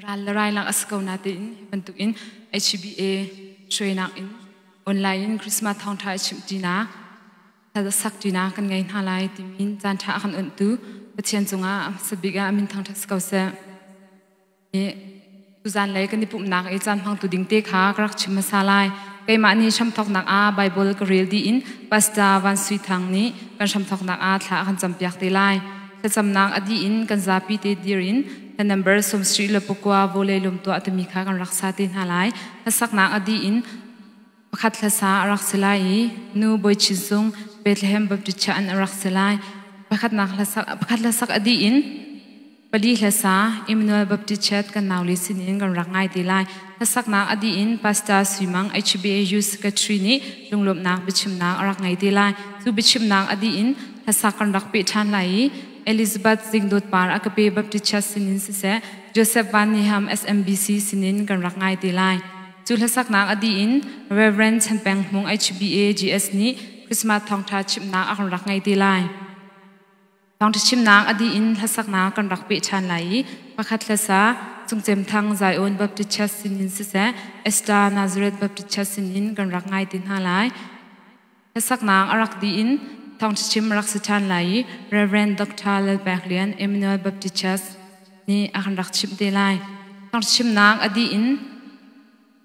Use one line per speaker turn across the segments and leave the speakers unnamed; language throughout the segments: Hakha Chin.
Ral le rai lak a si ko natein hi bantukin HBA hruainak in online in Christmas thawngṭha i chimhṭinak, sak ṭinak kan ngei hna lai timi caanṭha a kan onhtu Pathian cungah a hmasa bik ah a min thangṭhat si ko seh. Tuzan lei kan i pumhnak i caan hmangtu ding te kha ka rak chim hmasa lai. Keimah nih hramthawknak ah Baibal ka rel dih in Pastor Van Sui Thang nih kan hramthawknak ah thla a kan campiak te lai. Thlacamnak a dih in kan zapi te dir in the number 69 vawlei lum tuah timi kha kan rak sa te hna lai. Hlasaknak a dih in pakhat hlasa a rak si lai i nu Bawi Chin Sung Bethlehem Baptist Church an rak si lai. Pakhatnak hlasak pakhat hlasak a dih in pali hlasa Emmanuel Baptist Church kan naule sinin kan rak ngai te lai. Hlasaknak a dih in Pastor Sui Mang HBAU Secretary nih lunglawmhnak biachimnak a rak ngei te lai. Cu biachimnak a dih in hlasak kan rak peh ṭhan lai i Elizabeth Zingdawt Par Agape Baptist Church sinin siseh Joseph Van Niham SMBC sinin kan rak ngai te lai. Cu hlasaknak a dih in Reverend Chan Peng Hmung HBA GS nih Christmas thawngṭha chimhnak a kan rak ngei te lai. Thawngṭha chimnak a dih in hlasaknak kan rak peh ṭhan lai i pakhat hlasa Cungcem Thang Zion Baptist Church sinin siseh Esther Nazareth Baptist Church sinin kan rak ngai te hna lai. Hlasaknak a rak dih in thawngṭha chim a rak si ṭhan lai i Reverend Dr. Lalpek Lian Emmanuel Baptist Church nih a kan rak chimh te lai. Thawngṭha chimnak a dih in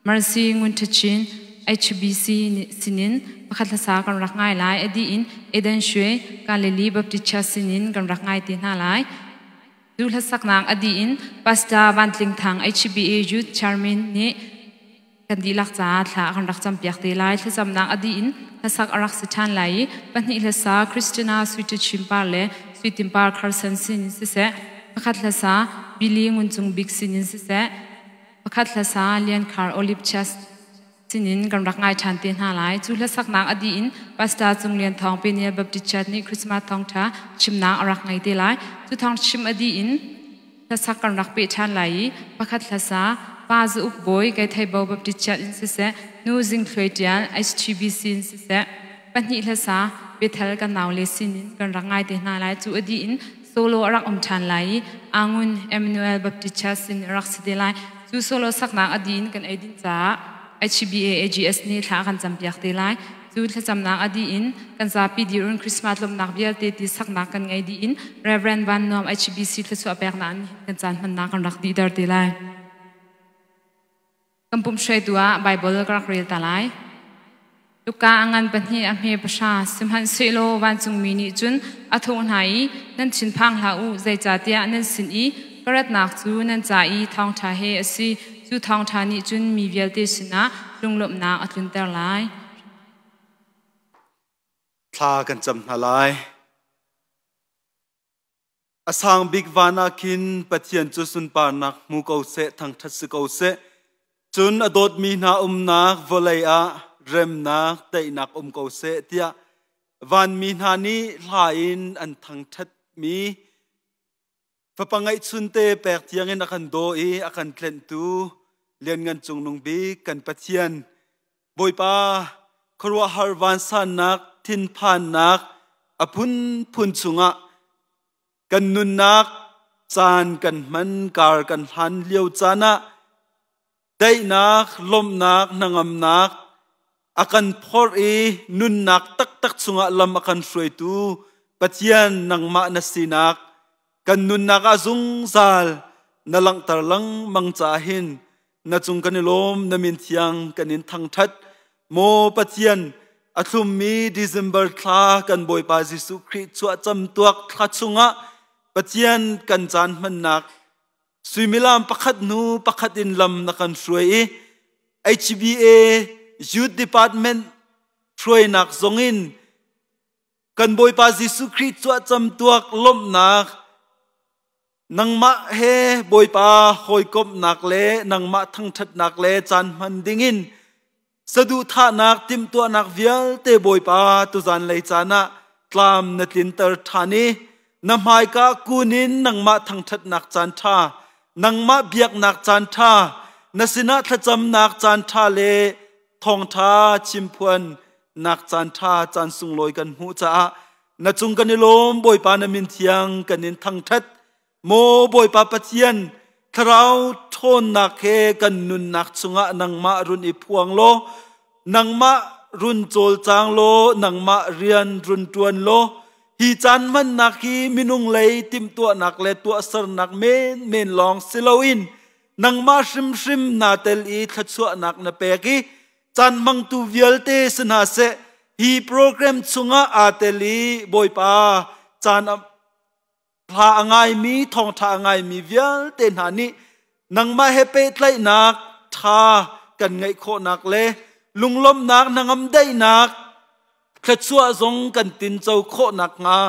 Mercy Ngun Ṭha Chin HBC sinin pakhat hlasa kan rak ngai lai. A dih in Eden Shwe Galilee Baptist Church sinin kan rak ngai te hna lai. Cu hlasaknak a dih in Pastor Van Tling Thang HBA Youth Chairman nih kan dihlak caah thla kan rak campiak te lai. Thlacamnak a dih in hlasak a rak si ṭhan lai i pahnih hlasa Christina Sui Chin Par le Sui Tin Par Carson sin in siseh, pakhat hlasa Billy Ngun Cung Bik sin in siseh, pakhat hlasa Lian Khar Olive Chest sinin kan rak ngai ṭhan te hna lai. Cu hlasaknak a dih in Pastor Cung Lian Thawng Peniel Baptist Church nih Christmas thawngṭha chimnak a rak ngei te lai. Cu thawng chim a dih in hlasak kan rak peh ṭhan lai i pakhat hlasa Pa Za Uk Bawi Keitheibo Baptist Church in siseh, Nu Zing Thluai Ṭial HTBC in siseh, pahnih hlasa Bethel kan naule sinin kan rak ngai te hna lai. Cu a dih in solo a rak um ṭhan lai i Angun Emmanuel Baptist Church sin a rak si te lai. Cu solo saknak a dih in kan eidin caah HBA AGS nih thla a kan campiak te lai. Cu thlacamnak a dih in kan zapi dirun Christmas lawmhnak vialte ti saknak kan ngei dih in Reverend Van Nuam HBC thluachuah peknak in kan caan hmannak kan rak dihter te lai. Kan pumh hruaitu ah Bible ka rak rel ta lai. Luka a ngan pahnih a hme pahra sihmanhsehlaw vancungmi nih cun a thawh hna i nan thinphang hlah u zeicahtiah nan sin i ka ratnak cu nan ca i thawngṭha he a si cu thawngṭha nih cun mi vialte sinah lunglawmhnak a tlunter lai.
Thla kan cam hna lai. A sang bik van ah khin Pathian cu sunparnak hmu ko seh, thangṭhat si ko seh. Cun a dawtmi hna umnak vawlei ah remnak, daihnak um ko seh tiah vanmi hna nih hla in an thangṭhatmi Fapa ngeihchunte pek tiangin a kan daw i a kan tlenhtu Lianngan Cungnung Bik kan Pathian Bawipa khuaruahhar vansannak thinphannak a phunphun chungah kan nunnak caan kan hman kar kan hlan lio caan ah daihnak lawmhnak hnangamnak a kan phorh i nunnak taktak chungah lam a kan hruaitu Pathian nangmah na sinak kan nunnak ah zungzal na langhter lengmang caah hin na cung kan i lawm na min thiang kan in thangṭhat maw Pathian a thlummi December thla kan Bawipa Jesuh Khrih chuah camtuak thla chungah Pathian kan caan hmannak suimilam pakhat hnu pakhat in lam na kan hruai i HBA Youth Department hruainak zongin kan Bawipa Jesuh Khrih chuah camtuak lawmhnak nangmah he Bawipa hawikomhnak le nangmah thangṭhatnak le caan hman dingin saduhthahnak timhtuahnak vialte Bawipa tuzan lei caan ah tlam na tlinter ṭhan i na hmaika kun in nangmah thangṭhatnak caan ṭha nangmah biaknak caan ṭha na sinah thlacamnak caan ṭha le thawngṭha chimphuan nak caan ṭha caan sunglawi kan hmuh caah na cung kan i lawm Bawipa na min thiang kan in thangṭhat maw Bawipa Pathian. Thlarau ṭhawnnak he kan nunnak chungah nangmah run i phuang law, nangmah run cawlcang law, nangmah rian run ṭuan law, hi caan hmannak hi minung lei timhtuahnak le tuahsernak menmen lawng si loin nangmah hrimhrim naa tel i thluachuahnak na pek i caan hmangtu vialte si hna seh. Hi program chungah aa tel i Bawipa caan hla a ngaimi, thawngṭha a ngaimi vialte hna nih nangmah he pehtlaihnak ṭha kan ngeih khawhnak le lunglawmhnak, hnangam daihnak, thluachuah zong kan tinco khawh nakhnga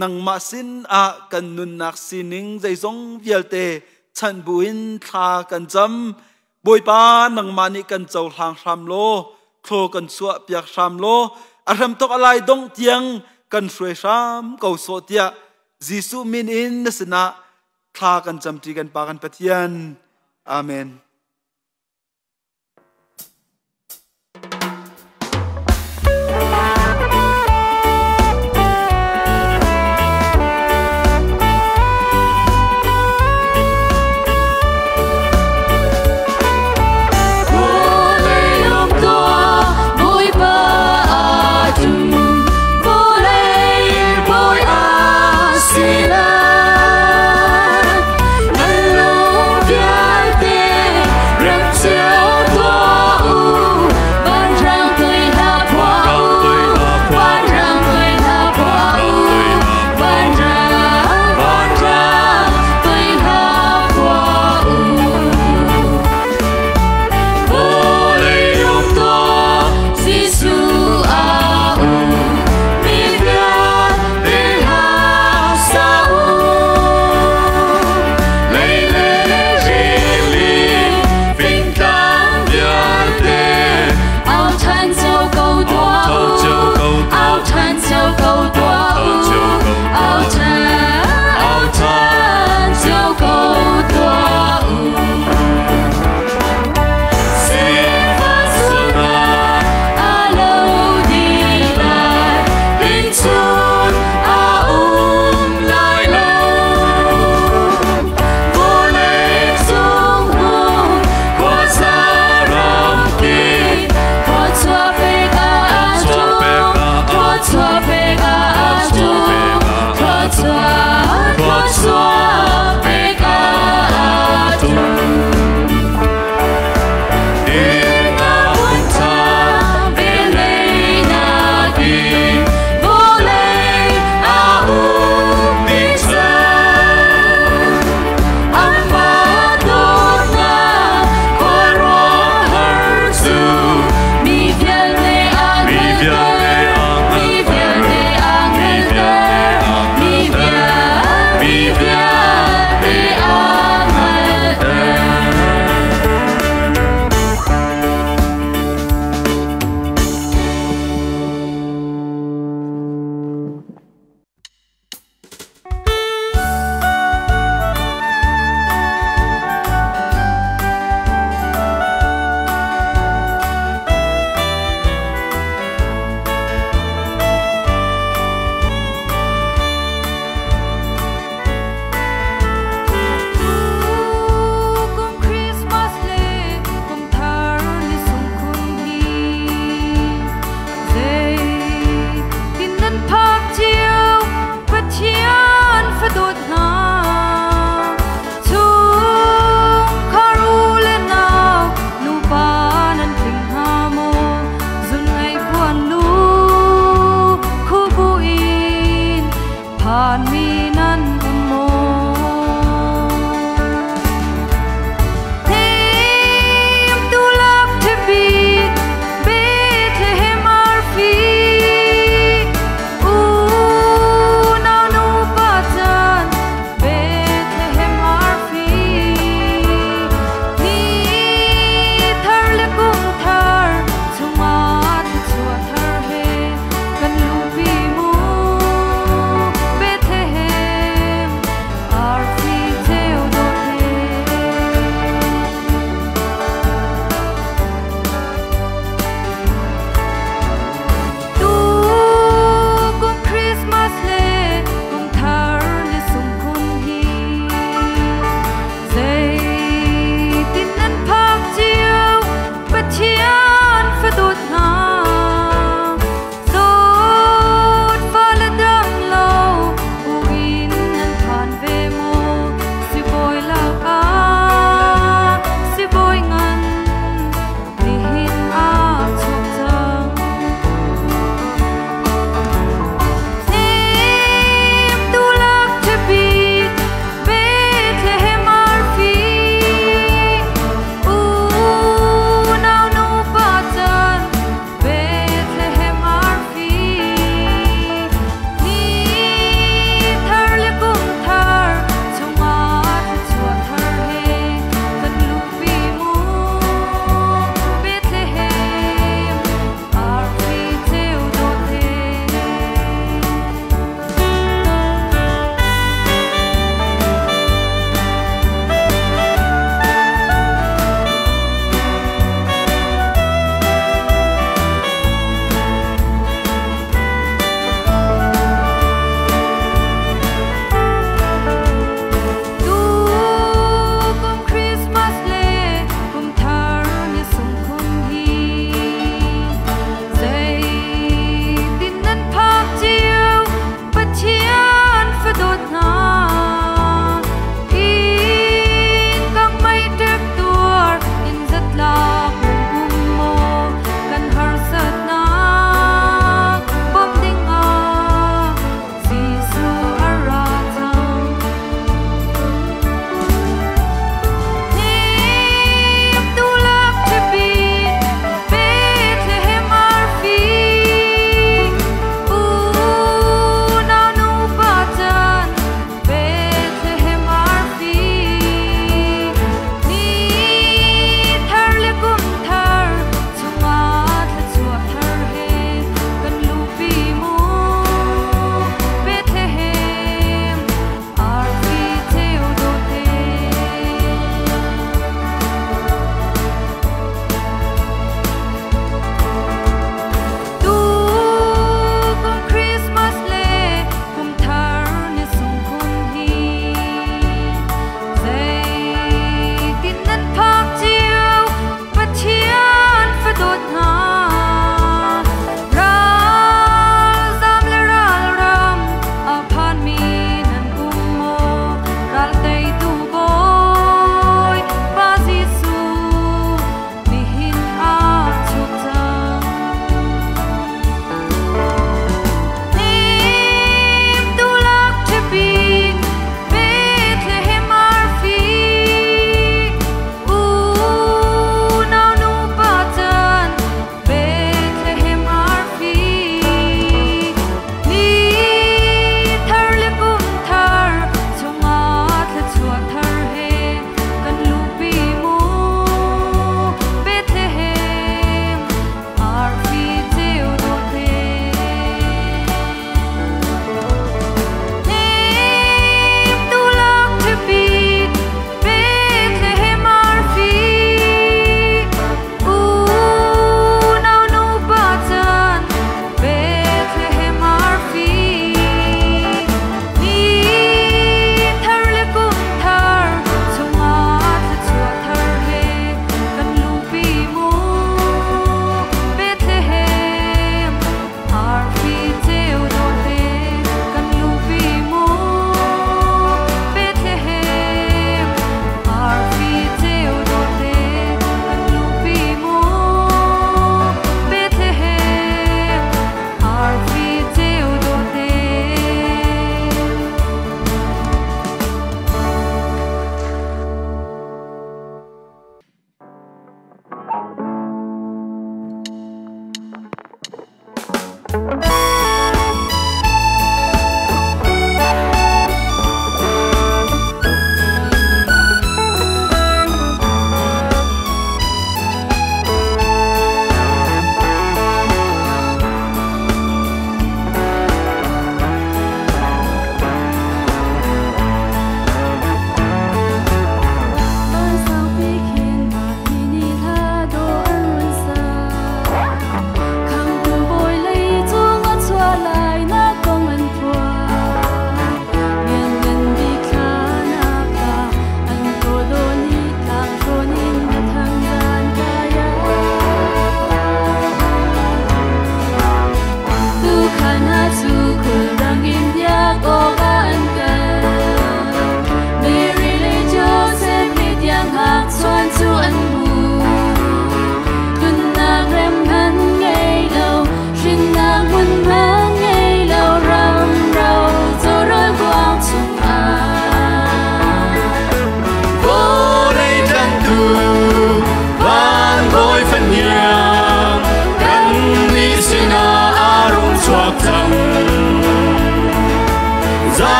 nangmah sin ah kan nunnak sining zeizong vialte chanh buin thla kan cam. Bawipa, nangmah nih kan cohlang hram law thlaw kan chuah piak hram law a hramthawk a lai dongh tiang kan hruai hram ko sawh tiah Jesuh min in na sinah thla kan camṭi, kan Pa kan Pathian. Amen.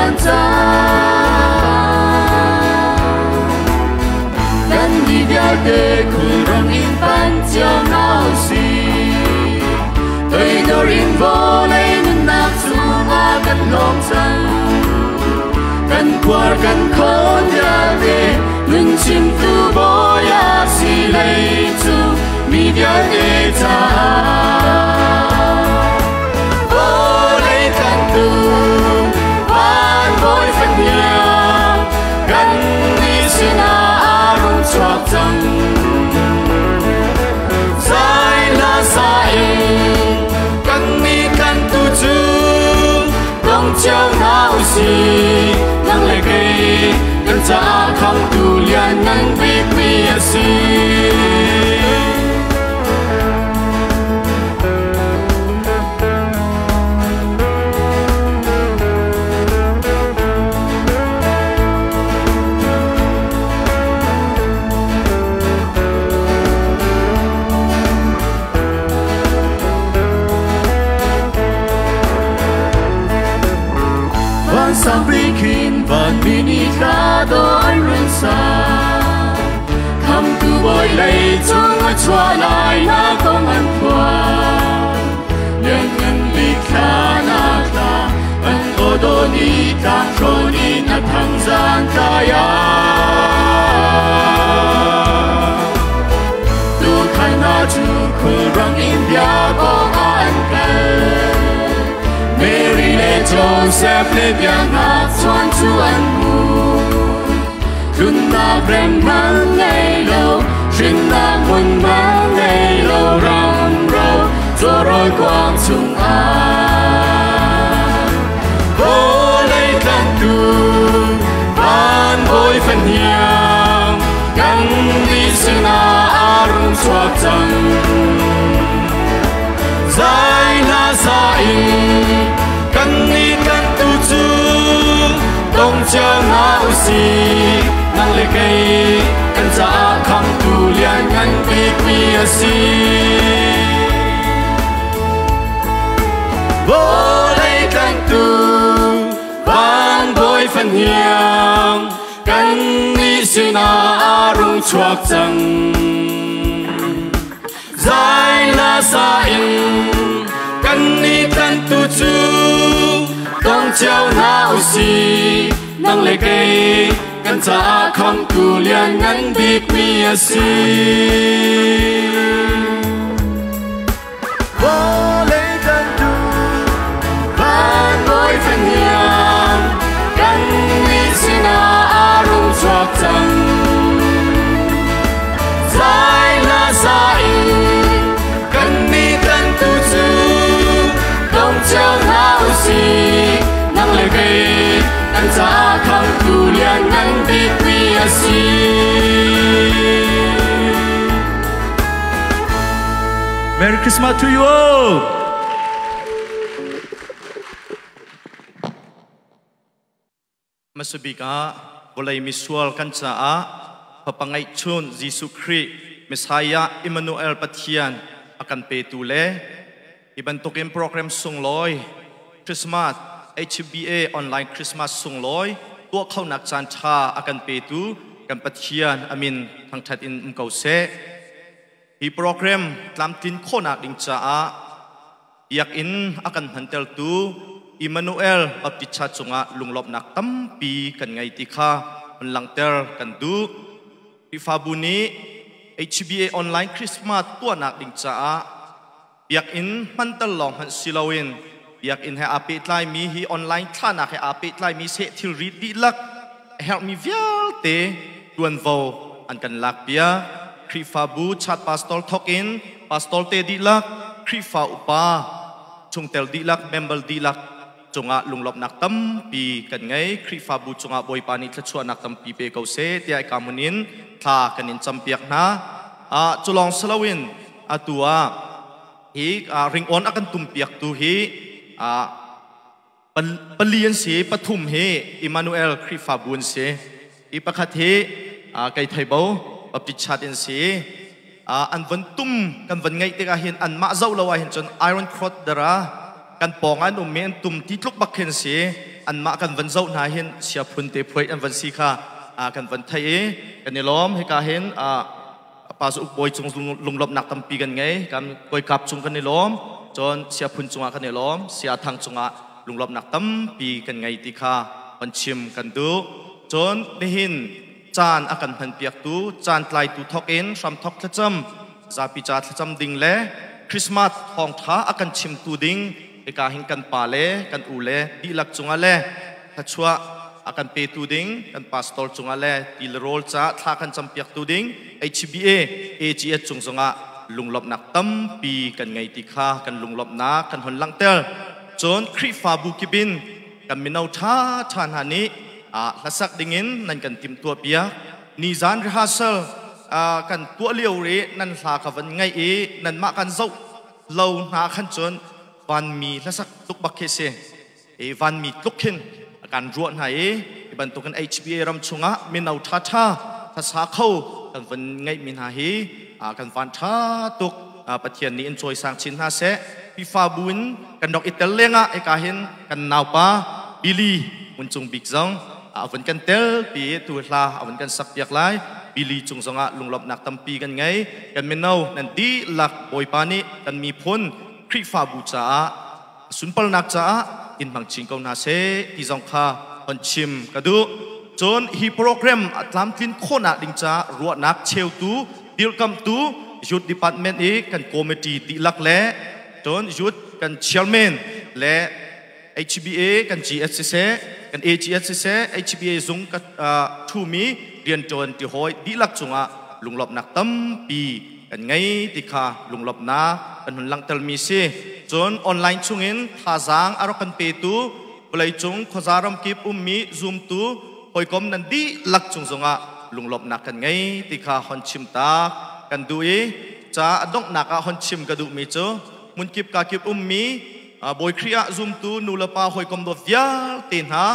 phan cang. Kan ni vialte khulrang in pan cio hna usih. Toidor in vawlei nunnak chungah kan lawm cang. Kan khuar kan khawn vialte nun chimtu Bawi a si lei cu mi vialte caah. Vawlei tlantu van bawi fahniang kan nih sinah a rung chuak cang. Zai hla sa in kan nih tlantu cu dong cio hna usih. Nang le kei kan caah khamtu lian ngan bikmi a si. Vansang bikhin vanmi nih hla dawh an run sa. Khamtu Bawi lei cung a chuah lai nak kong an phuan. Lianngan bik thla nak hla an aw dawh nih tlanghrawn in a thang zan tlai ah. Tuukhal hna cu khulrang in bia bawk ah an kal. Mary le Joseph le biaknak chuan cu an hmu. Tlunnak rem hmang ngei lo, hrinnak hmun hmang ngei lo, ram ro cawrawl kuang chungah. Vawlei tlantu van bawi fahniang kan nih sinah a rung chuak cang. Zai hla sa in kan nih tlantu cu dong cio hna usih. Nang le kei kan caah khamtu lian ngan bikmi a si. Vawlei tlantu van bawi fahniang kan nih sinah a rung chuak cang. Zai hla sa in kan nih tlantu cu dong cio hna usih. Nang le kei kan caah khamtu lian ngan bikmi a si. Vawlei tlantu van bawi fahniang kan nih sinah a rung chuak cang. Zai hla sa in kan nih tlantu cu dong cio hna usih. Nang le kei kan caah khamtu lian ngan bikmi a si.
Merry Christmas to you all!
Hmasabik ah vawlei misual kan caah Fapa ngeihchun Jesuh Khrih Messiah Immanuel Pathian a kan petu le hi bantukin program sunglawi Christmas HBA online Christmas sunglawi tuah khonak caan ṭha a kan petu kan Pathian amin thangṭhat in um ko seh. Hi program tlamtlin khawhnak ding caah biakinn a kan hmantertu Emmanuel Baptist Church cungah lunglawmhnak tampi kan ngei ti kha hun langhter kan duh. Khrihfabu nih HBA online Christmas tuahnak ding caah biakinn hmanter lawng hmanh si loin biakinn he aa pehtlaimi hi online thlahnak he aa pehtlaimi seh thilri dihlak a herhmi vialte tuanvo an kan lakpiak. Khrihfabu chat pastor thawk in pastor te dihlak, Khrihfa upa chungtel dihlak, member dihlak cungah lunglawmhnak tampi kan ngei. Khrihfabu cungah Bawipa nih thluachuahnak tampi pe ko seh tiah ika hmun in thla kan in campiak hna. Cu lawng si loin atu ah hi ringawn a kan tumpiaktu hi pali an si. Pathum hi Emmanuel Khrihfabu an si i pakhat hi kei theibo Baptist Church in si. An von tum kan von ngaih tikah hin anmah zoh lo ah hin cun Iron Cross dara kan pawng an ummi an tum ti tluk bak khin si. Anmah kan van zoh hna hin sia phun te phuai an van si kha kan van theih i kan i lawm. Hika hin pa uk bawi cung lunglawmhnak tampi kan ngei. Kan kawikap cung kan i lawm, cun sia phun cungah kan i lawm, sia thang cungah lunglawmhnak tampi kan ngei ti kha van chim kan duh. Cun nihin caan a kan hmanpiaktu, caan tlaitu thawk in hramthawk thlacam, zapi ca thlacam ding le Christmas thawngtha a kan chimtu ding hika hin kan pa le kan u le dihlak cungah le thluachuah a kan petu ding kan pastor cungah le ti le rawl ca thla kan campiaktu ding HBA AGS cung zongah lunglawmhnak tampi kan ngei ti kha kan lunglawmhnak kan hon langhter. Cun Khrihfabu kip in kan mino ṭha ṭha hna nih hlasak dingin nan kan timhtuah piak. Nizan rehearsal kan tuah lio ri nan hla ka van ngaih i nanmah kan zoh lo hna khan cun vanmi hlasak tluk bak khi si i vanmi tluk khin kan ruah hna i hi bantukin HBA ram chungah mino ṭha ṭha hlasa kho kan van ngeihmi hna hi kan van ṭha tuk. Pathian nih in cawisang chin hna seh. FIFA bu in kan rak i tel lengah hika hin kan naupa Billy Nguncung Bik zong a vun kan tel pi tu hla a vun kan sak piak lai. Billy cung zongah lunglawmhnak tampi kan ngei. Kan mino nan dihlak Bawipa nih kan miphun Khrihfabu caah sunpalnak caah in hmang chin ko hna seh ti zong kha hon chim ka duh. Cun hi program a tlamtlin khawhnak ding caah ruahnak cheutu, dirkamtu youth department i kan committee dihlak le cun youth kan chairman le HBA kan GS siseh, kan AGS siseh, HBA zung ka thumi rianṭuan ti hawi dihlak cungah lunglawmhnak tampi kan ngei ti kha lunglawmhnak kan hun langhtermi si. Cun online chungin thazaang a rak kan petu vawleicung khuaza ramkip ummi zumtu hawikom nan dihlak cung zongah lunglawmhnak kan ngei ti kha hon chim ta kan duh i ca a donghnak ah hon chim ka duhmi cu hmunkip kakip ummi Bawi Khrih ah zumtu nu le pa hawikom dawt vialte hna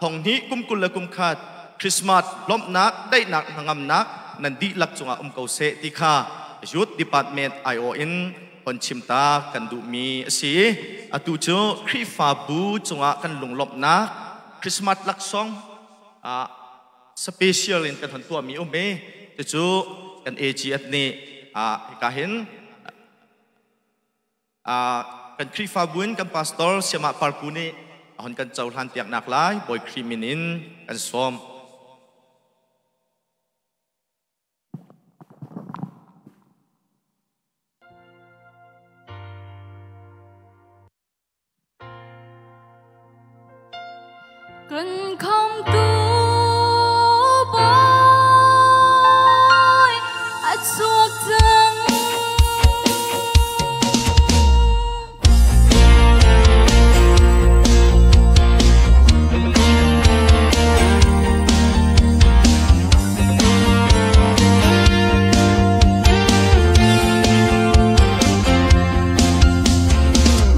thong hnih kum 21 Christmas lawmhnak daihnak hnangamnak nan dihlak cungah um ko seh ti kha Youth Department IO in hon chim ta kan duhmi a si. Atu cu Khrihfabu cungah kan lunglawmhnak Christmas laksawng special in kan hon tuahmi um i cucu kan AGF nih hika hin kan Khrihfabu in kan pastor Siamah Parku nih a hon kan cohlan piaknak lai Bawi Khrih min in kan sawm.
Kan khamtu Bawi a chuak cang.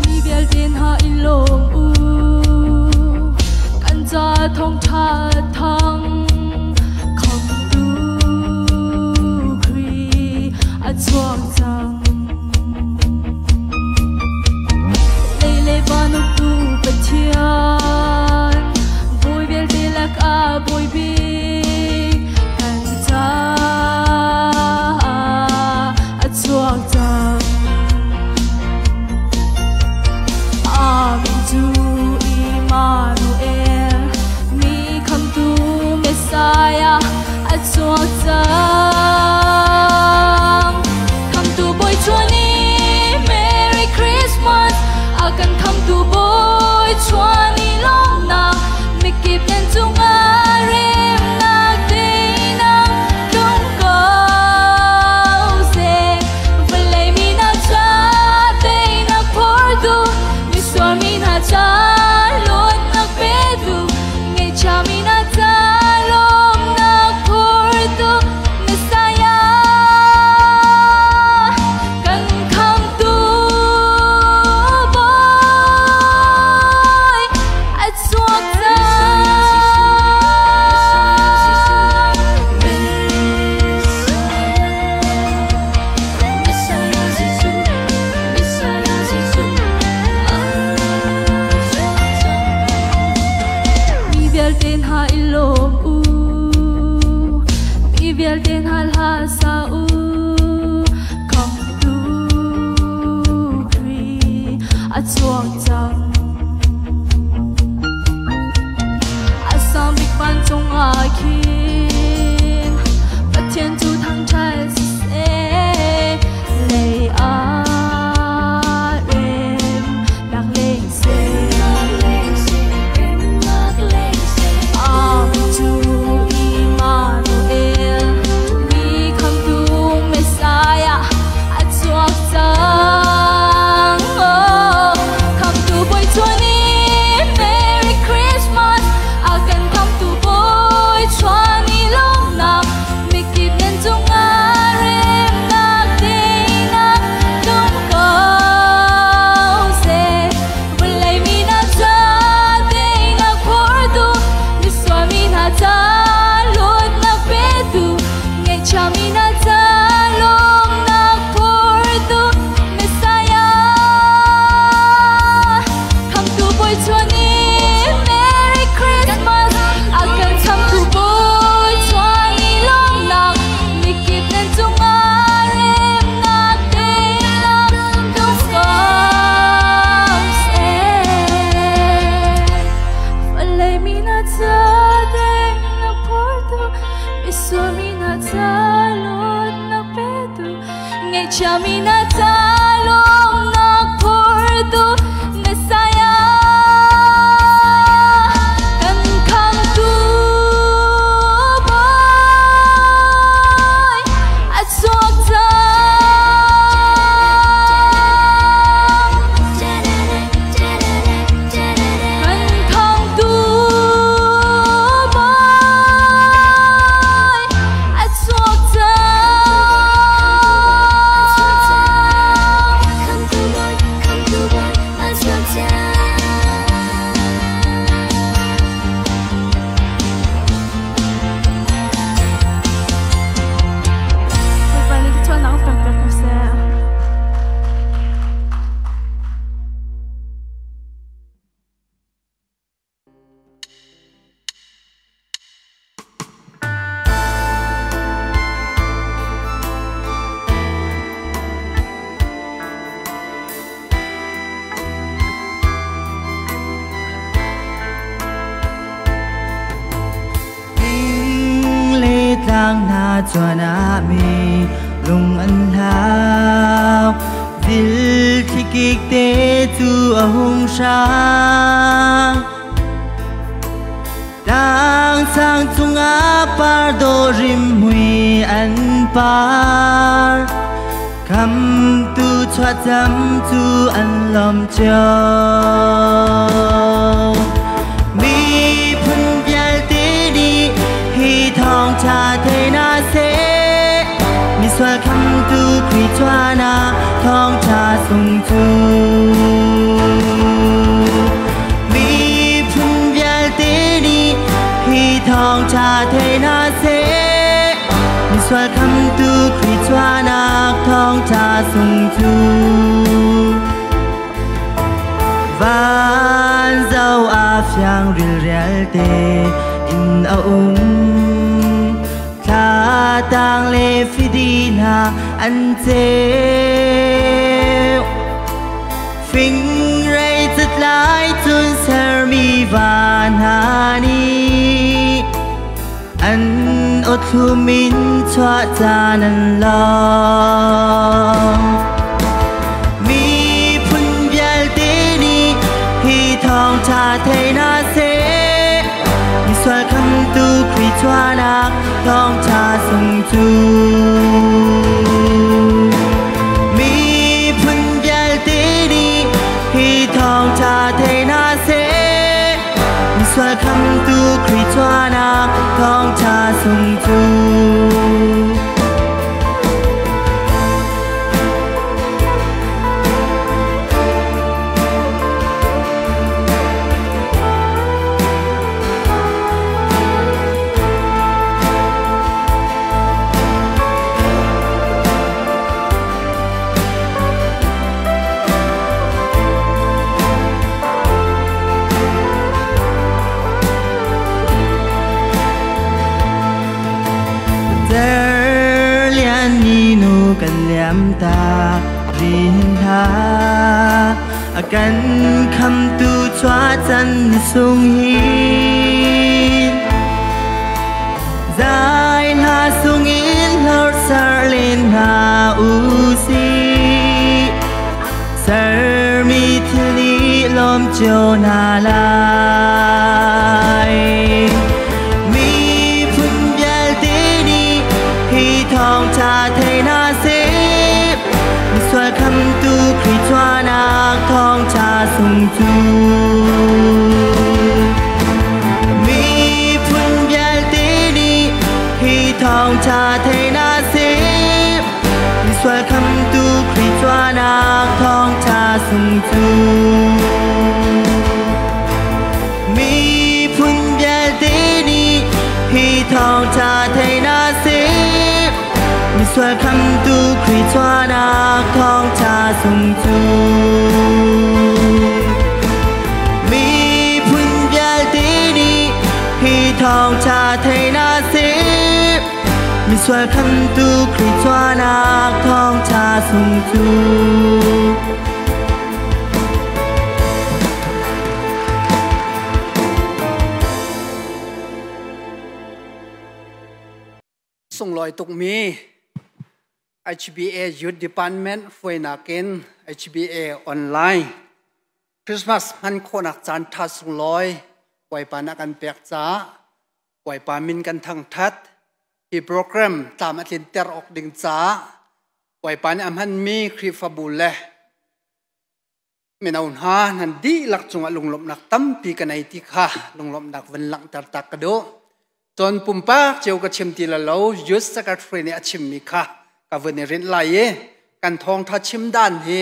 Mi vialte hna in lawm u, kan ca thawngṭha thang. Khamtu Khrih a chuak cang. Lei le van uktu Pathian, bawi vialte lakah bawi bik, kan caah a chuak cang. Amen cu Immanuel, mi khamtu Messiah a chuak cang. Khamtu Bawi chuan i Merry Christmas, a kan khamtu Bawi chuan i lawmhnak, mikip nan cungah remnak teinak tlung ko seh. Vawlei mi hna ca teinak phortu, misual mi hna ca luatnak petu, ngaihchia mi hna ca lawmhnak phortu.
i lawm u. Mi vialte hna hla sa u. Khamhtu Khrih a chuak cang. A sang bik vancung ah khin Pathian cu thangṭhat siseh, lei ah remnak leng seh. Amah cu Immanuel, mi khamhtu Messiah a chuak cang. Oh, khamhtu Bawi chuah ni, Merry Christmas, a kan khamhtu Bawi chuah ni lawmhnak, mikip nan cungah remnak daihnak tlung ko seh. Vawlei mi hna ca daihnak phortu, misual mi hna ca luatnak petu, ngaihchia mi hna ca lawmhnak phortu Messiah. Khamhtu Bawi chuah ni, Merry Christmas, a kan khamhtu Bawi chuah ni lawmhnak, mikip nan cungah remnak daihnak tlung ko seh. Vawlei mi hna ca daihnak phortu, misual mi hna ca luatnak petu, ngaihchia mi hna ca lawmhnak phortu Messiah. Kan khamhtu Bawi a chuak cang. Kan khamhtu Bawi a chuak cang.
Khamhtu Bawi, Khamhtu Bawi, a chuak cang.
Bawipa nih thluachuahnak pek piak ko seh.
Ding le tlang hna chuan ah mi lung an hlau. Zil thlikik te cu a hung hrang. Tlang sang cungah par dawh rimhmui an par. Khamtu chuahcam cu an lawm cio. Miphun vialte nih hi thawngṭha thei hna seh. Misual khamtu Khrih chuahnak thawngṭha sung cu. Miphun vialte nih hi thawngṭha thei hna seh. Misual khamtu Khrih chuahnak thawngṭha sung cu. Van zoh ah fiang rilrial te in a um. Thla tang le fidi hna an ceu. Fingrei catlai cun sermi van hna nih an awthlum in chuah caan an lawng. Miphun vialte nih hi thawngṭha thei hna seh. Misual khamtu Khrih chuahnak thawngṭha sung cu. Miphun vialte nih hi thawngṭha thei hna seh. Misual khamtu Khrih chuahnak thawngṭha sung cu. Lamtak rin hna a kan khamtu chuah can sung hi zai hla sungin hlor sar len hna u si sermi thil nih lawm cio hna lai. Miphun vialte nih hi thawngṭha thei hna seh, misual khamtu Khrih chuahnak thawngṭha sung cu. Miphun vialte nih hi thawngṭha thei hna seh, misual khamtu Khrih chuahnak thawngṭha sung cu. Miphun vialte nih hi thawngṭha thei hna seh, misual khamtu Khrih chuahnak thawngṭha sung cu. Miphun vialte nih hi thawngṭha thei hna seh, misual khamtu Khrih chuahnak thawngṭha sung cu.
Sunglawi tukmi HBA Youth Department hruainak in HBA Online Christmas hman khawhnak caan ṭha sunglawi Bawipa nih a kan pek caah Bawipa min kan thangṭhat. Hi program tlam a tlinter awk ding caah Bawipa nih a hmanmi Khrihfabu le mino hna nan dihlak cungah lunglawmhnak tampi ka nei ti kha lunglawmhnak vun langhter tak ka duh. Cun pumpak cio ka chim ti la lo, Youth Secretary nih a chimmi kha ka vun i rinh lai i kan thawngṭha chim dan hi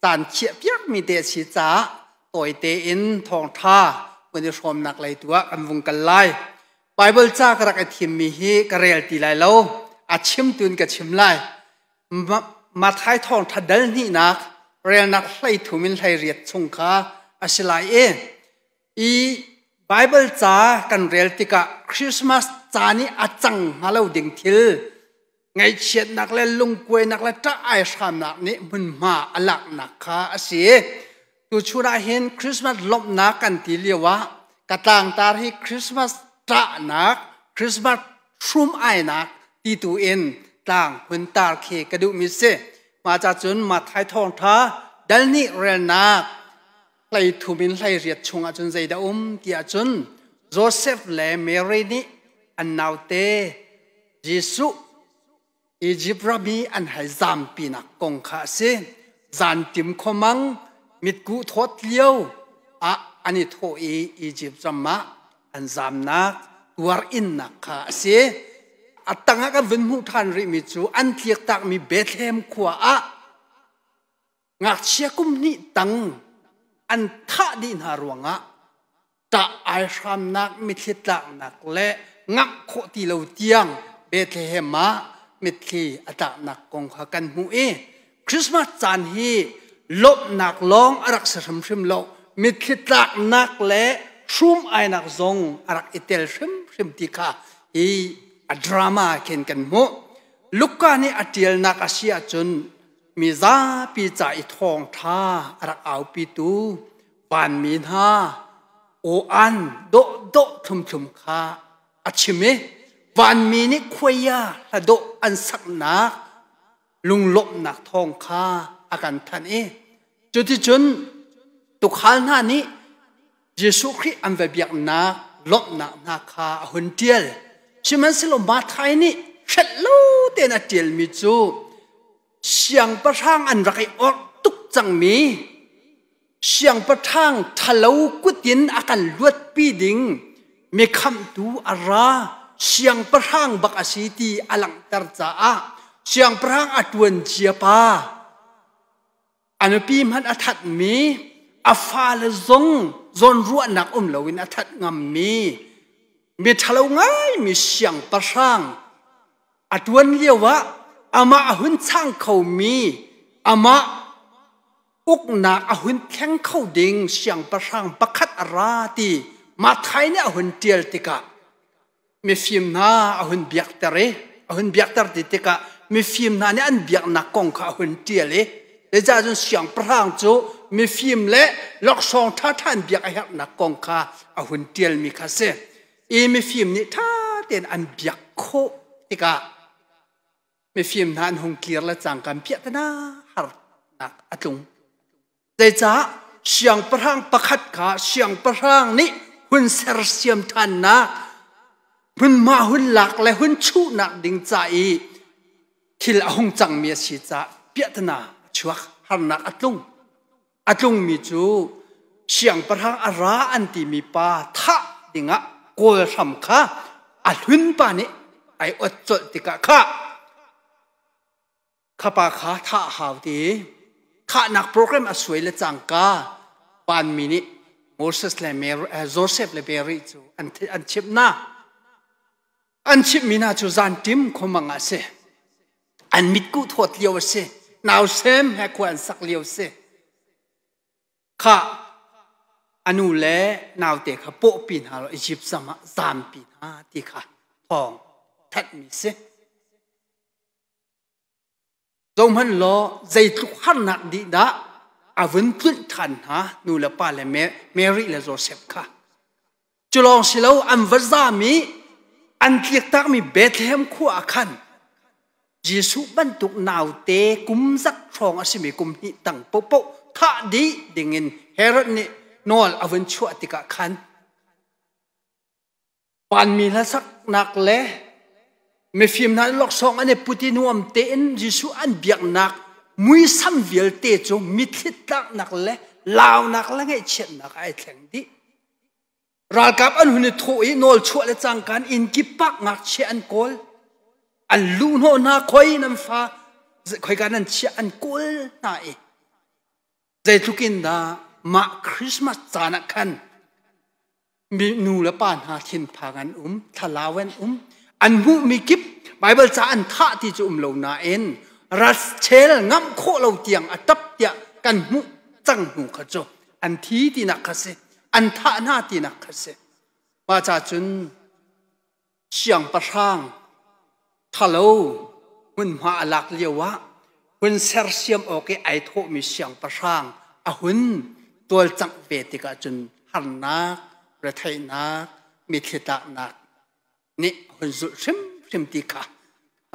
caan khiah piakmi te a si caah tawi tein thawngṭha vun i hrawmnak lei tu ah kan vung kal lai. Bible ca ka rak i thimmi hi ka rel ti lai lo, a chim tu in ka chim lai. Matthai thawngṭha dal hnihnak relnak 13 in 18 chung kha a si lai i i Bible ca kan rel tikah Christmas caan i a cang hnga lo ding thil ngaihchiatnak le lungkuainak le ṭah ai hramnak nih hmunhma a laknak kha a si. Tuchun ah hin Christmas lawmhnak kan ti lio ah ka tlangtar hi Christmas ṭahnak, Christmas hrum ainak ti tu in tlang hun tar khi ka duhmi si. Mah ca cun Matthai thawngṭha dal nih relnak 13 in 18 chungah cun zeidah um ti ahcun Joseph le Mary nih an naute Jesuh Egypt ram i an hei zampinak kong kha a si. Zantim khuamang mitkuh thawt lio ah an i thawh i Egypt ram ah an zamnak tuar innak kha a si. A tangah kan vun hmuh ṭhan rihmi cu an tliaktakmi Bethlehem khua ah ngakchia kum hnih tang an thah dih hna ruangah ṭah ai hramnak mitthli tlaknak le ngamh khawh ti lo tiang Bethlehem ah mitthli a tlaknak kong kha kan hmuh i Christmas caan hi lawmhnak lawng a rak si hrimhrim lo, mitthli tlaknak le hrum ainak zong a rak i tel hrimhrim ti kha hi a drama khin kan hmuh. Luka nih a ṭialnak a si ahcun mi zapi ca i thawngṭha a rak aupitu vanmi hna aw-an dawhdawh thlumthlum kha a chim i vanmi nih khuaia hla dawh an saknak lunglawmhnak thawng kha a kan thanh i cuticun tuukhal hna nih Jesuh Khrih an va biaknak lawmhnak hna kha a hun ṭial. Sihmanhsehlaw Matthai nih hrelh lo tein a ṭialmi cu siangpahrang an rak i orh tuk cangmi siangpahrang ṭhalo kut in a kan luatpi ding mikhamhtu a ra, siangpahrang bak a si ti a langhter caah siangpahrang a ṭuan cia pa a nupi hmanh a thatmi, a fale zong zawnruahnak um loin a that ngammi mi ṭhalo ngaimi siangpahrang a ṭuan lioah amah a hun chang khomi, amah uknak a hun thleng kho ding siangpahrang pakhat a ra ti Matthai nih a hun ṭial tikah mifim hna a hun biakter i a hun biakter ti tikah mifim hna nih an biaknak kong kha a hun ṭial i zeicah cun siangpahrang cu mifim le laksawng ṭhaṭha an biak a herhnak kong kha a hun ṭialmi kha a si. I mifim nih ṭha tein an biak khawh tikah mifim hna an hung kir le cangka piahtana harnak a tlung. Zeicah siangpahrang pakhat kha siangpahrang nih hun sersiam ṭhannak hmunhma hun lak le hun chuhnak ding ca i thil a hung cangmi a si caah piahtana a chuak, harnak a tlung. A tlungmi cu siangpahrang a ra an timi pa thah dingah kawl hram kha a hlun pa nih ai ot colh tikah kha kha pa kha thah hau ti thahnak program a suai le cangka vanmi nih Moses le Mary, Joseph le Mary cu an chimh hna. An chimhmi hna cu zanṭim khuamang ah a si. An mitkuh thawt lio a si. Nausem he khua an sak lio a si. Kha a nu le naute kha pawhpi hna law Egypt zam ah zampi hna ti kha thawng thanhmi si. Zohhmanh law zeitluk harnak dih dah a vun tlunh ṭhan hna nu le pa le Mary le Joseph kha. Cu lawng si lo an va zaam i an tliktakmi Bethlehem khua ah khan Jesuh bantuk naute kum zat hrawng a simi kum hnih tang paohpaoh thah dih dingin Herod nih nawl a vun chuah tikah khan vanmi hlasaknak le mifim hna laksawng an i put i nuam tein Jesuh an biaknak muisam vialte cu mitthli tlaknak le launak le ngaihchiatnak ai thleng dih. Ralkap an hun i thawh i nawl chuah le cangka in inn kip pak ngakchia an kawl. An luh hnawh hna khoi nan fa khoika nan chiah an kawl hna i zeitluk in dah mah Christmas caan ah khan mi nu le pa hna thinphang an um, thlalau an um, an hmuhmi kip Bible ca an thah ti cu um lo nain raschel ngamh khawh lo tiang a tap tiah kan hmuh cang hnu kha cu an thi tinak kha si an thah hna tinak kha si mah ca cun siangpahrang thalo hmunhma a lak lio ah hun sersiam awk i ai thawhmi siangpahrang a hun tualcangh ve tikah cun harnak retheihnak mitthli tlaknak nih hun zulh hrimhrim ti kha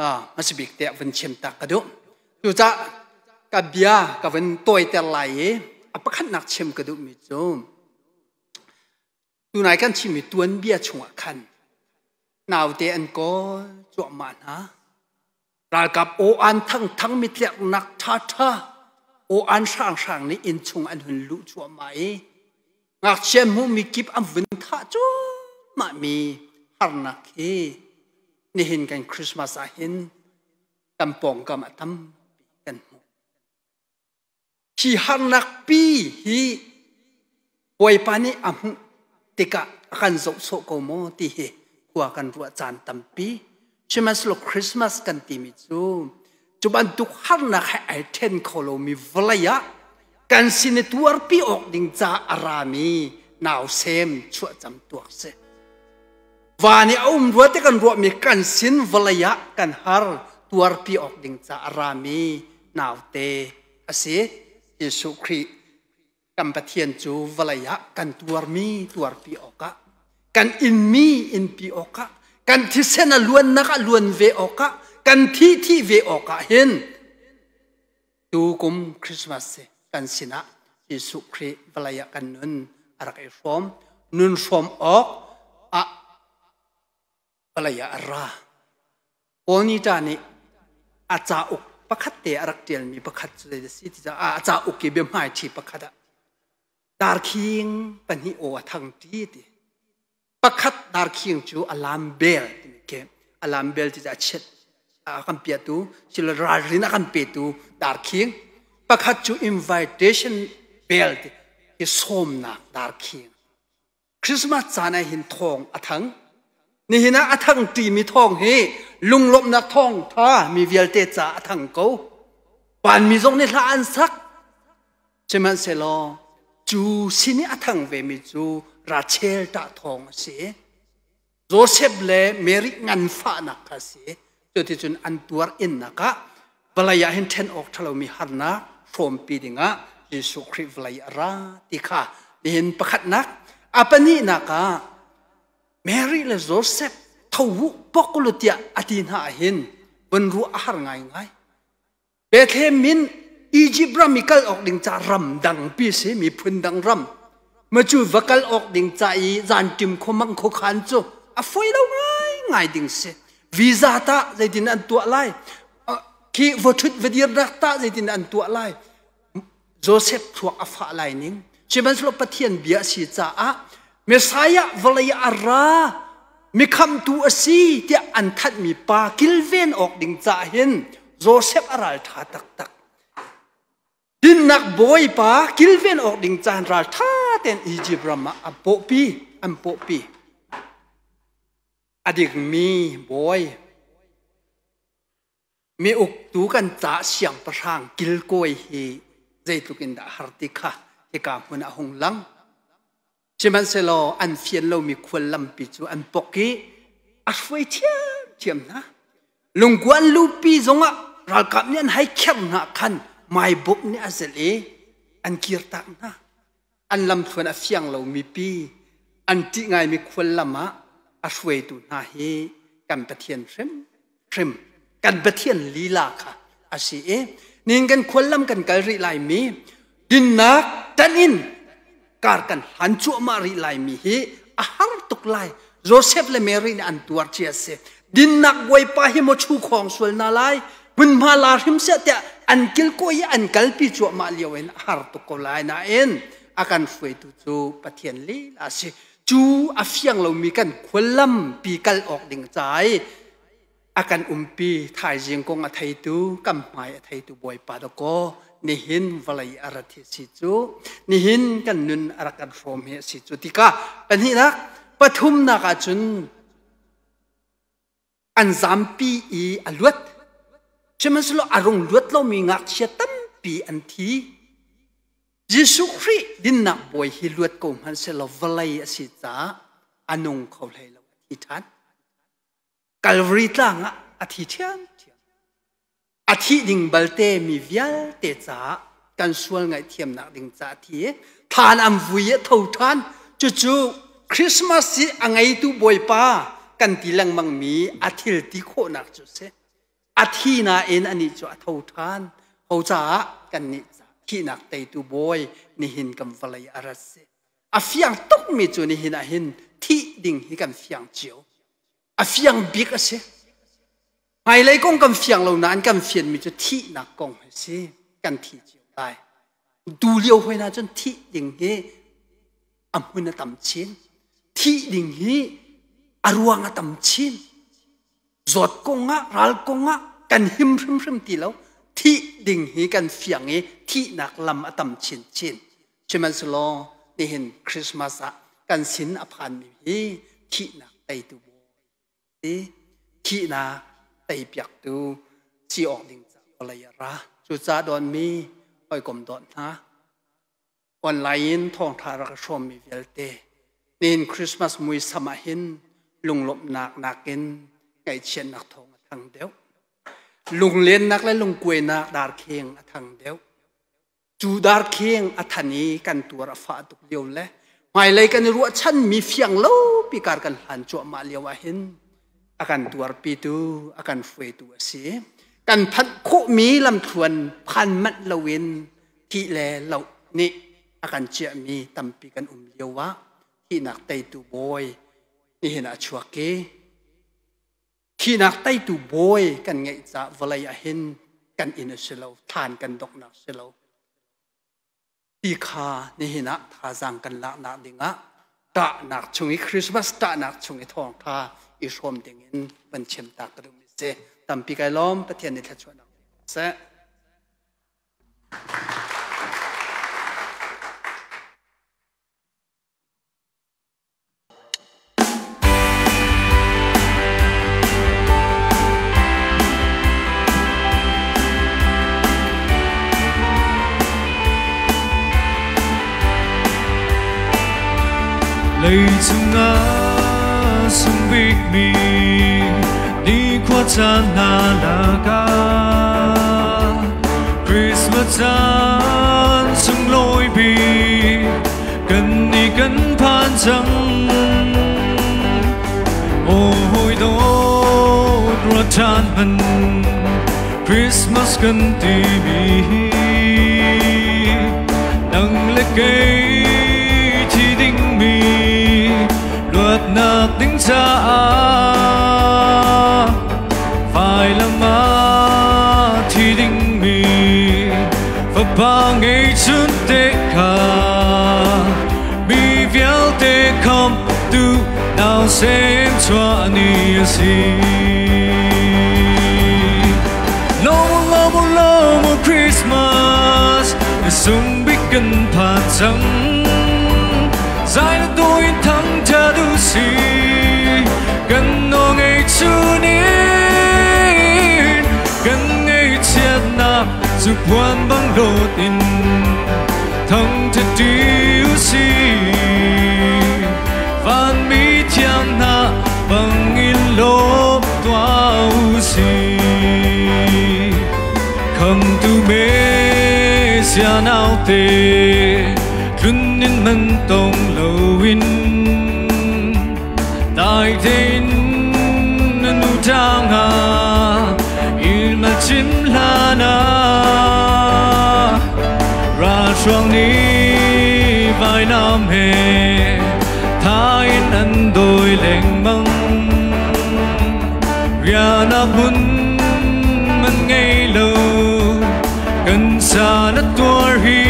hmasa bik te vun chim tak ka duh. Cucah ka bia ka vun tawiter lai i a pakhatnak chim ka duhmi cu tunai kan chimmi tuanbia chungah khan naute an kawl cuahmah hna. Ralkap aw an thangthang mitlerhnak ṭhaṭha aw an hranghrang nih inn chung an hun luh cuahmah i ngakchia hmuhmi kip an vun thah cuahmah mi harnak hi nihin kan Christmas ah hin kan pawngkam ah tampi kan hmuh. Hi harnak pi hi Bawipa nih a hmuh tikah a kan zoh sawh ko maw ti hi khua kan ruah caan tampi. Sihmanhsehlaw Christmas kan timi cu cu bantuk harnak he ai ṭhen kho lomi vawlei ah kan sin i tuarpi awk ding ca a rami nausem chuahcam tuak si. Van i a um rua te kan ruahmi kan sin vawlei ah kan har tuarpi awk ding ca a rami naute a si. Jesuh Khrih kan Pathian cu vawlei ah kan tuarmi tuarpi awkah kan inmi inpi awkah kan thisen a luannak ah luan ve awkah kan thi thi ve awkah hin tu kum Christmas si kan sinah Jesuh Khrih vawlei ah kan nun a rak i hrawm nun hrawm awk ah vawlei ah a ra Paul Nita nih a cauk pakhat te a rak ṭialmi pakhat cu zei si ti caah a cauk i biahmaiṭhi pakhat ah darkhing pahnih aw a thang ṭi ti pakhat darkhing cu alarm bell timi khi alarm bell ti cu a chiat a kan piahtu silo ralrin a kan petu darkhing pakhat cu invitation bell ti hi sawmnak darkhing Christmas caan ah hin thawng a thang. Nihin ah a thang ṭimi thawng hi lunglawmhnak thawng ṭha mi vialte ca a thang ko. Vanmi zong nih hla an sak. Sihmanhsehlaw cu sin i a thang vemi cu Rachel ṭah thawng a si. Joseph le Mary nganfahnak kha a si. Cuticun an tuar innak ah vawlei ah hin ṭhen awk ṭhalomi harnak hrawmpi dingah Jesuh Khrih vawlei a ra ti kha nihin pakhatnak. A pahnihnak ah Mary le Joseph tho u pok u tiah a ti hna ah hin vun ruah a har ngaingai. Bethlehem min Egypt ram i kal awk ding ca ram dang pi si miphun dang ram ma cu va kal awk ding ca i zanṭim khuamang khuakhan cu a foi lo ngai ngai ding si. Visa ta zeitin an tuah lai, khi va ṭhut va dir rak ta zeitin an tuah lai, Joseph thluak a fah lai ning. Sihmanhsehlaw Pathian bia a si caah Messiah vawlei a ra, mikhamtu a si tiah an thanhmi pa kilven awk ding caah hin Joseph a ralṭha taktak. Dinnak Bawipa kilven awk ding caan ralṭha tein Egypt ram ah a pawhpi, an pawhpi. A dikmi bawi Mi uktu kan ca siangpahrang kilkawi hi zeitluk in dah har ti kha hika hmun ah hung lang. Sihmanhsehlaw an fian lomi khual lampi cu an pok i a hruai ṭhiamṭhiam hna. Lungkua an lupi zongah ralkap nih an hei kherh hna khan maibawk nih a zelh i an kirtak hna. An lamthluan a fiang lomi pi, an ṭih ngaimi khual lam ah a hruaitu hna hi kan Pathian hrimhrim, kan Pathian lila kha a si i nihin kan khuallam kan kal rih laimi dinnak ṭanh in kar kan hlan cuahmah rih laimi hi a har tuk lai. Joseph le Mary nih an tuar cia a si. Dinnak Bawipa hi maw chu khawng sual na lai, hmunhma la hrim seh tiah an kilkawi i an kalpi cuahmah lio in a har tuk ko lai nain a kan hruaitu cu Pathian lila a si. Cu a fiang lomi kan khuallam pi kal awk ding ca i a kan umpi thaizing kong a theitu, kan hmai a theitu Bawipa dakaw nihin vawlei a rat hi si cu, nihin kan nun a rak kan hrawm hi a si cu. Tikah pahnihnak, pathumnak ahcun an zampi i a luat. Sihmanhsehlaw a rung luat lomi ngakchia tampi an thi. Jesuh Khrih dinnak bawi hi luat ko hmanhsehlaw vawlei a si caah a nung kho hlei lo, a thi ṭhan. Calvary tlang ah a thi ṭhiamṭhiam. A thih ding balte mi vialte caah kan sual ngaihthiamnak ding caah a thi i thlan an vui i a tho ṭhan. Cucu Christmas hi a ngeitu Bawipa kan ti lengmang mi a thil ti khawhnak cu a si. A thi nain anih cu a tho ṭhan. Ho caah kannih caah thihnak teitu Bawi nihin kan vawlei a rat si. A fiang tukmi cu nihin ah hin thih ding hi kan fiang cio. A fiang bik a si. Hmailei kong kan fiang lo nain kan fianmi cu thihnak kong a si. Kan thi cio lai. Tu lio hoi na cun thih ding hi a hmun a tam chin. Thih ding hi a ruang a tam chin. Zawt kong ah, ral kong ah kan him hrimhrim ti lo. Thih ding hi kan fiang i thihnak lam a tam chinchin. Sihmanhsehlaw nihin Christmas ah kan sin a phanmi hi thihnak teitu Bawi thihnak teipiaktu si awk ding ca vawlei a ra. Cucaah dawnmi hawikom dawt hna, online in thawngṭha rak i hrawmmi vialte, nihin Christmas muisam ah hin lunglawmhnak nakin ngaihchiatnak thawng a thang deuh. Lunglennak le lungkuainak darkhing a thang deuh. Cu darkhing a than i kan tuar a fah tuk lio le hmailei kan i ruahchanmi fiang lo pi kar kan hlan cuahmah lio ah hin a kan tuarpitu, a kan hruaitu a si. Kan phanh khawhmi lamthluan phan manh loin thih le loh nih a kan ciahmi tampi kan um lio ah thihnak teitu bawi nihin ah a chuak i thihnak teitu bawi kan ngeih caah vawlei ah hin kan inn a si lo, thlan kan donghnak si lo. Ti kha nihin ah thazaang kan laknak dingah ṭahnak chung i Christmas ṭahnak chung i thawngṭha i hrawm dingin van chim ta ka duhmi si. Tampi kai lawm, Pathian nih thluachuahnak seh.
Leicung ah sungbikmi nikhua. Christmas caan hna lakah Christmas caan sunglawi bik kan ni kan phan cang. Aw hawi dawt ruat ṭhan hmanh Christmas kan timi hi nang le kei thi dingmi luatnak ding caah vailam ah thi dingmi fapa ngeihchun te kha mi vialte khamtu nausem chuah ni a si. Lawm lawm lawm Christmas ni sung bik kan phan cang. Zai na tuin thang tha du si kan no ngei chunin kan ngei chiatnak zu puan bang lawt in thang tha ti u si van mi thiang hna bang in lawm tuah u si. Khamtu Messiah naute tlun in man tong loin dai tein na nu tangah ilmal chim hlana ralhruang nih vainam he tha in an dawi lengmang riahnak hmun man ngei lo kan sa na tuar hi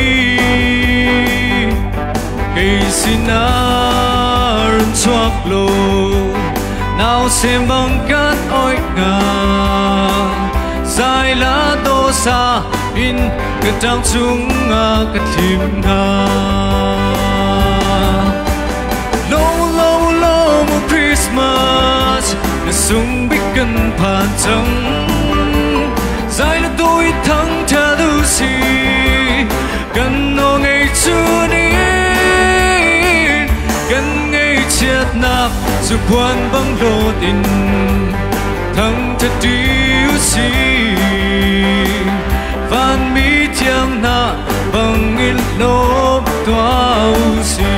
kei sinah run chuak law nausem bang kan oi nga zai la do sa in ka tang chungah ka thlim hna. Lawm lawm lawm Christmas na sung bik kan phan cang zai la doi thang tha du si kan no ngei chunin kan ngei chiatnak zu puan bang lawt in thang tha ti u si van mi thiang hna bang in lawm tuah u si.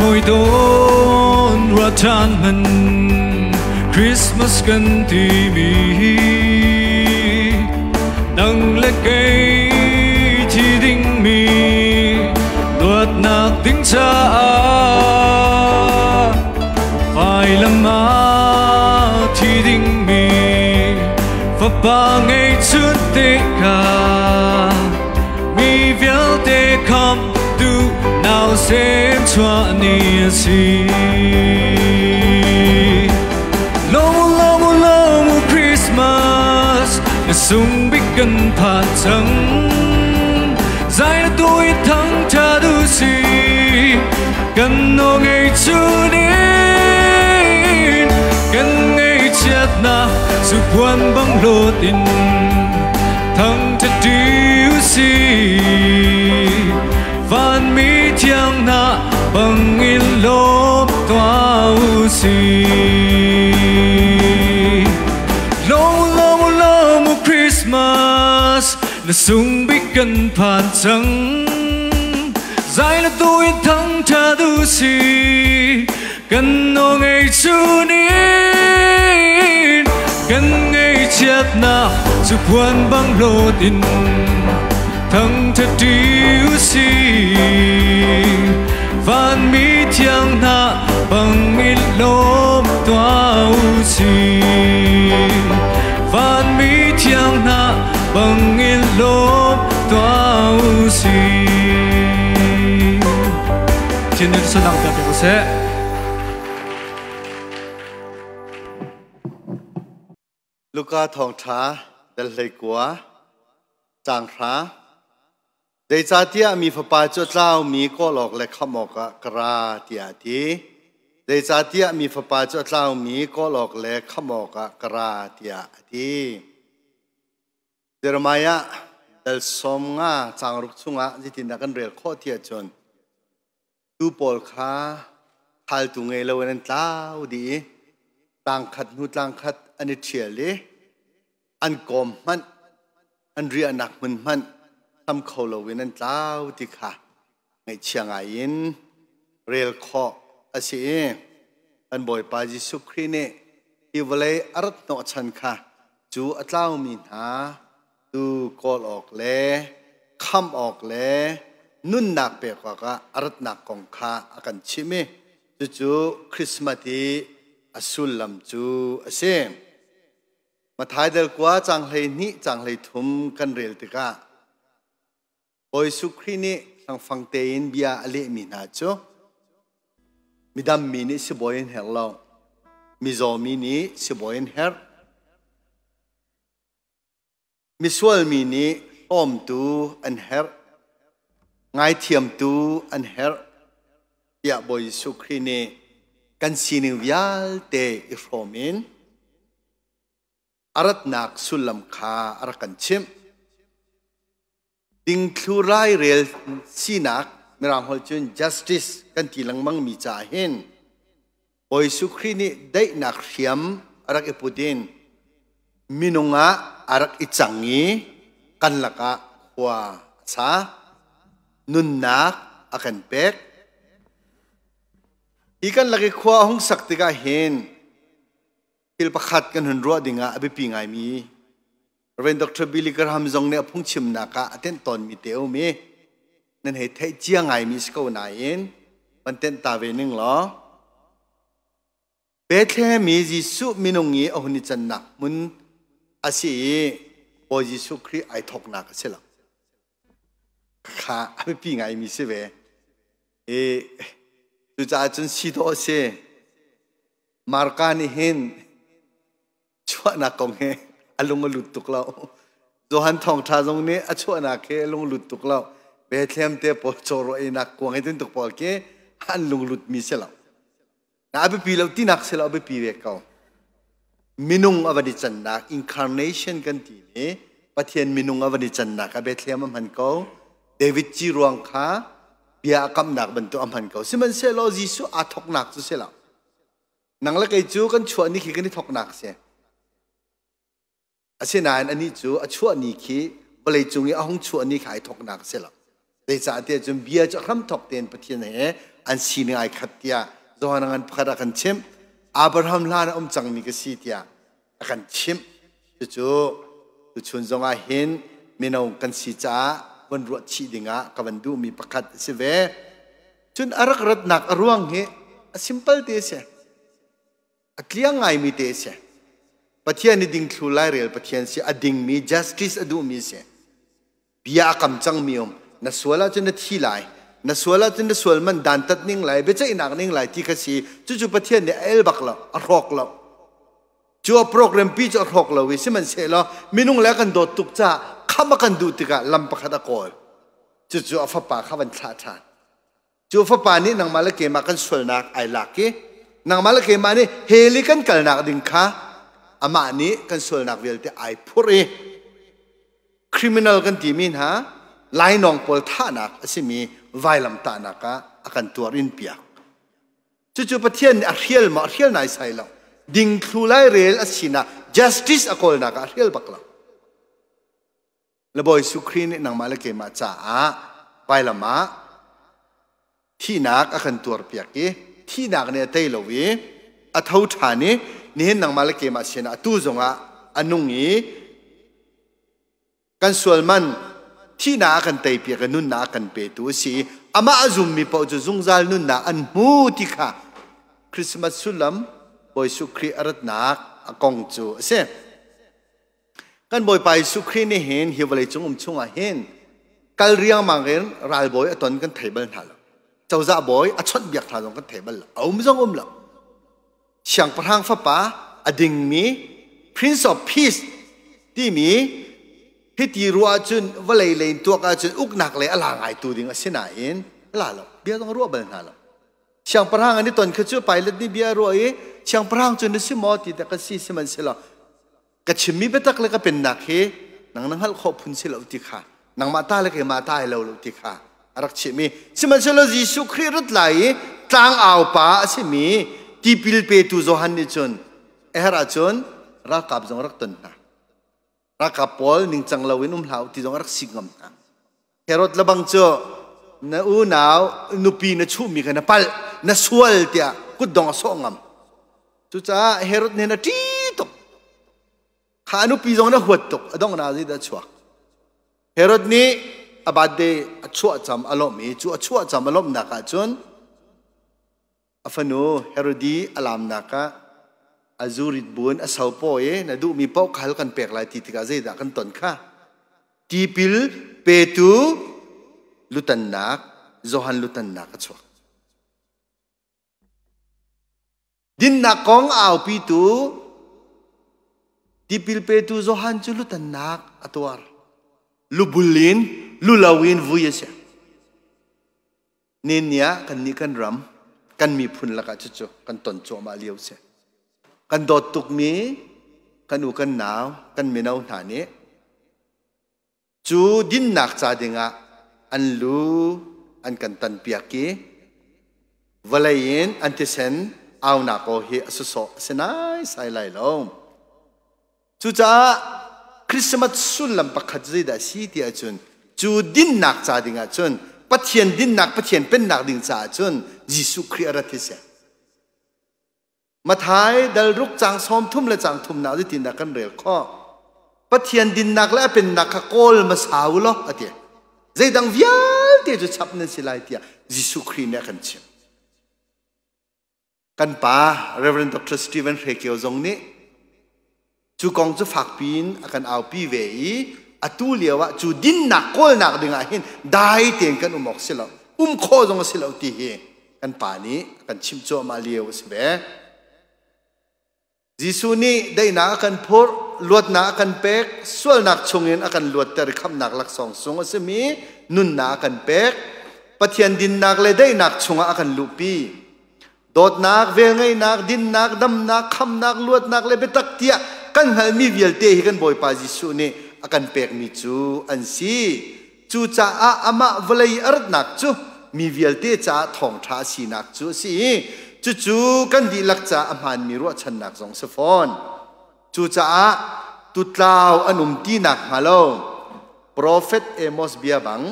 Môi đón ra than mình Christmas kan ti mi nang le kei thi ding mi luatnak ding caah vailam ah thi ding mi fapa ngeihchun te kha mi vialte khamtu nausem chuah ni a si. Lawm lawm lawm Christmas na sung bik kan phan cang zai na tuin thang tha du si kan no ngei chunin kan ngei chiatnak zu puan bang lawt in thang tha ti u si van mi thiang hna bang in lawm tuah u si. Lawm lawm lawm Christmas na sung bik kan phan cang zai la tuin thang tha du si kan no ngei chunin kan ngei chiatnak zu puan bang lawt in thang tha ti u si van mi thiang hna bang in lawm tuah u si van mi thiang hna bang in lawm tuah u si.
Thiên nhiên xuân đăng piak u seh.
Luka thawngṭha dal 19 caang 10 Zeicahtiah mi Fapa cu a tlaumi kawl awk le khamh awkah ka ra tiah a ti. Zeicahtiah mi Fapa cu a tlaumi kawl awk le khamh awkah ka ra tiah a ti. Jeremiah dal 50 caang ruk chungah zeitindah kan rel khawh ti ahcun tuu pawl kha khaltu ngei loin an tlau dih i tlangkhat hnu tlangkhat an i ṭhial i an kawm hmanh an riahnak hmun hmanh hlam kho loin an tlau ti kha ngaihchia ngai in rel khawh a si i kan Bawipa Jesuh Khrih nih hi vawlei a rat hnawhchan kha cu a tlaumi hna tu kawl awk le khamh awk le nunnak pek awkah a ratnak kong kha a kan chimh i cucu Christmas i a sullam cu a si. Matthai dal kua caang 12 caang 13 kan rel tikah Bawi Jesuh Khrih nih hlangfang tein bia a lehmi hna cu midammi nih sibawi an herh lo, mizawmi nih sibawi an herh. Misual mi nih hlawmtu an herh, ngaithiamtu an herh tiah Bawi Jesuh Khrih nih kan sining vialte i hrawm in a ratnak sullam kha a rak kan chimh. Dingthlu rairel sinak Mirang holh cun justice kan ti lengmang mi caah hin Bawi Jesuh Khrih nih daihnak hriam a rak i put in minung ah a rak i cang i kan lakah khua a sa, nunnak a kan pek. Hi kan lak i khua a hung sak tikah hin thil pakhat kan hun ruah dingah a biapi ngaimi Rev. Dr. Billy Graham zong nih a phungchimnak ah a tenh tawnmi te um i nan hei theih cia ngaimi si ko nain van tenh ta ve ning law Bethlehem i Jesuh minung i a hun i cannak hmun a si i Bawi Jesuh Khrih ai thawknak a si lo. Kha a biapi ngaimi si ve. I cucaah cun si dawh a si. Marka nih hin chuahnak kong he a lung a lut tuk lo. Johan thawngṭha zong nih a chuahnak he a lung lut tuk lo. Bethlehem te pawl cawraw einak kuang he tintuk pawl khi an lung lut mi si lo. Na a biapi lo tinak si lo a biapi ve ko. Minung a van i cannak incarnation kan ti mi Pathian minung a van i cannak a Bethlehem a hman ko. David ci ruang kha bia a kamnak bantuk a hman ko. Sihmanhsehlaw Jesuh aa thoknak cu si lo. Nang le kei cu kan chuah ni khi kan i thoknak a si. Asinain anih cu a chuah ni khi vawleicung i a hung chuah ni kha ai thoknak a si lo. Zeicahtiah cun bia cu a hramthok tein Pathian he an sining ai khat tiah Johan ngan pakhat a kan chimh. Abraham hlan a um cangmi ka si tiah a kan chimh. Cucu tuchun zongah hin mino kan si caah von ruah chih dingah ka van duhmi pakhat a si ve. Cun a rak ratnak a ruang hi a simple te a si. A tliang ngaimi te a si. Pathian i dingthlu lairel Pathian si, a dingmi justice a duhmi si. Bia a kam cangmi um. Na sual ahcun na thi lai. Na sual ahcun na sual man dantat ning lai, biaceihnak ning lai ti kha si. Cucu Pathian nih a el bak lo, a hrawk lo. Cu a program pi cu a hrawk lo i sihmanhsehlaw minung le a kan dawt tuk caah khamh a kan duh tikah lam pakhat a kawl. Cucu a fapa kha van thlah ṭhan. Cu fapa nih nangmah le keimah kan sualnak ai lak i nangmah le keimah nih hell i kan kalnak ding kha amah nih kan sualnak vialte ai phurh i criminal kan timi hna lainawng pawl thahnak a simi vailamtahnak ah a kan tuar in piak. Cucu Pathian nih a hrial maw a hrial naisai lo. Dingthlu lairel a sinak justice a kawlnak ah a hrial bak lo. Le Bawi Jesuh Khrih nih nangmah le keimah caah vailam ah thihnak a kan tuarpiak i thihnak nih a tei lo i a tho ṭhan i nihin nangmah le keimah sinah atu zongah a nung i kan sual man thihnak a kan teipiak i nunnak a kan petu a si i amah a zummi paoh cu zungzal nunnak an hmu ti kha Christmas sullam Bawi Jesuh Khrih a ratnak a kong cu a si. Kan Bawipa Jesuh Khrih nih hin hi vawleicung um chungah hin kal riangmang in ralbawi a ton kan thei bal hna lo. Cozah bawi a chawnhbiak hna zong kan thei bal lo. A um zong um lo. Siangpahrang fapa a dingmi Prince of Peace timi hiti ruah ahcun vawlei lei in tuak ahcun uknak lei a la ngaitu ding a si nain a la lo. Bia zong a ruah bal hna lo. Siangpahrang an i ton kha cu Pilate nih bia a ruah i siangpahrang cu na si maw ti te ka si sihmanhsehlaw ka chimmi biatak le ka pennak hi nang na hngalh khawh phun si lo ti kha nangmah ta le keimah ta ai lo lo ti kha a rak chimmi. Sihmanhsehlaw Jesuh Khrih rat lai i tlangau pa a simi tipil petu Johan nih cun a herh ahcun ralkap zong rak ton hna, ralkap pawl ningcang loin um hlah u ti zong a rak sik ngam hna. Herod lebang cu na unau nupi na chuhmi kha na palh, na sual tiah kutdong a sawh ngam. Cucaah Herod nih na ṭi tuk kha, a nupi zong na huat tuk. A donghnak zeidah chuak? Herod nih a birthday a chuah cam a lawmh i cu a chuah cam a lawmhnak ah cun a fanu Herodi a lamnak ah a zurit buin a sopaw i na duhmi paoh khal kan pek lai ti tikah zeidah kan ton kha? Tipil petu lutannak, Johan lutannak a chuak. Dinnak kong aupitu tipil petu Johan cu lutannak a tuar, lubul in lulo in vui a si. Nin ah kannih kan ram, kan miphun lakah cucu kan ton cuahmah lio si. Kan dawt tukmi kan u kan nau, kan mino hna nih cu dinnak ca dingah an lu an kan tanpiak i vawlei in an thisen aunak aw hi a sawsawh a si naisai lai lo. Cucaah Christmas sullam pakhat zeidah a si ti ahcun cu dinnak ca dingah cun, Pathian dinnak, Pathian pennak ding caah cun Jesuh Khrih a rat hi si. Matthai dal ruk cang 30 le cang thumnak zeitindah kan rel khawh? Pathian dinnak le a pennak kha kawl hmasa u law a ti. Zeidang vialte cu chap nan si lai tiah Jesuh Khrih nih a kan chimh. Kan pa Reverend Dr. Stephen Hre Kio zong nih cu kong cu fakpi in a kan aupi ve i atu lio ah cu dinnak kawlnak dingah hin dai tein kan um awk si lo, um khawh zong a si lo ti hi kan pa nih a kan chimh cuahmah lio a si ve. Jesuh nih daihnak a kan phurh, luatnak a kan pek, sualnak chungin a kan luatter i khamhnak laksawng sung a simi nunnak a kan pek. Pathian dinnak le daihnak chungah a kan luhpi. Dawtnak, velngeihnak, dinnak, damnak, khamnak, luatnak le biatak tiah kan hngalhmi vialte hi kan Bawipa Jesuh nih a kan pekmi cu an si. Cucaah amah vawlei a ratnak cu mi vialte caah thawngṭha a sinak cu a si i cucu kan dihlak caah a hmaanmi ruahchannak zong a si fawn. Cucaah tutlau an um ti nakhnga lo profet Amos bia bang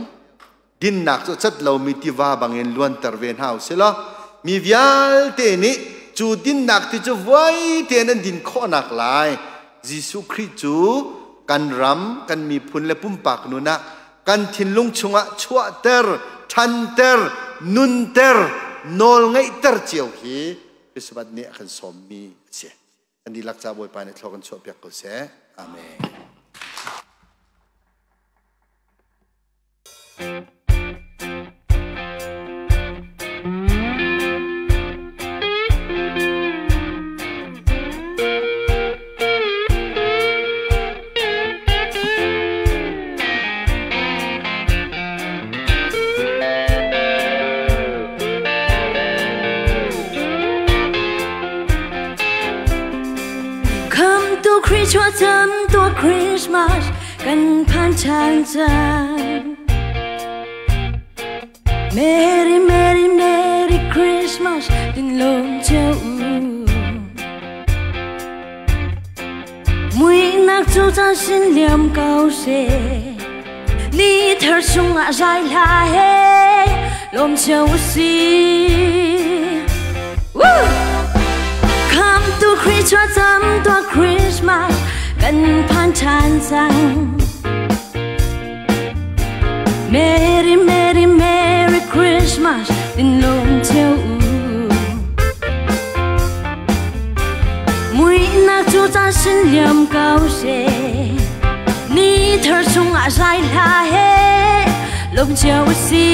dinnak cu a cat lomi tiva bangin luanter ve hna u sih law mi vialte nih cu dinnak ti cu vuai tein an din khawhnak lai Jesuh Khrih cu kan ram, kan miphun le pumpak nun ah kan thinlung chungah chuahter, ṭhanter, nunter, nawlngeihter cio hi Christmas nih a kan sawmmi a si. Kan dihlak ca Bawipa nih thlua kan chuahpiak ko seh. Amen.
Come to Christmas, come to Christmas, kan phan ṭhan cang. Merry Merry Merry Christmas tin lawm cio u. Muihnak cu caan sin liam ko seh. Ni thar chungah zai hla he lawm cio u si. Woo! Come to Christmas, come to Christmas, kan phan ṭhan cang. Merry Merry Merry Christmas tin lawm cio u. Muihnak cu caan sin liam ko seh. Ni thar chungah zai hla he lawm cio u si.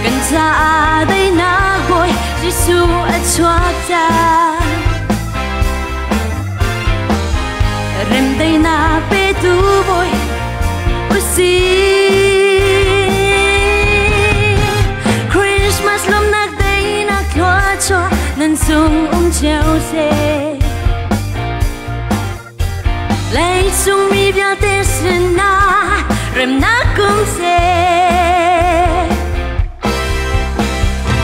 Kan caah daihnak Bawi Jesuh a chuak cang. Remdaihnak petu Bawi u si. Nan cung um cio seh. Leicung mi vialte sinah remnak um seh.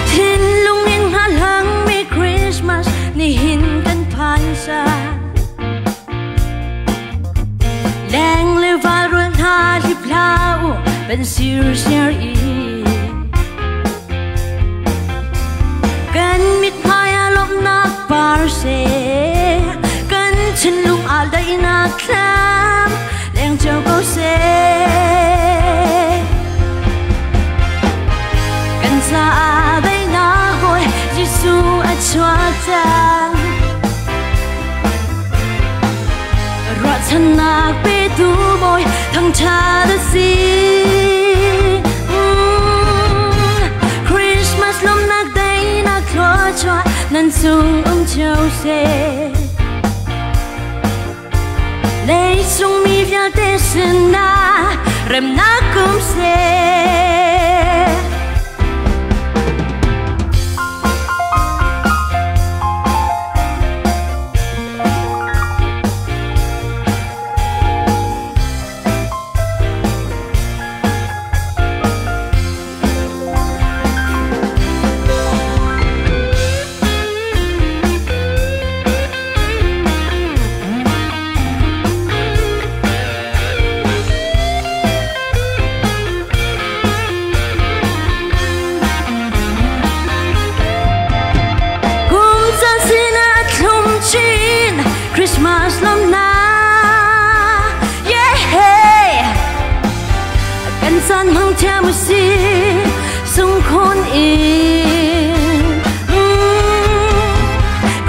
Thinlung in hngalhangmi Christmas nihin kan phan sa. Leng le val rual hna hlip hlah u ban sir siar i. Kan mithmai ah lawmhnak par seh. Kan thinlung ah daihnak thlam leng cio ko seh. Kan caah daihnak Bawi Jesuh a chuak cang. Ruahchannak petu Bawi thangṭhat a si. Christmas lawmhnak daihnak thluachuah nan cung um cio seh. Leicung mi vialte sinah remnak um seh. Kum caan sinah a thlum chin Christmas lawmhnak. Yeah. Kan caan hmang thiam usih sungkhun in.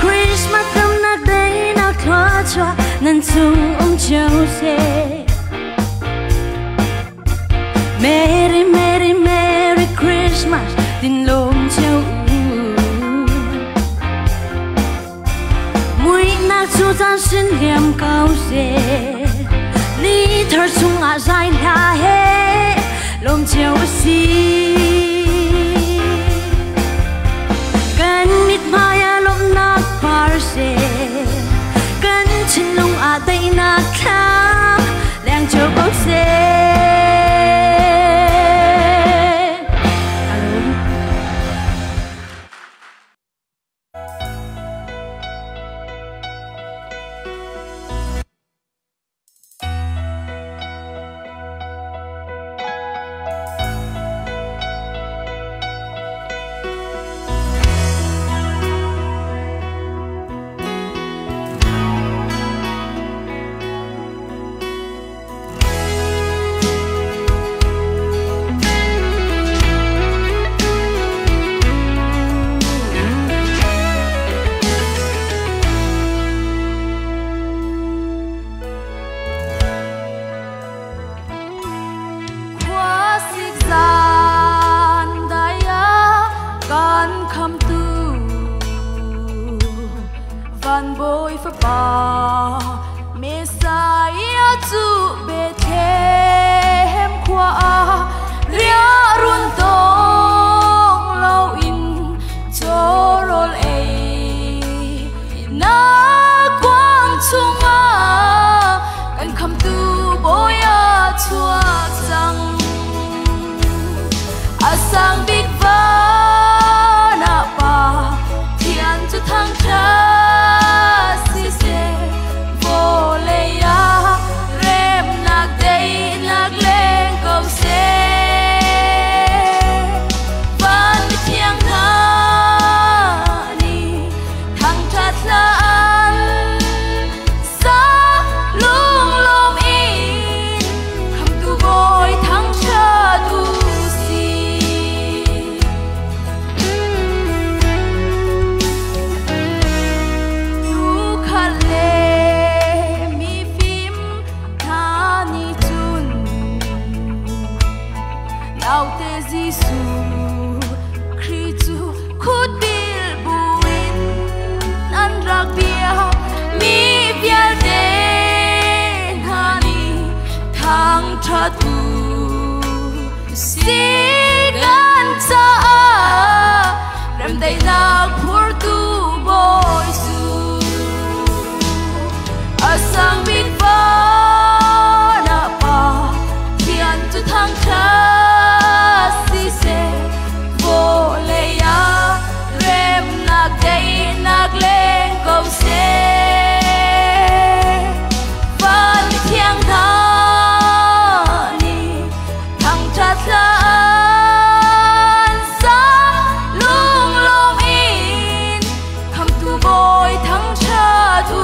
Christmas lawmhnak daihnak thluachuah nan cung um cio seh. Merry Merry Merry Christmas tin lawm cio u. Muihnak cu caan sin liam ko seh. Ni thar chungah zai hla he lawm cio usih. Kan mithmai ah lawmhnak par seh. Kan thinlung ah daihnak thlam leng cio ko seh. Amen.
Khuasik zan dai ah kan khamtu van Bawi Fapa Messiah cu Bethlehem khua ah riahrun tong loin cawrawl ei nak kuang chungah kan khamtu Bawi a chuak cang. A sang bik van ah Pathian cu thangṭhat siseh, vawlei ah remnak. Sualnak phurtu Bawi Jesuh. A sang bik van ah Pa Thian cu thangṭhat siseh, vawlei ah remnak daihnak leng ko seh. Van mithiang hna nih thangṭhat hla an sa, lunglawm in Khamhtu Bawi thangṭhat u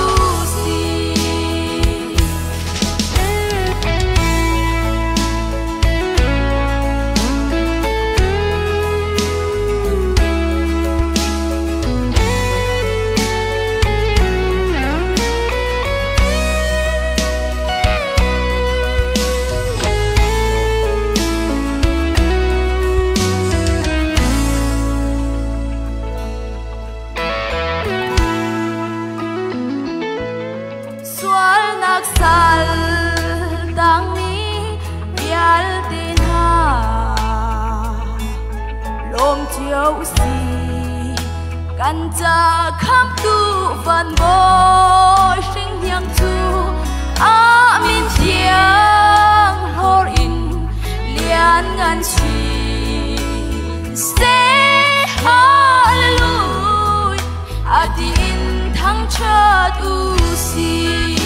sih. Sualnak sal tangmi vialte hna lawm cio usih. Kan ca khamtu van Bawi hringhniang cu a min thiang hlawr in lianngan chin seh. Hallelujah, a ti in thangṭhat u sih.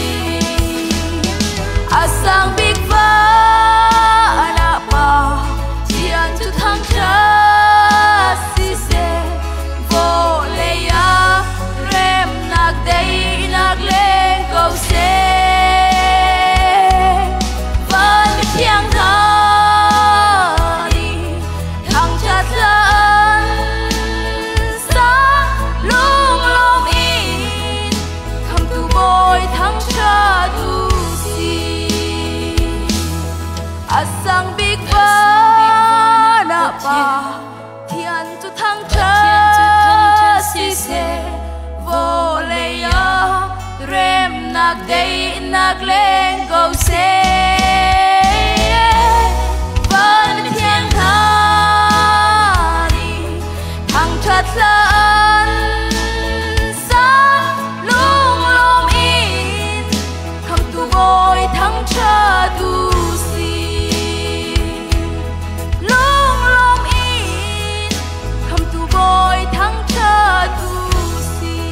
A sang bik van ah Pa Thian cu thangṭhat siseh, vawlei ah remnak daihnak leng ko seh. Van mithiang hna nih thangṭhat hla an sa, lunglawm in Khamhtu Bawi thangṭhat u sih. A sang bik van ah Pa Thian cu thangṭhat siseh, vawlei ah remnak daihnak leng ko seh. Van mithiang hna nih thangṭhat hla an sa, lunglawm in Khamhtu Bawi thangṭhat u sih. Lunglawm in Khamhtu Bawi thangṭhat u sih.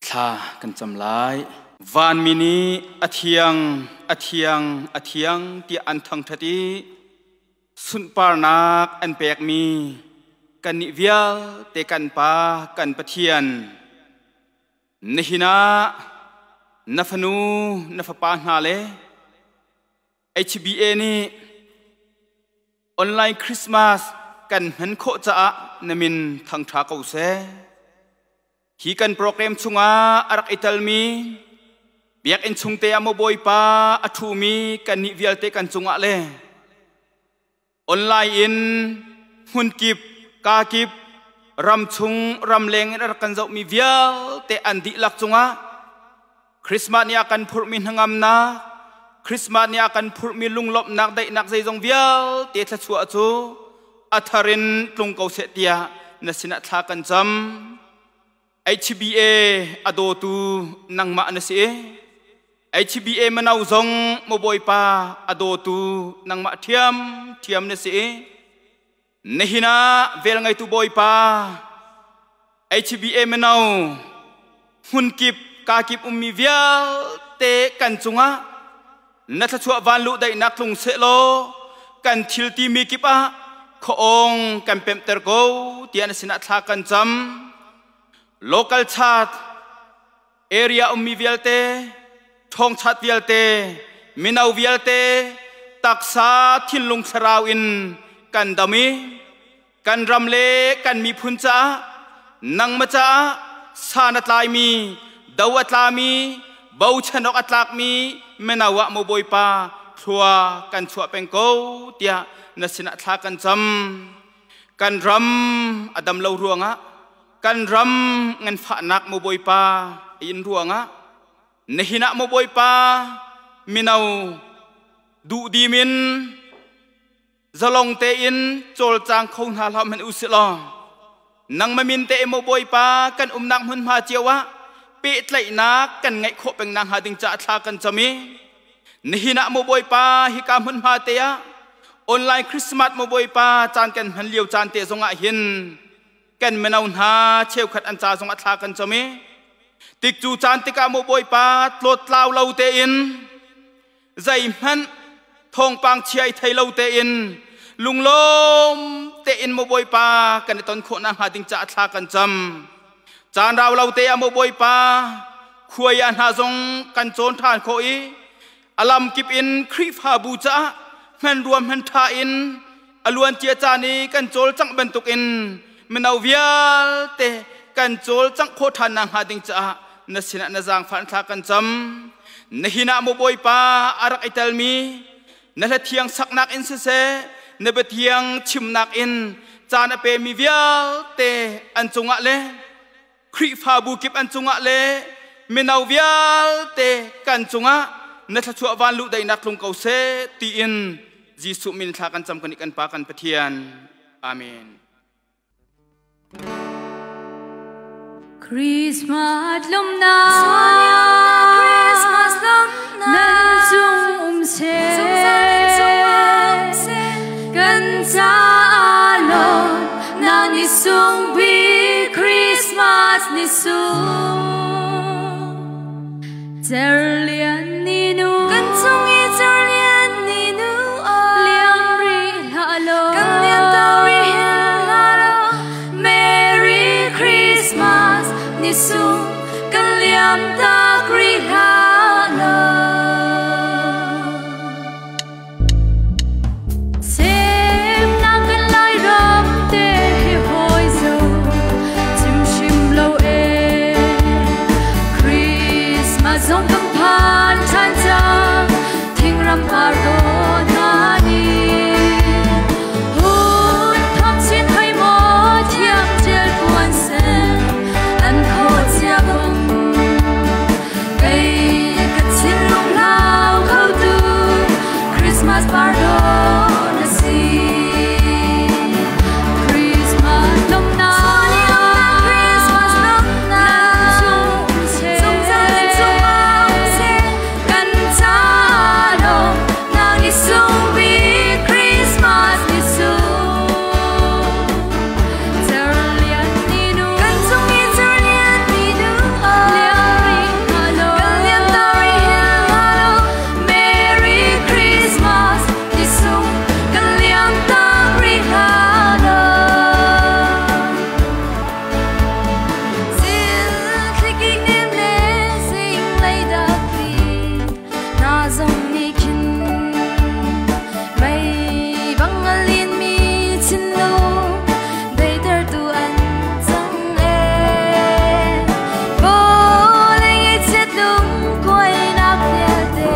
Thla kan cam lai. Vanmi nih a thiang, a thiang, a thiang tiah an thangṭhat i sunparnak an pekmi kannih vialte kan Pa kan Pathian, nihin ah na fanu na fapa hna le HBA nih online Christmas kan hman khawh caah na min thangṭha ko seh. Hi kan program chungah a rak i telmi biakinn chungte ah maw Bawipa a ṭhumi kannih vialte kan cungah le online in hmunkip kakip ramchung ramleng in a rak kan zohmi vialte an dihlak cungah Christmas ni ah kan phurhmi hnangamnak, Christmas ni ah kan phurhmi lunglawmhnak, daihnak zeizong vialte thluachuah cu a thar in tlung ko seh tiah na sinah thla kan cam. HBA a dawtu nangmah na si. HBA mano zong maw Bawipa a dawtu nangmah ṭhiam ṭhiam na si. Nihin ah velngeitu Bawipa HBA mino hmunkip kakip ummi vialte kan cungah na thluachuah vanluh daihnak tlung sehlaw kan thil timi kip ah khuaawng kan pemhter ko tiah na sinah thla kan cam. Local chart area ummi vialte, ṭhawngchat vialte, mino vialte taksa thinlung thlarau in kan dam i kan ram le kan miphun caah nangmah caah san a tlaimi, do a tlami, bochan awk a tlakmi mino ah maw Bawipa thlua kan chuah peng ko tiah na sinah thla kan cam. Kan ram a dam lo ruangah, kan ram nganfahnak maw Bawipa in ruangah Nihin ah maw Bawipa mino duhdim in zalong tein cawlcang kho hna hlah hmanh usih law nangmah min te maw Bawipa kan umnak hmunhma cio ah pehtlaihnak kan ngeih khawh peng nakhnga ding caah thla kan cam i nihin ah maw Bawipa hika hmunhma te ah online Christmas maw Bawipa caan kan hman lio caan te zong ah hin kan mino hna cheukhat an ca zong ah thla kan cam i tik cu caan tikah maw Bawipa tlawttlau lo tein zeihmanh thawngpang chia i thei lo tein lunglawm tein maw Bawipa kan i ton khawh nakhnga ding caah thla kan cam. Caan rau lo te ah maw Bawipa khuai ah hna zong kan cawn ṭhan khawh i a lam kip in Khrihfabu caah hmanrua hman ṭha in a luancia caan i kan cawlcangh bantukin mino vialte kan cawlcangh khawh ṭhan nakhnga ding caah na sinah na zaangfah thla kan cam. Nihin ah maw Bawipa a rak i telmi na hla thiang saknak in siseh na biathiang chimnak in caan a pemi vialte an cungah le Khrihfabu kip an cungah le mino vialte kan cungah na thluachuah van luh daihnak tlung ko seh tiin Jesuh min thla kan cam kan i kan Pa kan Pathian. Amen.
Christmas lawmnak
Christmas lawmnak
nan cung um seh kan caah lawmnak ni sung bik Christmas ni sung cerlian ni nu
kan cung i cerlian ni nu
liam rih hlah law
kan liam ta rih hlah law
Merry Christmas ni sung kan liam tak rih hlah law Semnak kan lai ram te hi hawi zo chim hrim lo e Christmas zong kan phan ṭhan cang thingram par dawh hna nih hun thawk chin hoi maw thiang ṭial puan sen an khawh cia bang kei ka thinlung hlau kho tu Christmas par dawh na si. Christmas lawmnak
Christmas lawmnak
nan cung um seh
zungzal nan cungah um seh
kan caah lawmnak ni sung bik Christmas ni sung cerlian ni nu
kan cung i cerlian ni nu
liam rih hlah law
kan liam ta rih hlah law
Merry Christmas ni sung kan liam tak rih hlah law
Zil thlikik nem le zing lei dak na zong nih khin mei bang a lin mi thinlung deiter tu an cang e vawlei ngaihchiat lungkuainak vialte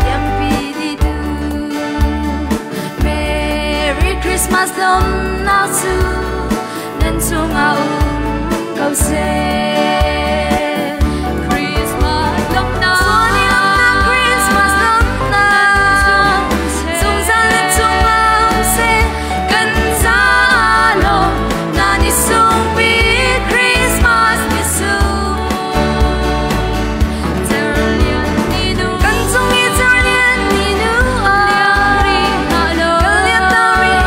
tiampi dih tu Merry Christmas lawmnak cu nan cungah um ko seh.
Christmas lawmnak
Christmas lawmnak zungzal nan cungah um seh kan caah lawmnak ni sung bik Christmas ni sung
cerlian ni nu
kan cung i cerlian ni nu
liam rih hlah law
kan liam ta rih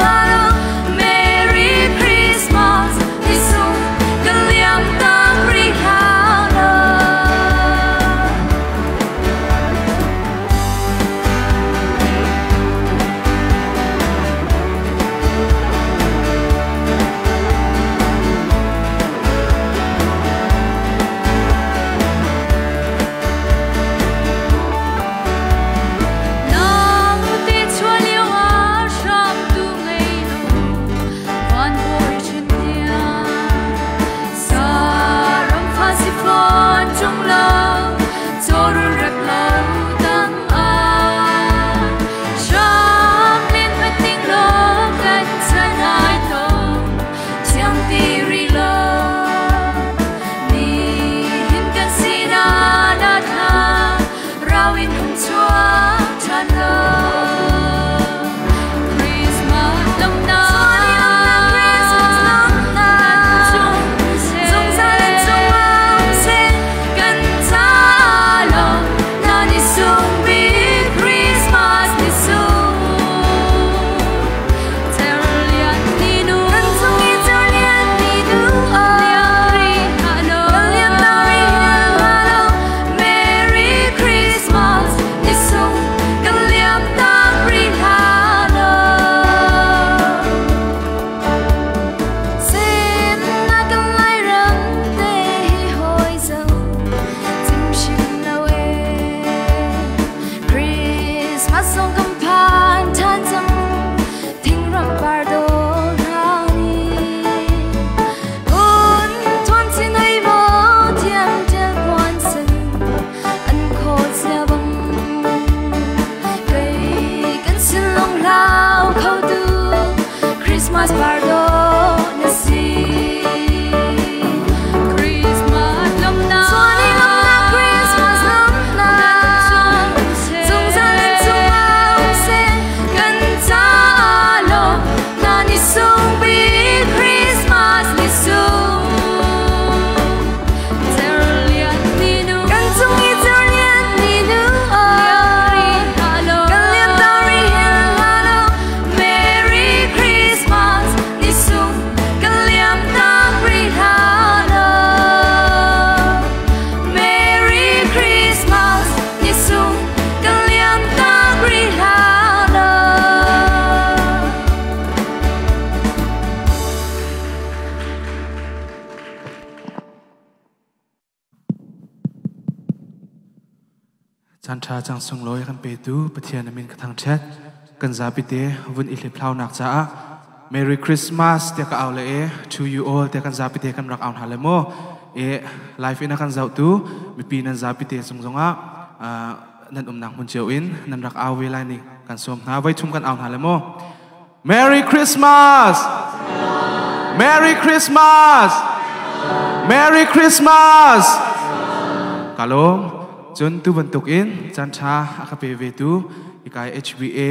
hlah law
Merry Christmas ni sung kan liam tak
Caan ṭha cang sunglawi kan petu Pathian a min ka thangṭhat. Kan zapite vun i hliphlau-nak caah Merry Christmas tiah ka au le e to you all tiah kan zapite kan rak au hna le mu. E live in a kan zohtu mipi nan zapite cung zongah nan umnak hmun cio in nan rak au ve lai ni kan sawm hna. Voi thum kan au hna le mu. Merry Christmas! Merry Christmas! Merry Christmas! Kalom cun tu bantukin caan ṭha a ka pe ve tu ikai HBA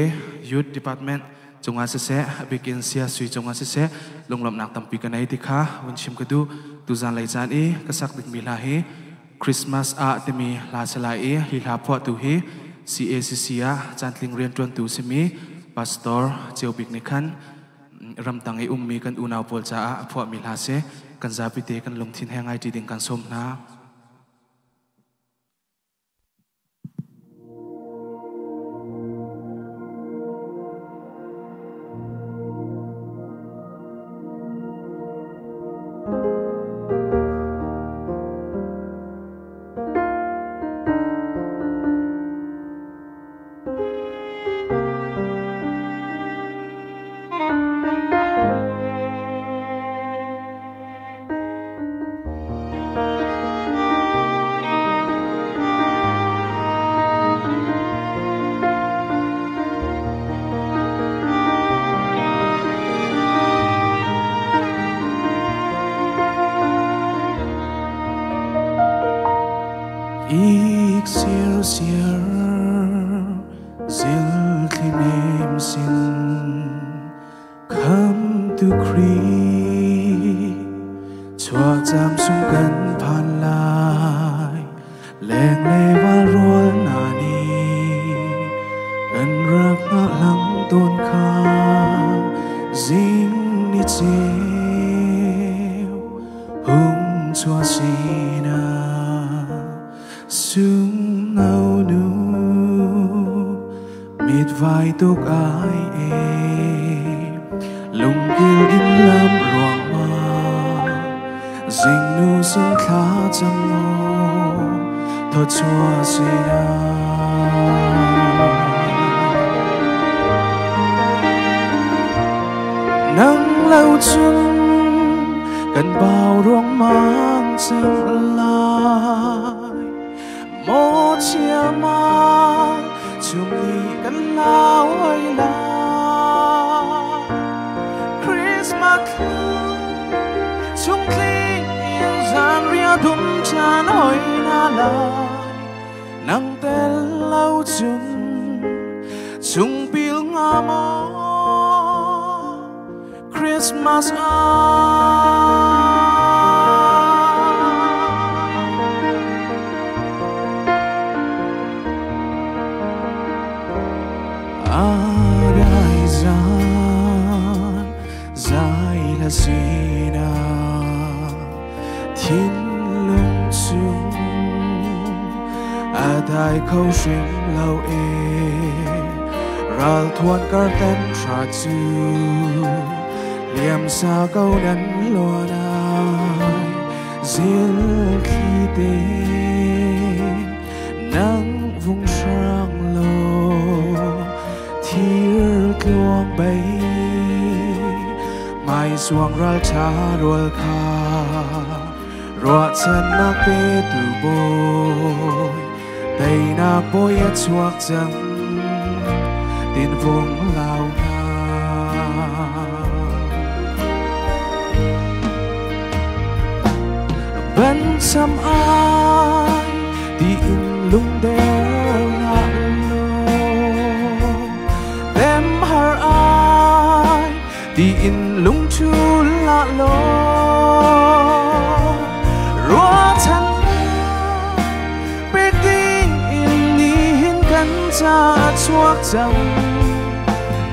Youth Department cungah siseh a bikin sia sui cungah siseh lunglawmhnak tampi ka nei ti kha vun chim ka duh. Tuzan lei caan i ka sak dingmi hla hi Christmas ah timi hla si lai i hi hla phuahtu hi CACC ah caantling rianṭuantu simi Pastor Ceu Bik nih khan ramtang i ummi kan unau pawl caah a phuahmi hla si. Kan zapite kan lungthin he ngai ṭi ding kan sawm hna. Ik sir siar zil thli sin Come to Khrih chuahcam sung kan phan lai lenglei valrual hna nih kan rak hngahhlang tawn kha zing ni ceu hung chuah sinah sungno nu mitvai tuk ai e lungkil in lam ruang ma zingnu sin thla cam maw thawchuah sinah. Nang lo cun kan bau ruang mang cang lai maw chia mang chung ni kan lau ai la Christmas chung thli zan ria dum chan hoi na lai nang tel lo cun chung pil nga maw Christmas Adai zan zai la sina thinlung chung adai kho hrim lo e ral thuan kar ten tha chu liam sa ko nan luan ai zil thli te nang vung hrang lo thir tluang bay mai suang ral tha rual kha ruahchannak petu bawi teinak bawi a chuak cang tin vung lau na ban sam ai ti in lungder la lo tem har ai ti in lungchu la lo ruahchan pek ding in nihin kan ca chuak cang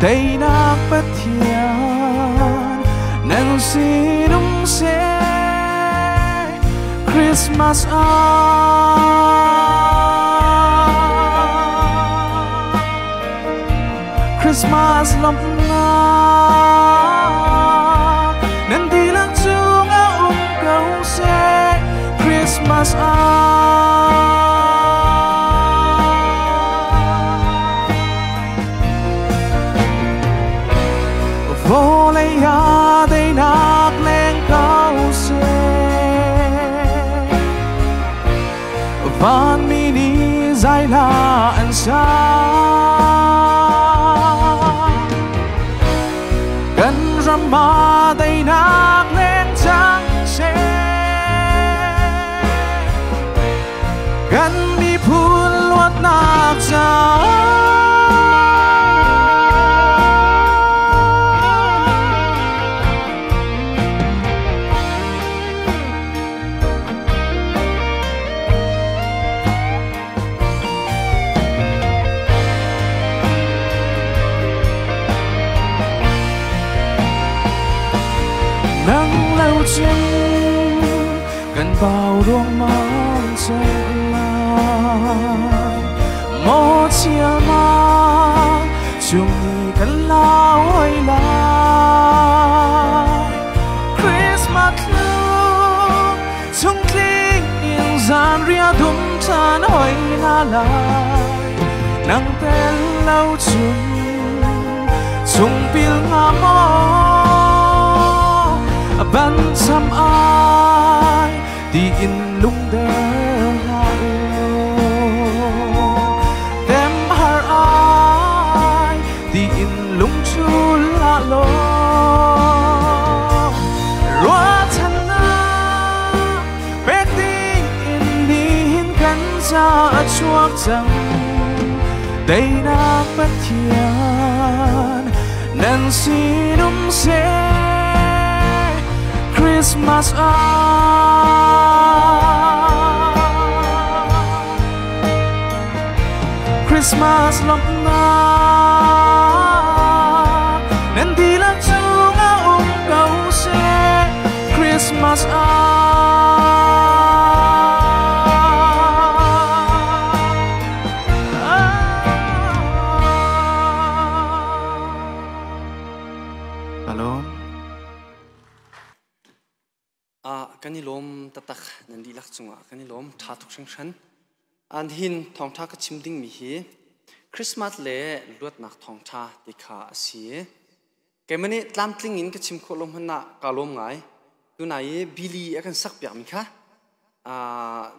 teinak Pathian nan sinung seh Christmas ah Christmas lawmhnak nan dihlak cungah um ko seh Christmas ah. Van mi nih zaihla an sa. Kan ram ah daihnak leng cang seh. Kan miphun luatnak caah. Nang lo cun kan bau ruangmang cang lai. Maw chia ma chung ni kan lau hoi lai. Christmas tlung chung tling in zan ria dum chan hoi na lai. Nang tel lo cun chung pil nga maw ban cham ai ti in lung der hlah tem har ai ti in lung chu la lo ruah than na pek ding in nihin kan ca a chuak cang Deinak Pathian nan sinum seh Christmas ah. Christmas lawmhnak nan dihlak cungah um ko seh Christmas ah. Alom.
Kan i lawm taktak nan dihlak cungah kan i lawm ṭha tuk hringhran. An hin thawngṭha ka chim dingmi hi Christmas le luatnak thawngṭha ti kha a si. Keimah nih tlamtling in ka chim khawh lo hmanh ah kaa lawm ngai. Tunai i Billy a kan sak piakmi kha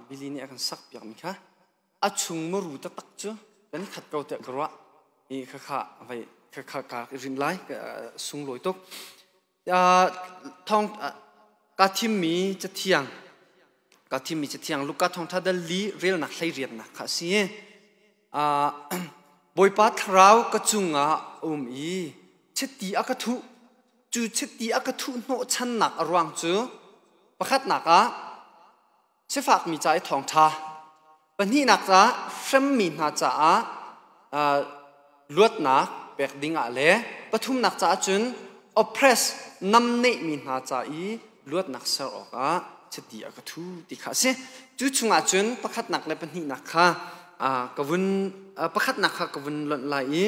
Billy nih a kan sak piakmi kha a chung muru taktak cu kan i khat ko tiah ka ruah. I khakha vai khakha ka rin lai sunglawi tuk. Thawng ka thimmi cathiang ka thimmi cathiang Luka thawngṭha dal li relnak hleiriatnak kha a si. Bawipa thlarau ka cungah a um i chiti a ka thuh. Cu chiti a ka thuh hnawhchannak a ruang cu pakhatnak ah sifakmi ca i thawngṭha, pahnihnak ca hremmi hna caah luatnak pek dingah le pathumnak caah cun oppress namnehmi hna ca i luatnak ser awkah chiti a ka thu ti kha a si. Cu chungah cun pakhatnak le pahnihnak kha ka vun pakhatnak kha ka vun lonh lai i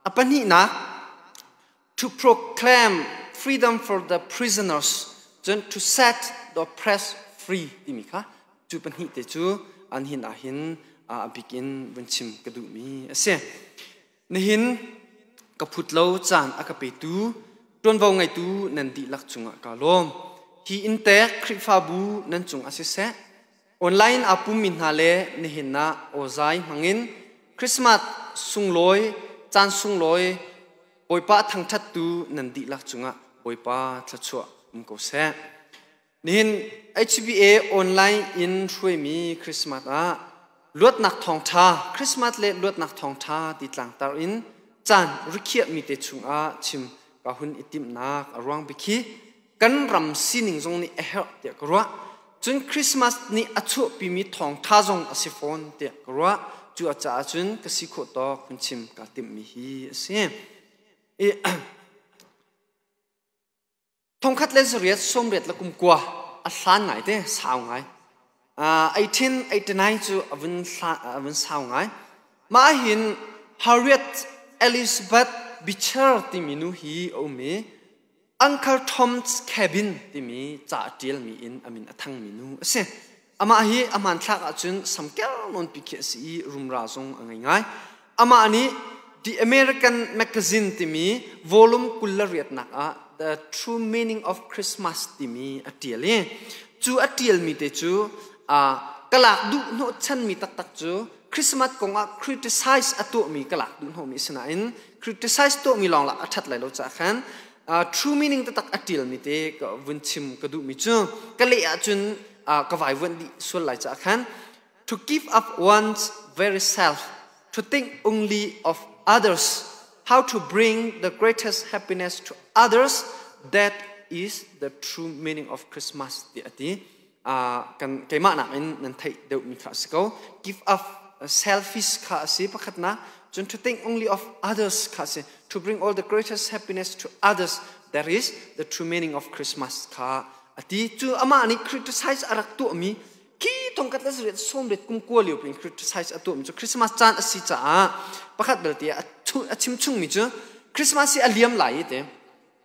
a pahnihnak to proclaim freedom for the prisoners cun to set the oppressed free timi kha cu pahnih te cu an hin ah hin a bik in vun chim ka duhmi a si. Nihin ka phut lo caan a ka petu ṭuanvo ngeitu nan dihlak cungah kaa lawm. Hi inntek Khrihfabu nan cung ah siseh, online aa pummi hna le nihin ah awzai hmangin Christmas sunglawi caan sunglawi Bawipa a thangṭhattu nan dihlak cungah Bawipa thluachuah um ko seh. Nihin HBA online in hruaimi Christmas ah luatnak thawngṭha Christmas le luatnak thawngṭha ti tlangtar in caan rikhiahmi te chungah chim ka hun i timhnak a ruang bik hi kan ram sining zong nih a herh tiah ka ruah. Cun Christmas nih a chuahpimi thawngṭha zong a si fawn tiah ka ruah. Cu a caah cun ka si khawh tawk hun chim kaa timhmi hi a si. I 1889 a hlan ngai te sau ngai. 1889 cu a vun, a vun sau ngai. Mah hin Harriet Elizabeth Beecher timi nu hi a um i Uncle Tom's Cabin timi ca a ṭialmi in a min a thangmi nu a si. Amah hi a hmanthlak ahcun samkel nawnpi khi a si i rumra zong a ngei ngai. Amah nih The American Magazine timi volume 28nak ah The True Meaning of Christmas timi a ṭial i cu a ṭialmi te cu Ka lak duh hnawh chanmi taktak cu Christmas kong ah criticize a tuahmi ka lak duh hnawhmi si nain criticize tuahmi lawng lah a ṭhat lai lo caah khan true meaning taktak a ṭialmi te ka vun chim ka duhmi cu ka leh ahcun ka vaivuanh dih sual lai caah khan, to give up one's very self, to think only of others, how to bring the greatest happiness to others, that is the true meaning of Christmas ti a ti. Kan keimah nakin nan theih deuhmi kha a si ko. Give up selfish kha a si pakhatnak, cun to think only of others kha a si, to bring all the greatest happiness to others, that is the true meaning of Christmas kha a ti. Cu amah nih criticize a rak tuahmi khi thongkhat le zariat sawmriat kum kua lio pin criticize a tuahmi cu Christmas caan a si caah pakhat belte a chim chungmi cu Christmas hi a liam lai i te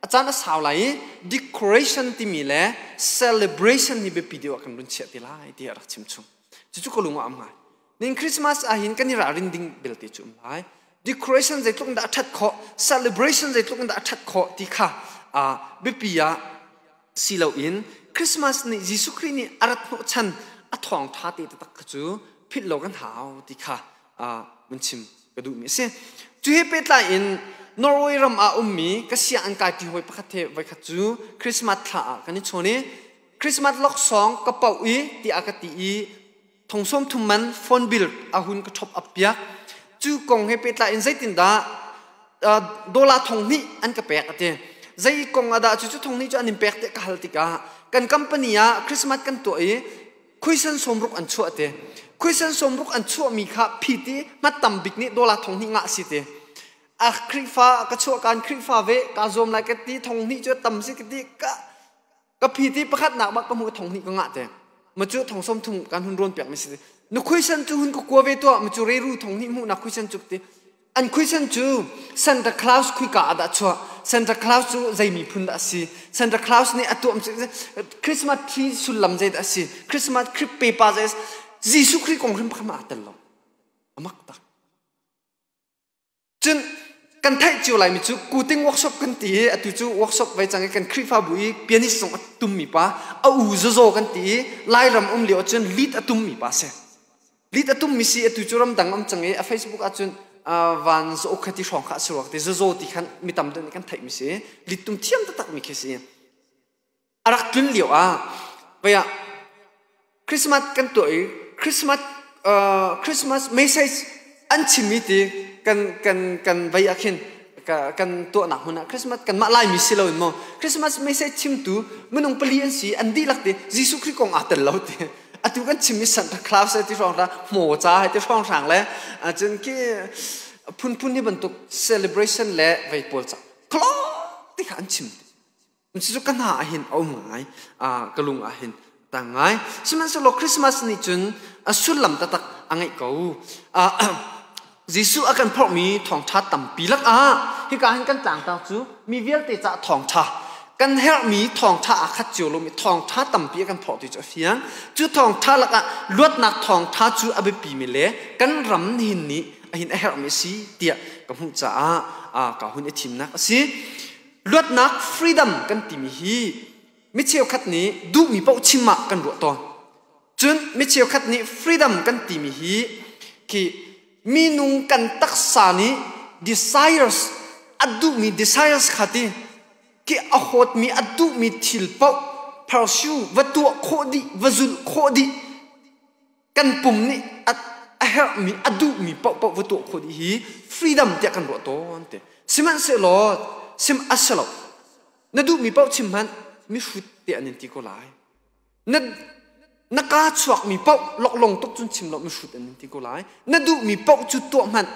a caan a sau lai i decoration timi le celebration hi biapi deuh ah kan run chiah te lai ti a rak chim chung. Cucu ka lung ah am ngai. Nin Christmas ah hin kan i ralrin ding belte cu um lai. Decoration zeitluk in dah a ṭhat khawh, celebration zeitluk in dah a ṭhat khawh ti kha biapi ah si loin Christmas nih Jesuh Khrih nih a rat hnawhchan a thawngṭha te taktak kha cu philh lo kan hau ti kha mun chim ka duhmi a si. Cu he pehtlai in Norway ram ah ummi ka sianginn kaiṭi hawi pakhat he voikhat cu Christmas thla ah kan i chawn i Christmas laksawng ka poh i tiah ka ti i thong 30 man phone bill a hun ka top up piak. Cu kong he pehtlai in zeitindah dollar 2000 an ka pek a ti. Zei kong ah dah cu cu 2000 cu an in pek tiah ka hal tikah, kan company ah Christmas kan tuah i khuisan 60 an chuah te. Khuisan 60 an chuahmi kha phit i hmat tam bik nih dollar 2000 ngah si te. A Khrihfa ka chuah kan Khrihfa ve ka zuam lai ka ti, 2000 cu tam si ka ti, ka phit i pakhat nak bak ka hmu, 2000 ka ngah te. Ma cu thong 30 kan hun rawn piak mi si. Na khuisan cu hun ka kua ve tuah, ma cu reru 2000 hmuh na khuisan cu ti. An khuisan cu Santa Claus khuika ah dah chuah, Santa Claus cu zei miphun dah a si, Santa Claus nih a tuah Christmas tree sullam zei dah a si, Christmas tree paper zei, Jesuh Khrih kong hrim pakhat aa tel lo. Amak tak. Cun kan theih cio laimi cu kuting workshop kan ti i atu cu workshop vai cang i kan Khrihfabu i pianist zong a tummi pa a u zazaw kan ti i Lairam um lio ahcun lead a tummi pa si. Lead a tummi si, atu cu ramdang um cang i a Facebook ahcun van zaw kha ti hrawng kha a si ruak ti zazaw ti khan mi tam deuh nih kan theihmi si, lead tum thiam taktak mi khi si. A rak tlun lio ah vai ah Christmas kan tuah i Christmas message an chimmi ti kan kan kan vei ah khin kan tuahnak hmun ah Christmas kanmah Laimi si loin maw Christmas message chimtu minung pali an si, an dihlak ti Jesuh Khrih kong aa tel lo ti. Atu kan chimmi Santa Claus ti hrawng hra hmaw ca ti hrawng hrang le cun khi phunphun hi bantuk celebration le vei pawl ca khlo ti kha an chim. Cucu ka hna ah hin a um ngai, ka lung ah hin tang ngai. Sihmanhsehlaw Christmas nih cun a sullam taktak a ngeih ko. Jesuh a kan phorhmi thawngṭha tampi lakah hika hin kan tlangtar cu mi vialte caah thawngṭha, kan herhmi thawngṭha aa khat cio lomi thawngṭha tampi a kan phorh ti cu a fiang. Cu thawngṭha lakah luatnak thawngṭha cu a biapimi le kan ram nihin nih a hin a herhmi a si tiah ka hmuh caah ka hun i thimnak a si. Luatnak, freedom kan timi hi mi cheukhat nih duhmi paoh chim ah kan ruah tawn. Cun mi cheukhat nih freedom kan timi hi khi minung kan taksa nih desires a duhmi, desires kha ti khi a hawtmi, a duhmi thil paoh pursue va tuah khawh dih, va zulh khawh dih, kan pum nih a herhmi, a duhmi paohpaoh va tuah khawh dih hi freedom tiah kan ruah tawn te. Sihmanhsehlaw sim a si lo. Na duhmi paoh chim hmanh mihrut tiah an in ti ko lai. Na kaa chuakmi paoh loklong tuk cun chim lo, mihrut an in ti ko lai. Na duhmi paoh cu tuah hmanh,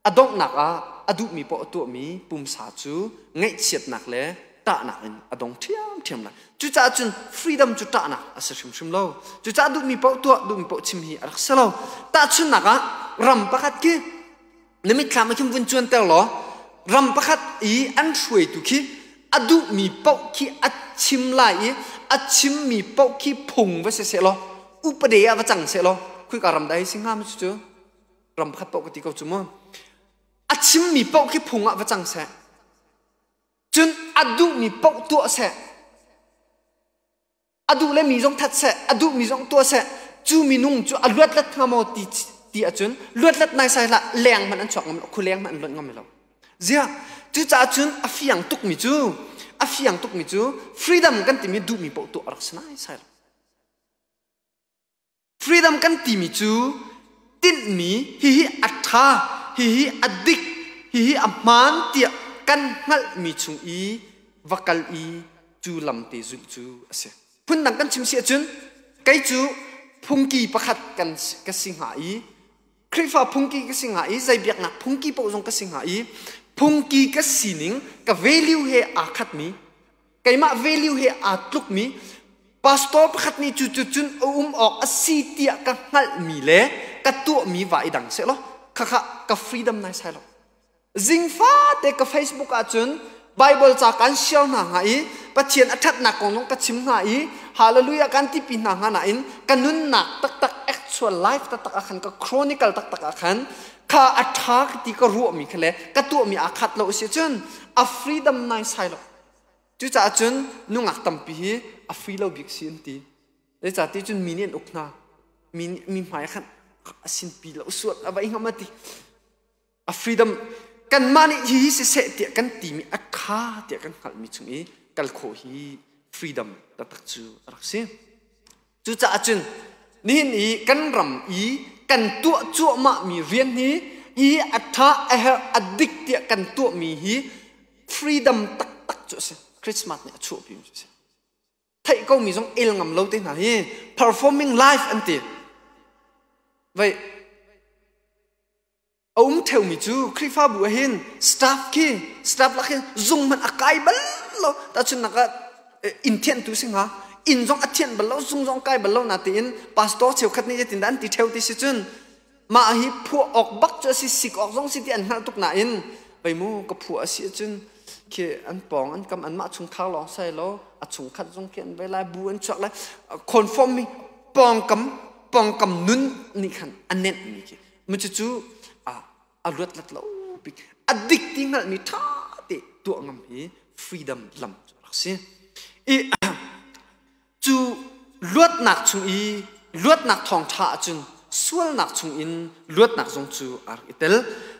a donghnak ah a duhmi paoh a tuahmi pumsa cu ngaihchiatnak le ṭahnak in a dong ṭhiamṭhiam lai. Cucaah cun freedom cu ṭahnak a si hrimhrim lo. Cucaah duhmi paoh tuah, duhmi paoh chim hi a rak si lo. Tahchunhnak ah ram pakhat khi na mitthlam ah khin vun cuanter law ram pakhat i an hruaitu khi a duhmi paoh khi a chim lai i a chimmi paoh khi phung va si seh law, upade ah va cang seh law, khika ram dah hi si hnga ma cucu? Ram khat paoh ka ti ko cu mu. A chimmi paoh khi phung ah va cang seh, cun a duhmi paoh tuah seh, a duh le mi zong that seh, a duhmi zong tuah seh. Cu minung cu a luatlat hnga maw ti ti ahcun luatlat naisai hlah, leng hmanh an chuak ngam lo, khuleng hmanh an luat ngam lo. Ziah, cucaah cun a fiang tukmi cu a fiang tukmi cu freedom kan timi duhmi paoh tuah a rak si naisai lo. Freedom kan timi cu tinhmi hihi a ṭha, hihi a dik, hihi a hmaan tiah kan hngalhmi chung i va kal i cu lam te zulh cu a si. Phundang kan chim si ahcun kei cu phungki pakhat kan ka si hnga i Khrihfa phungki ka si hnga i zei biaknak phungki paoh zong ka si hnga i phungki ka sining ka value he aa khatmi, keimah value he aa tlukmi pastor pakhat nih cu cu cun a um awk a si tiah ka hngalhmi le ka tuahmi va i dang seh law khakha ka freedom nai sai lo. Zingfa te ka Facebook ahcun Bible ca kan share hna hnga i Pathian a ṭhatnak kong zong ka chim hna i hallelujah kan tipi hna hnga nain ka nunnak taktak, actual life taktak ah khan, ka chronicle taktak ah khan kha a ṭha ti ka ruahmi kha le ka tuahmi aa khat lo si cun a freedom nai sai lo. Cucaah cun nungak tampi hi a free lo bik si an ti. Zeicahti cun mi nih an uk hna. Mi mi hmai khan a sinpi lo sual a vai ngam a ti. A freedom kanmah nih hihi siseh tiah kan timi a ṭha tiah kan hngalhmi chung i kal khawh hi freedom taktak cu a rak si. Cucaah cun nihin i kan ram i kan tuah cuahmahmi rian hi hi a ṭha, a herh, a dik tiah kan tuahmi hi freedom taktak cu a si. Christmas nih a chuahpimi cu a si. Theih komi zong el ngam lo te hna hi performing life an ti. Vai a um theumi cu Khrihfabu ah hin staff khi, staff lak hin zung hmanh a kai bal lo. Tahchunhnak ah, inn thianhtu si hnga, inn zong a thianh bal lo, zung zong kai bal lo na tiin pastor cheukhat nih zeitindah an ti theo ti si cun mah hi phuah awk bak cu a si, sik awk zong si ti an hngalh tuk nain pei mu ka phuah a si ahcun khi an pawng an kam anmah chungkhar lawng sai lo, a chungkhat zong khi an ve lai, bu an chuak lai, conform mi pawngkam pawngkam nun nih khan a nenh mi khi mu cucu a luat lat lo bik. A dik ti hngalhmi ṭha te tuah ngam hi freedom lam cu rak si. I cu luatnak chung i luatnak thawngṭha ahcun sualnak chung in luatnak zong cu a rak i tel.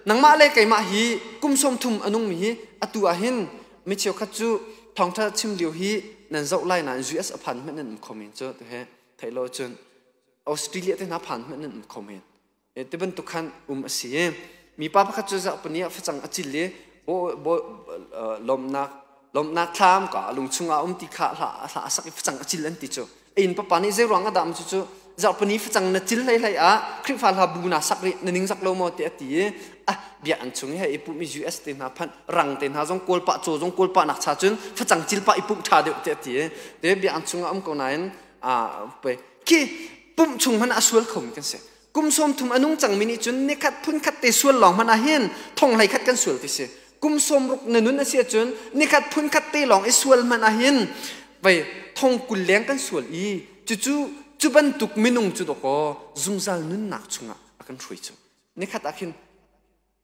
Nangmah le keimah hi kum 30 a nungmi hi atu ah hin mi cheukhat cu thawngṭha chim lio hi nan zoh lai nain US a phan hmanh nan um kho men cu ti he theih lo cun Australia te hna phan hmanh nan um kho men ti bantuk khan um a si. Mipa pakhat cu zarhpini ah facang a cil i lawmhnak lawmhnak thlam ka lung chungah um ti kha hla hla a sak i facang a cil an ti cu in papa nih zei ruang ah dah cu cu zarhpini facang na cil hlei hlei ah Khrihfa hla bu na sak rih, na ning zak lo maw ti a ti i ah bia an chung i hei i pumh i US te hna phanh rang te hna zong kawl pah, caw zong kawl pah nak cha cun facang cil pah i pumh ṭha deuh ti a ti i te bia an chungah um ko nain a pe khi pumh chung hmanh a sual khomi kan si. Kum 30 a nung cangmi nih cun nikhat phun khat te sual lawng hmanh ah hin thong hlei khat kan sual ti si. Kum 60 na nun a si ahcun nikhat phun khat te lawng i sual hmanh ah hin vei thong 20 leng kan sual i cucu cu bantuk minung cu dawkaw zungzal nunnak chungah a kan hruai cu nikhat ah khin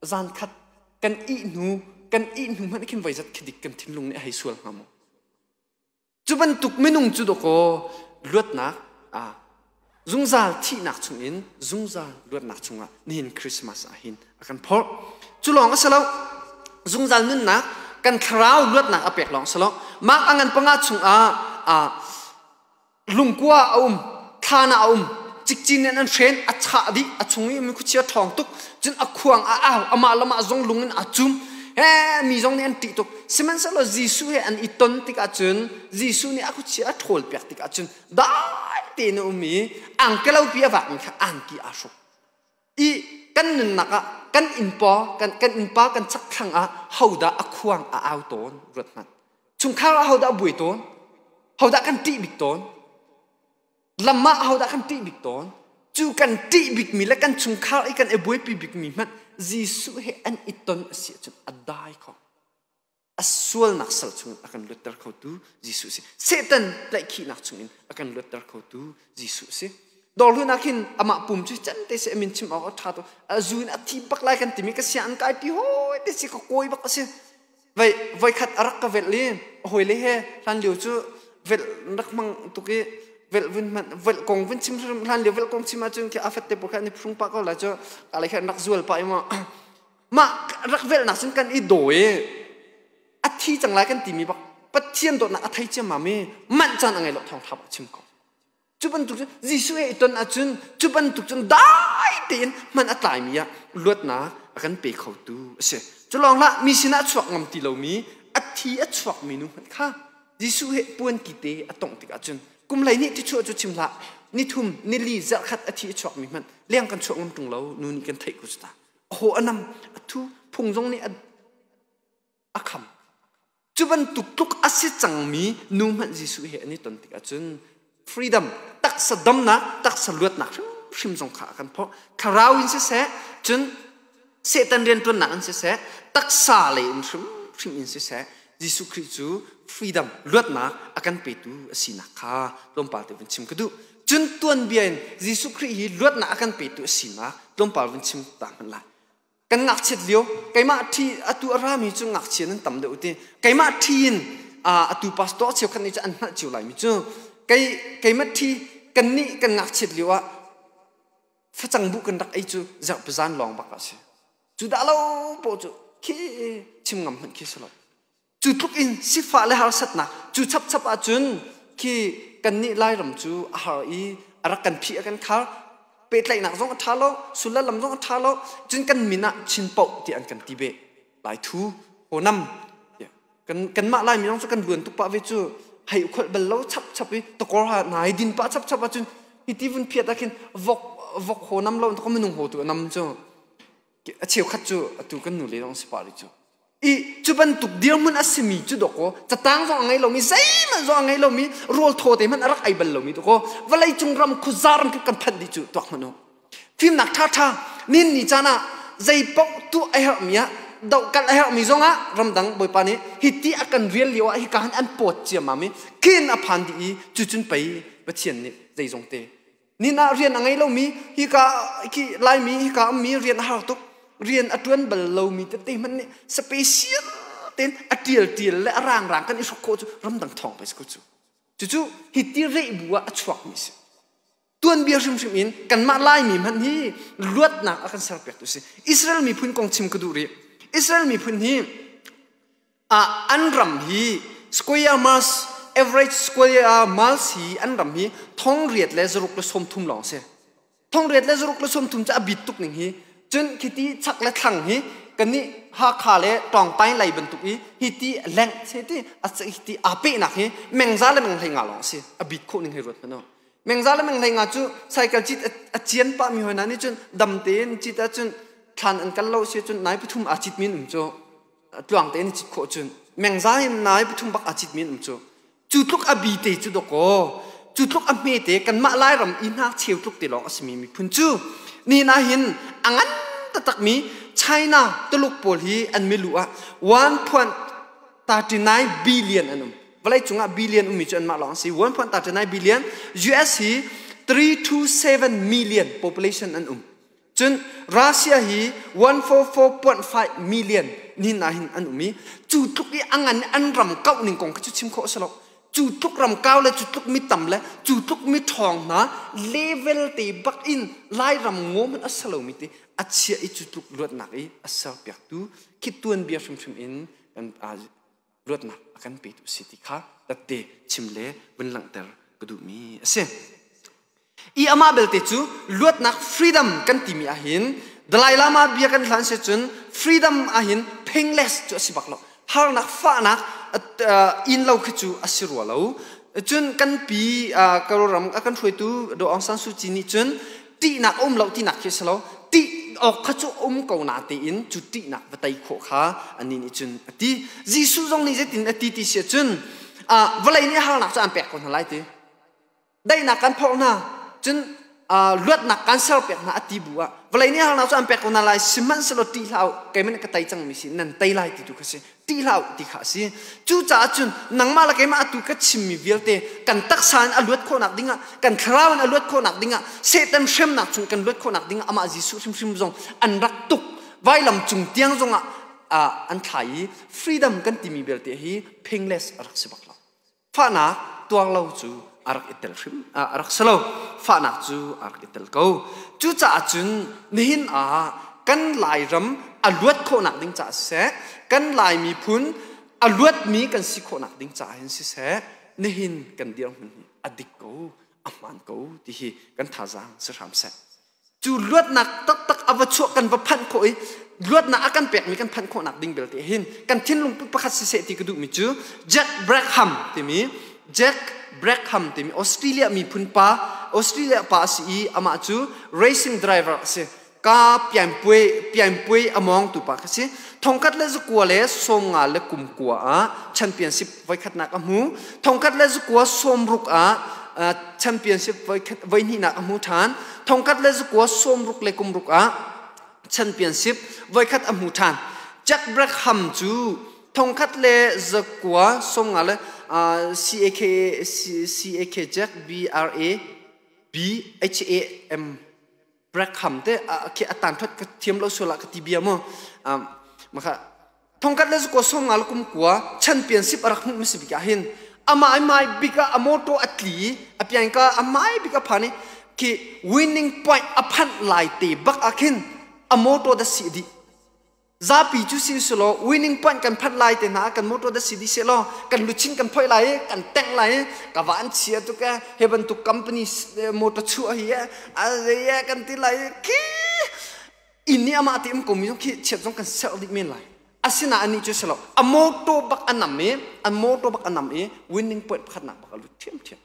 zan khat kan ih hnu kan ih hnu hmanh khin voi zat khi dik kan thinlung nih a hei sual hnga maw? Cu bantuk minung cu dawkaw luatnak a zungzal thihnak chungin zungzal luatnak chungah nihin Christmas ah hin a kan phorh. Cu lawng a si lo, zungzal nunnak kan thlarau luatnak a pek lawng a si lo. Mark a ngan 5 chungah a lungkua a um, thlan ah a um, cikcin in an hren, a chah dih, a chung i mi khuachia ṭhawng tuk, cun a khuang a au, amah lamah zong lung in aa cum. He mi zong nih an ṭih tuk. Sihmanhsehlaw Jesuh he an i ton tikah cun Jesuh nih a khuachia a ṭhawl piak tikah cun dai tein a um i angkelo pi a vakmi kha angki aa hruk. I kan nunnak ah kan innpa kan kan innpa kan chakthlang ah hodah a khuang a au tawn ruat hmanh. Chungkhar ah hodah a buai tawn? Hodah kan ṭih bik tawn? Lam ah ahodah kan ṭih bik tawn? Cu kan ṭih bikmi le kan chungkhar i kan i buaipi bikmi hmanh Jesuh he an i ton a si ahcun a dai kho. A sualnak sal chungin a kan luatter khotu Jesuh si. Satan tlaihkhihnak chungin a kan luatter khotu Jesuh si. Dawrhlun ah khin amah pum cu can te si amin chim awk a ṭha tuk. A zu in a thi bak lai kan timi ka sia an kai pi hawi te si ka kawi bak a si. Voi voikhat a rak ka velh i hawi le he hlan lio cu velh rak hmang tuk i Vel vun man vel kong vun chim hlan lio vel kong chim ahcun khi afet te pawl kha an i phrung pah ko lai cu ka lei khan rak zual pah i maw mah rak velh nak cun kan i dawi a thi cang lai kan timi bak Pathian dawtnak a thei ciammam i manh caan a ngei lo thawngtha bak chim ko. Cu bantuk cu Jesuh he i ton ahcun cu bantuk cun dai tein hman a tlaimi ah luatnak a kan pe khotu a si. Cu lawng hlah mi sinah a chuak ngam ti lomi a thi a chuakmi nu hmanh kha Jesuh he puan kite a tongh tikah cun kum 12 ti chuah cu chim hlah nithum nili zarhkhat a thi a chuakmi hmanh leng kan chuah ngam ṭung lo nu nih kan theih ko cu ta. A haw a nam a thu phung zong nih a kham. Cu bantuk tluk a si cangmi nu hmanh Jesuh he an i ton tikah cun freedom taksa damnak taksa luatnak hrimhrim zong kha a kan phawh. Thlarau in siseh cun Satan rianṭuannak in siseh taksa lei in hrimhrim in siseh Jesuh Khrih cu freedom luatnak a kan petu a sinak kha tlawmpal te vun chim ka duh. Cun tuanbia in Jesuh Khrih hi luatnak a kan petu a sinak tlawmpal vun chim ta hmanh lai. Kan ngakchiat lio keimah ṭhi atu a rami cu ngakchia nan tam deuh ti keimah ṭhi in atu pastor cheukhat nih cu an hngalh cio lai mi cu kei keimah ṭhi kan nih kan ngakchiat lio ah facang buh kan rak ei cu zarhpizan lawng bak a si cu dah lo poh cu khi chim ngam hmanh khi si lo. Cu tluk in sifah le harsatnak cu chapchap ahcun khi kannih Lairam cu a har i a rak kan phih a kan khar. Pehtlaihnak zong a ṭha lo, sullam zong a ṭha lo. Cun kan min ah Chin Paoh ti an kan ti beh. Lai thu honam kan kanmah Laimi zong cu kan luan tuk pah ve cu hei kholh bal lo chapchap i takor ha nai din pah chapchap ahcun hi ti vun phiat ah khin vok vok honam lo ko minung ho tu a nam cu a cheukhat cu atu kan nu le zong si pah rih cu. I cu bantuk dirhmun a simi cu dawkaw catang zong a ngei lomi zeihmanh zong a ngei lomi rawl thaw te hmanh a rak ei bal lomi dawkaw vawleicung ram khuaza ram kip kan phanh dih cu tuak hmanh u. Fimnak ṭhaṭha nin ni caan ah zei paoh tuah a herhmi ah dohkalh a herhmi zong ah ramdang bawipa nih hiti a kan rial lio ah hika hin an pawt ciammam i khin a phan dih i cucun pei Pathian nih zeizong te nin ah rian a ngei lomi hika khi Laimi hika ummi rian a har tuk rian a ṭuan bal lomi tete hmanh nih special tein a ṭial ṭial le a rang rang kan i hruk khawh cu ramdang thawng pei si ko cu. Cucu hiti reh bu ah a chuakmi si. Tuanbia hrimhrim in kanmah Laimi hmanh hi luatnak a kan serpiaktu si. Israel miphun kong chim ka duh rih. Israel miphun hi an ram hi square miles, average square miles hi an ram hi 830 lawng si. 830 cu a bit tuk ning hi. Cun khiti chak le thlang hi kannih Hakha le Tawngpai lei bantuk i hiti lengh se ti hiti aa pehnak hi mengza le meng 15 lawng si. A bit khawh ning hei ruat hmanh u. Mengza le meng 15 cu cycle cit a cian pah mi hoi hna nih cun dam tein cit ahcun thlan an kal lo si cun nai pathum aa cit mi an um cu. Tluang tein cit khawh cun mengza in nai pathum bak aa cit mi an um cu. Cu tluk a bi te cu dawkaw cu tluk a hme te kanmah Lairam i hna cheu tluk te lawng a simi miphun cu ni na hin a ngan taktakmi China Tuluk pawl hi an milu ah 1.39 billion an um. Vawlei cungah billion ummi cu anmah lawng a si. 1.39 billion. US hi 327 million population an um. Cun Russia hi 144.5 million nihin ah hin an um i cu tluk i a ngan an ram kauh ning kong kha cu chim khawh a si lo. Cu tluk ram kau le cu tluk mi tam le cu tluk mi ṭhawng hna level te bak in Lairam ngaw hmanh a si lomi te a chiah i cu tluk luatnak i a serpiaktu khi tuanbia hrimhrim in kan luatnak a kan petu a si ti kha tatte chim le vun langhter ka duhmi a si. I amah belte cu luatnak freedom kan timi ahhin Dalai Lama bia kan hlan si cun freedom ahhin painless cu a si bak lo. Harnak fahnak inn lo khi cu a si rua lo. Cun kan pi Kawlram a kan hruaitu Daw Aung San Suu Kyi nih cun ṭihnak a um lo tinak khi a si lo. Ṭih awk kha cu um ko na tein cu ṭihnak va tei khawh kha anih nih cun a ti. Jesuh zong nih zeitin a ti ti si ahcun vawlei nih harnak cu an pek ko hna lai ti. Daihnak kan phorh hna cun luatnak kan serpiak hna a ti bu ah vawlei nih harnak cu an pek ko hna lai sihmanhsehlaw ṭih hlah u keimah nih ka tei cangmi si nan tei lai ti tu kha si. Ṭih hlah u ti kha a si. Cucaah cun nangmah le keimah atu ka chimmi vialte kan taksa in a luat khawhnak dingah kan thlarau in a luat khawhnak dingah Satan hremnak chung kan luat khawhnak dingah amah Jesuh hrimhrim zong an rak tuk vailam cung tiang zongah an thlai i freedom kan timi vialte hi painless a rak si bak lo. Fahnak tuar lo cu A rak i tel hrim a rak si lo. Fahnak cu a rak i tel ko. Cucaah cun nihin ah kan Lairam a luat khawhnak ding caah siseh, kan Lai miphun a luatmi kan si khawhnak ding caah hin siseh, nihin kan dirhmun hi a dik ko, a hmaan ko ti hi kan thazaang si hram seh. Cu luatnak taktak a va chuah kan va phanh khawh i luatnak a kan pekmi kan phanh khawhnak ding belte hin kan thinlung put pakhat siseh ti ka duhmi cu Jack Brackham timi, Jack Brackham timi Australia miphun pa, Australia pa a si i amah cu racing driver a si. Ka pianpuai pianpuai a mawngtu pa kha si. 1959 ah championship voikhatnak a hmu. 1960 ah championship voihnihnak a hmu ṭhan. 1966 ah championship voikhat a hmu ṭhan. Jack Brackham cu 1990 le CAK CAK Jack B R A B H A M Brackham te khi a tan that ka thiam lo sual ah ka ti bia mu. Maka 1959 championship a rak hmuh mi si bik ah hin amai mai bik ah a motor a tli a pian ka amai bik a phan i khi winning point a phanh lai te bak ah khin a motor da si dih. Zapi cu si selaw winning point kan phanh lai te hna kan motor da si dih selaw kan luchin kan phoih lai i kan tengh lai i ka va an chia tuk e, he bantuk company motor chuah hi e a zei e kan ti lai i khi inn nih amah ti um ko mi zong khi chiat zong kan serh dih men lai. Asina anih cu selaw a motor bak a nam i a motor bak a nam i winning point pakhatnak bak a lut ṭhiamṭhiam.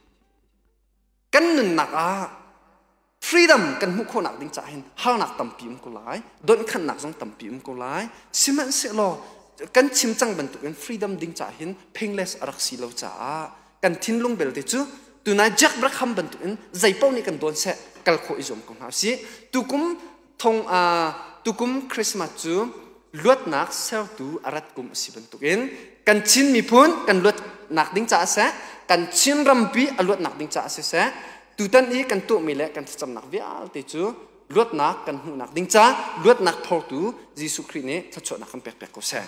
Kan nunnak ah freedom kan hmuh khawhnak ding caah hin harnak tampi um ko lai, donhkhanhnak zong tampi um ko lai. Sihmanhsehlaw kan chim cang bantukin freedom ding caah hin painless a rak si lo caah kan thinlung belte cu tunai Jack Brackham bantukin zeipaoh nih kan dawn seh, kal khawh i zuam ko hna usih. Tukum thong tukum Christmas cu luatnak sertu a rat kum a si bantukin kan Chin miphun kan luatnak ding caah seh, kan Chin rampi a luatnak ding caah siseh, tutan i kan tuahmi le kan thlacamnak vialte cu luatnak kan hmuhnak ding ca luatnak phortu Jesuh Khrih nih thluachuahnak kan pek piak ko seh.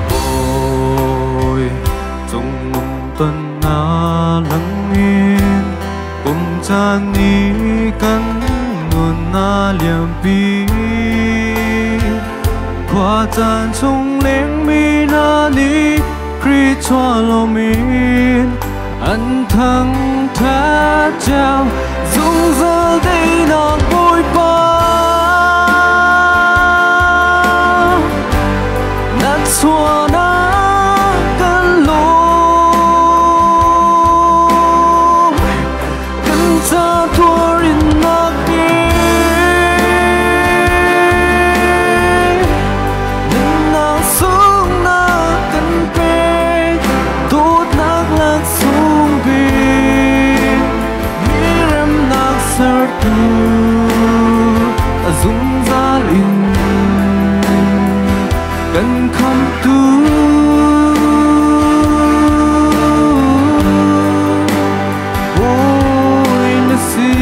Bawi cungnung ton na langin kum caan ni kan nun na liampi khua caan chung lengmi na nih Khrih chuah lomin an thang that cio zungzal deinak Bawipa na chuahnak kan lawm kan ca tuarinnak nunnak sungnak kan pek dawtnak laksawng bik mi remnak sertu a zungzal in kan khamtu. Bawi na si.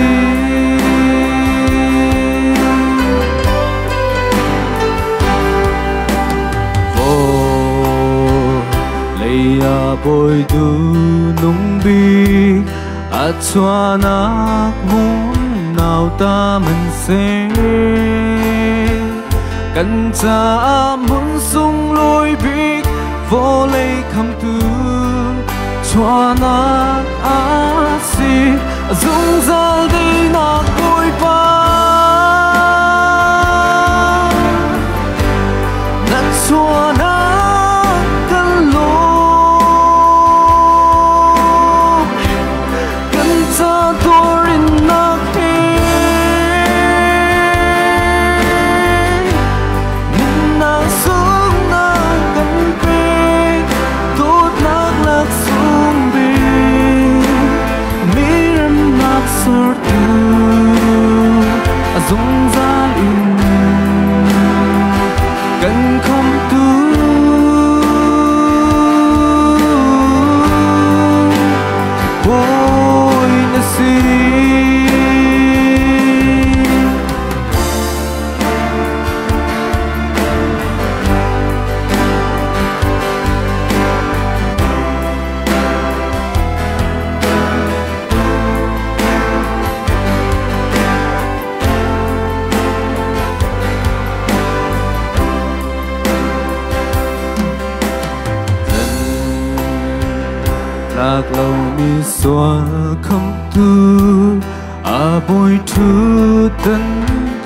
Vawlei ah bawi duhnung bik a chuahnak hmun nauta man seh kan caah hmun sunglawi bik vawlei khamtu chuahnak a si zungzal deinak Bawipa na chuahnak kan lawm kan ca tuarinnak he nunnak sungnak kan pek dawtnak laksawng bik mi remnak sertu.
Tlak lomi sual khamtu a bawi ṭhutdan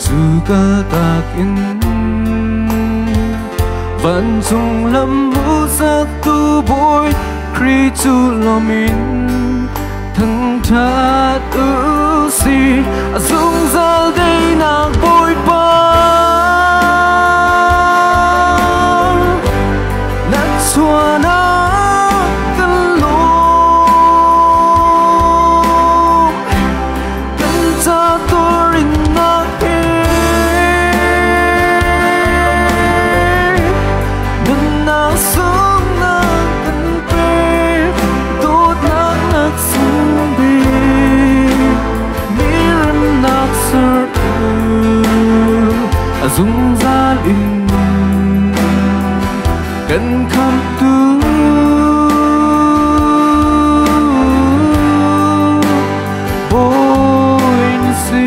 cu kaltak in vancung lam hmuhsaktu bawi Khrih cu lawm in thangṭhat u sih a zungzal daihnak Bawipa na chuahnak kan lawm kan ca tuarinnak he nunnak sungnak kan pek dawtnak nak sung bik mi remnak sertu a zungzal in kan khamtu Bawi na si.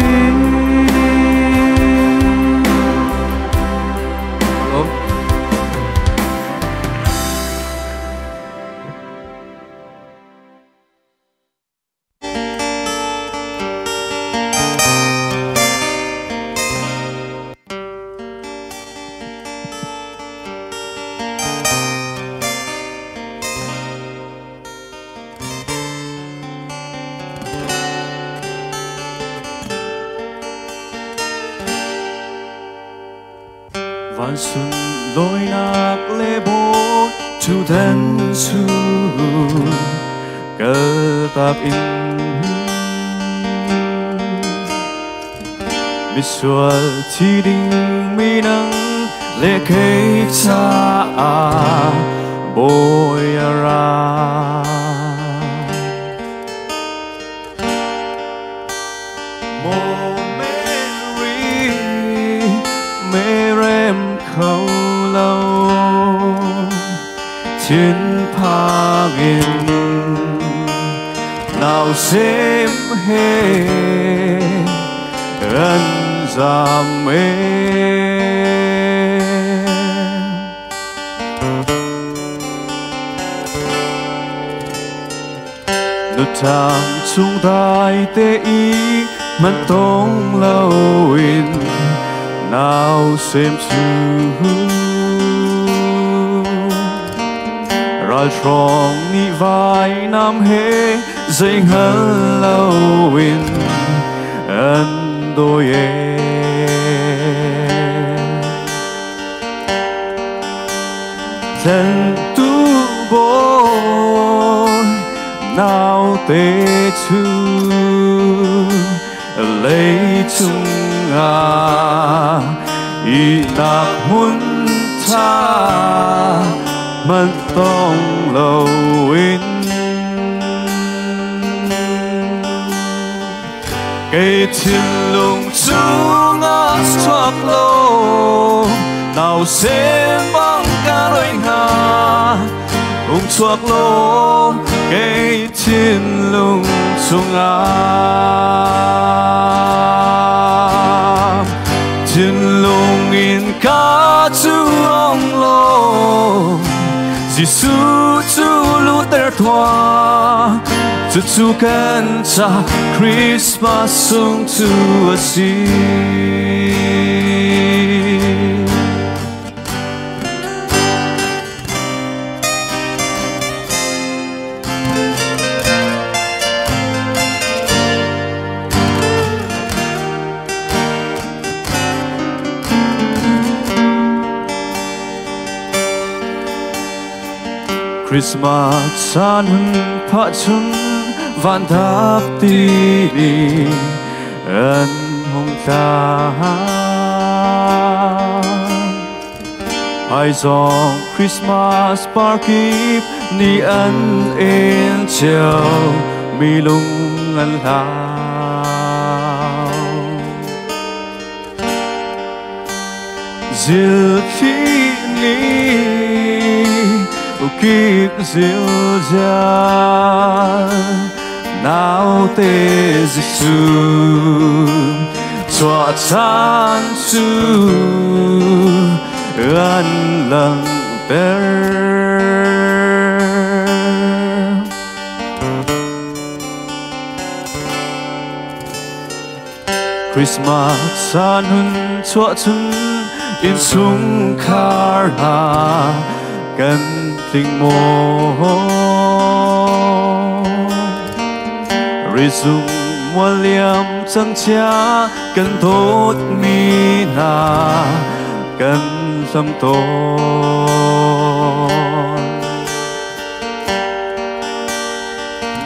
Van sunlawinak le bawi ṭhutdan cu kaltak in misual thi ding minang le kei caah bawi a ra. Maw Mary, merem kho lo thinphang in nausem he an zam e. Nuṭam chung dai te i man tong loin nausem cu ralhruang nih vainam he zei hngal loin an dawi e. Tlentu bawi naute cu leicung ah ihnak hmun ṭha hmanh tong loin kei thinlung chungah chuak law nausem bang ka roi hnga hung chuak law kei thinlung chungah thinlung in ka cu ong law Jesuh cu luhter tuah cucu kan ca Christmas sung cu a si. Christmas caan hun phah chun van thak ti ni an hung tla. Ai zong Christmas parkip ni an en cio mi lung an hlau. Zil thli ni kik zil zial naute Jesuh chuah caan cu an langhter.
Christmas caan hun chuah cun innchungkhar hna kan tling maw? Rizung mual liam cang chia kan dawtmi hna kan hlam tawn.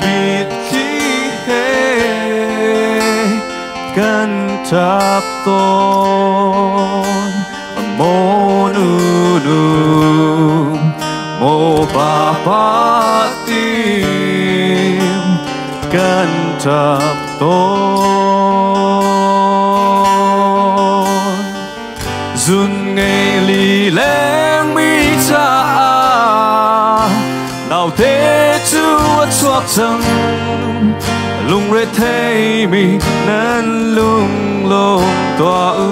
Mitthli he kan ṭap tawn. Maw nunu, maw papa tim kan ṭap tawn. Zun ngei li leng mi caah naute cu a chuak cang. Lungre thei mi nan lung lawm tuah u.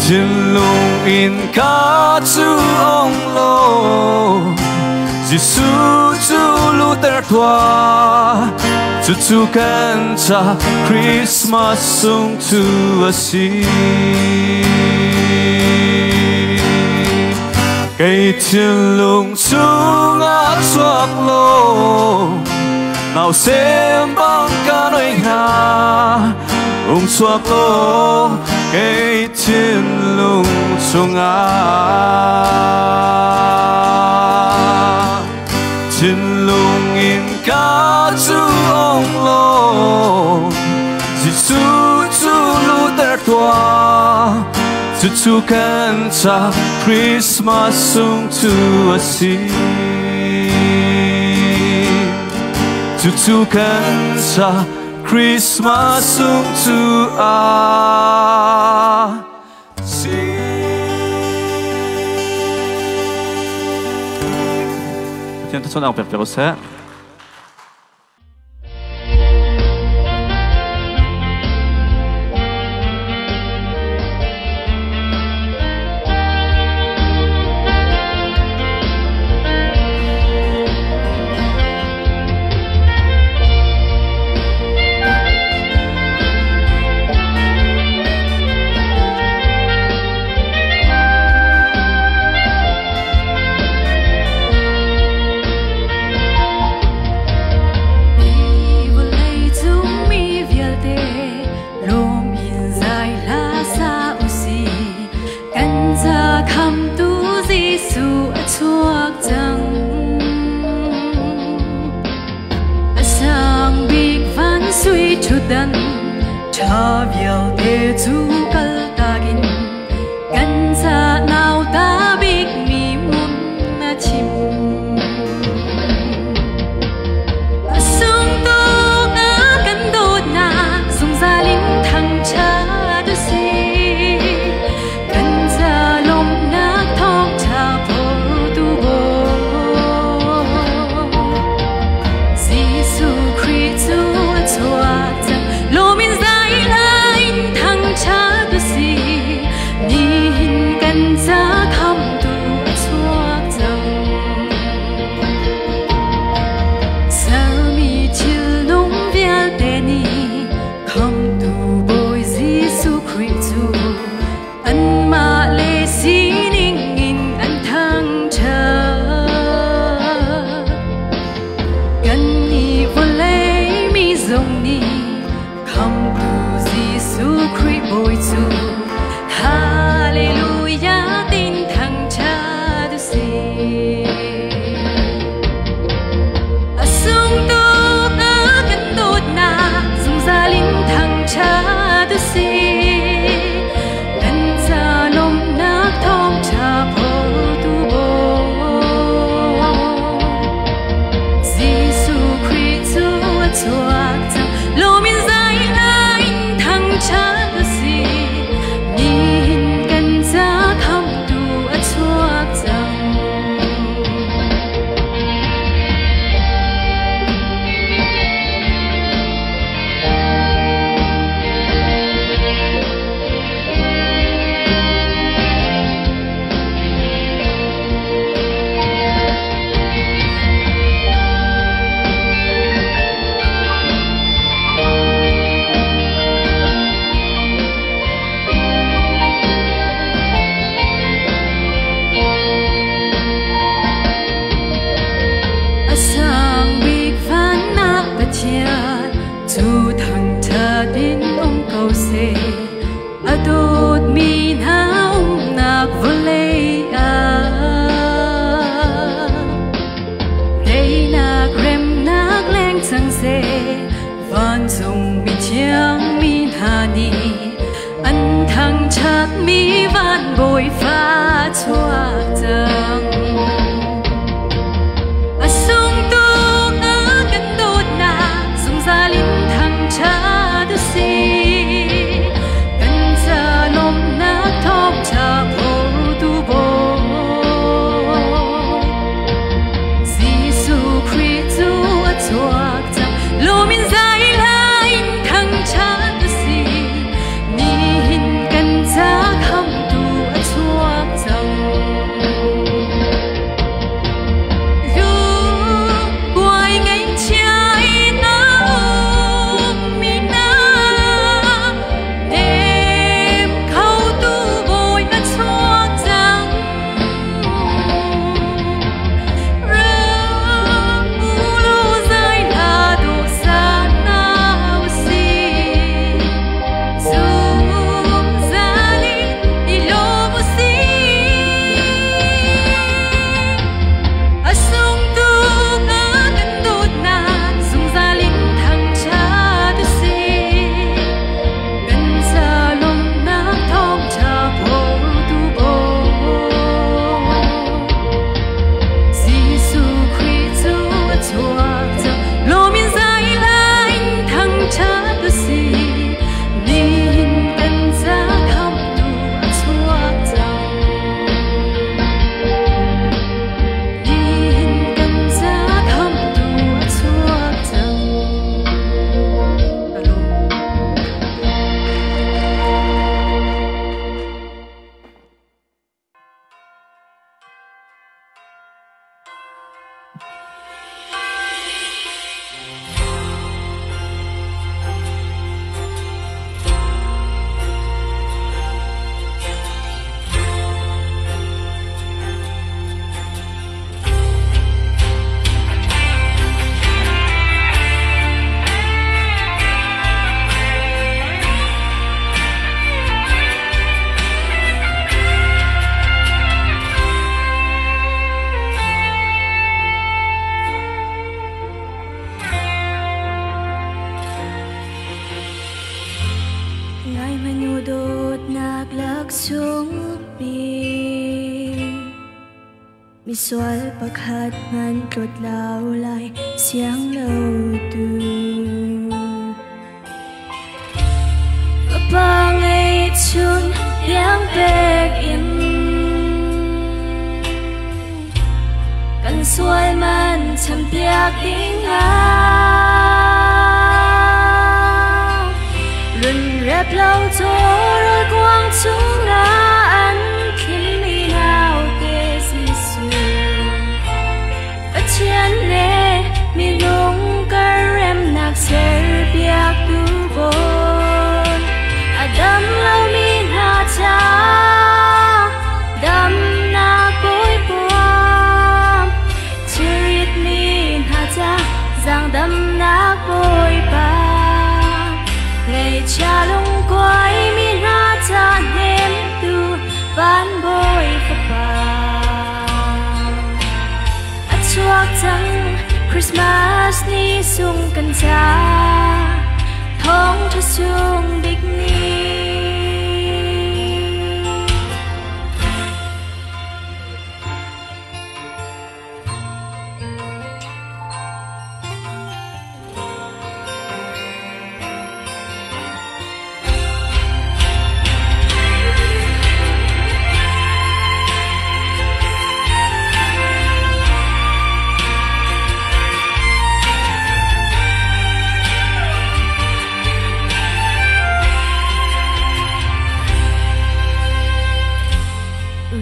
Thinlung in ka cu ong law Jesuh cu luter tuah. Cucu kan ca Christmas sung cu a si. Kei thinlung chungah chuak law nausem bang ka noi hna ung chuak law kei thinlung chungah. Thinlung in ka cu ong law Jesuh cu luter tuah. Cucu kan ca Christmas sung cu a si. Cucu kan ca Christmas sung cu a si.
Pathian thluachuah pek pek u seh.
Vawlei cung mi vialte lawm in zai hla sa u si. Kan ca khamtu Jesuh a chuak cang. A sang bik van sui ṭhutdan ṭha vialte cu kaltak in kan ca nauta bik mi mun a chim. A sung tuk a kan dawtnak zungzal in thangṭhat u si. Kan ca lawmhnak thawngṭha phortu Bawi. Jesuh Khrih cu a chuak cang. Lawm in zai hla in thangṭhat u A chuak cang. A sung tuk a kan dawtnak zungzal in thangṭhat u sih. Kan ca lawmhnak thawngṭha phortu Bawi. Jesuh Khrih cu a chuak cang. Lawm in zai hla in thangṭhat u sih. Nihin kan ca khamhtu a chuak cang. Lungkuai ngaihchia in a ummi hna, hnem khotu Bawi a chuak cang. Ra u law zai hla dawh sa hna u sih. Zungzal in i lawm u sih. A sung tuk a kan dawtnak zungzal in thangṭhat u sih. Kan ca lawmhnak thawngṭha phortu Bawi. Jesuh Khrih cu a chuak cang. Lawm in zai hla in thangṭhat u sih. Nihin kan ca khamhtu a chuak cang. Nihin kan ca khamhtu a chuak cang. Ka lawm.
Ngai manu dawtnak laksawng pi Misual pakhat hmanh tlawt lo lai siang lo tu Fapa ngeihchun tiang pek in Kan sual man champiak ding ah Run rep lo tawr kuang chungah an thlimmi naute Jesuh Pathian le minung kar remnak serpiaktu Bawi A dam lomi hna ca damnak Bawipa Thiritmi hna ca zaangdamnak Bawipa Ngaihchia lungkuaimi hna ca hnemtu van Bawi Fapa A chuak cang Christmas ni sung kan ca thawngṭha sung bik ni.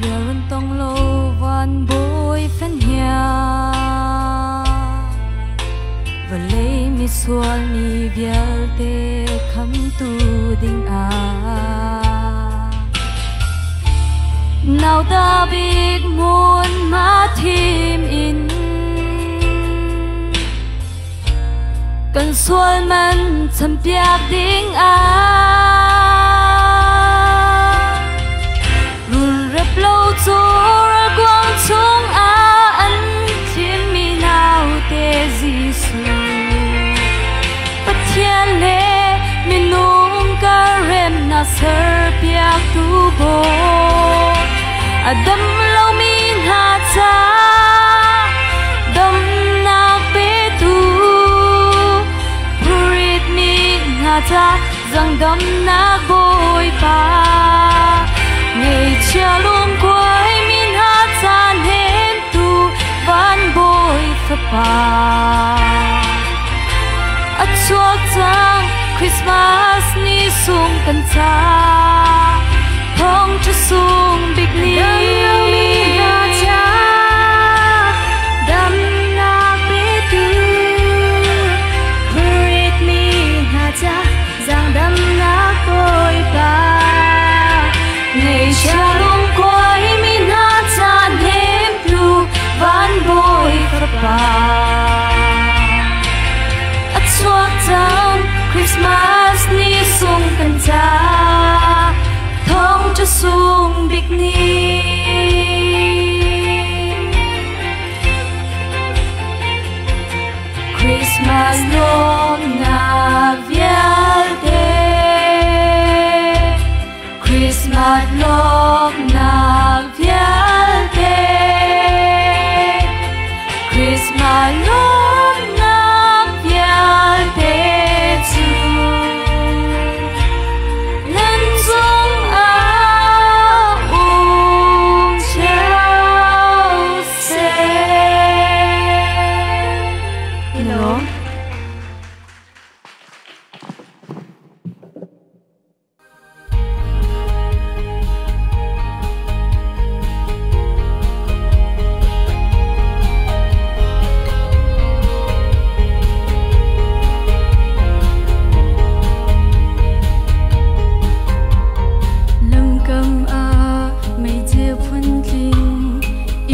Rian tong lo van bawi fenhiang Vawlei misual mi vialte khamtu ding ah Nauta bik hmun ma thim in Kan sual man champiak ding ah Rul rep lo cu kuang chung ah an thimmi naute Jesuh Pathian le minung ka remnak serpiaktu Bawi A
A dam lomi hna ca damnak petu, phuritmi hna ca zaangdamnak Bawipa. Ngaihchia lungkuaimi hna ca hnemtu van Bawi Fapa. A chuak cang Christmas ni sung kan ca, thawngṭha sung bik ni. Dam lomi hna ca damnak petu, phuritmi hna ca zaangdamnak Bawipa. Ngaihchia lungkuaimi hna ca hnemtu van Bawi Fapa. A chuak cang Christmas ni sung kan ca, thawngṭha sung bik ni. Christmas lawmnak vialte, Christmas lawmnak vialte, Christmas lawmnak vialte cu nan cungah um cio seh. Hello.
Lamkam ah meici phuntling,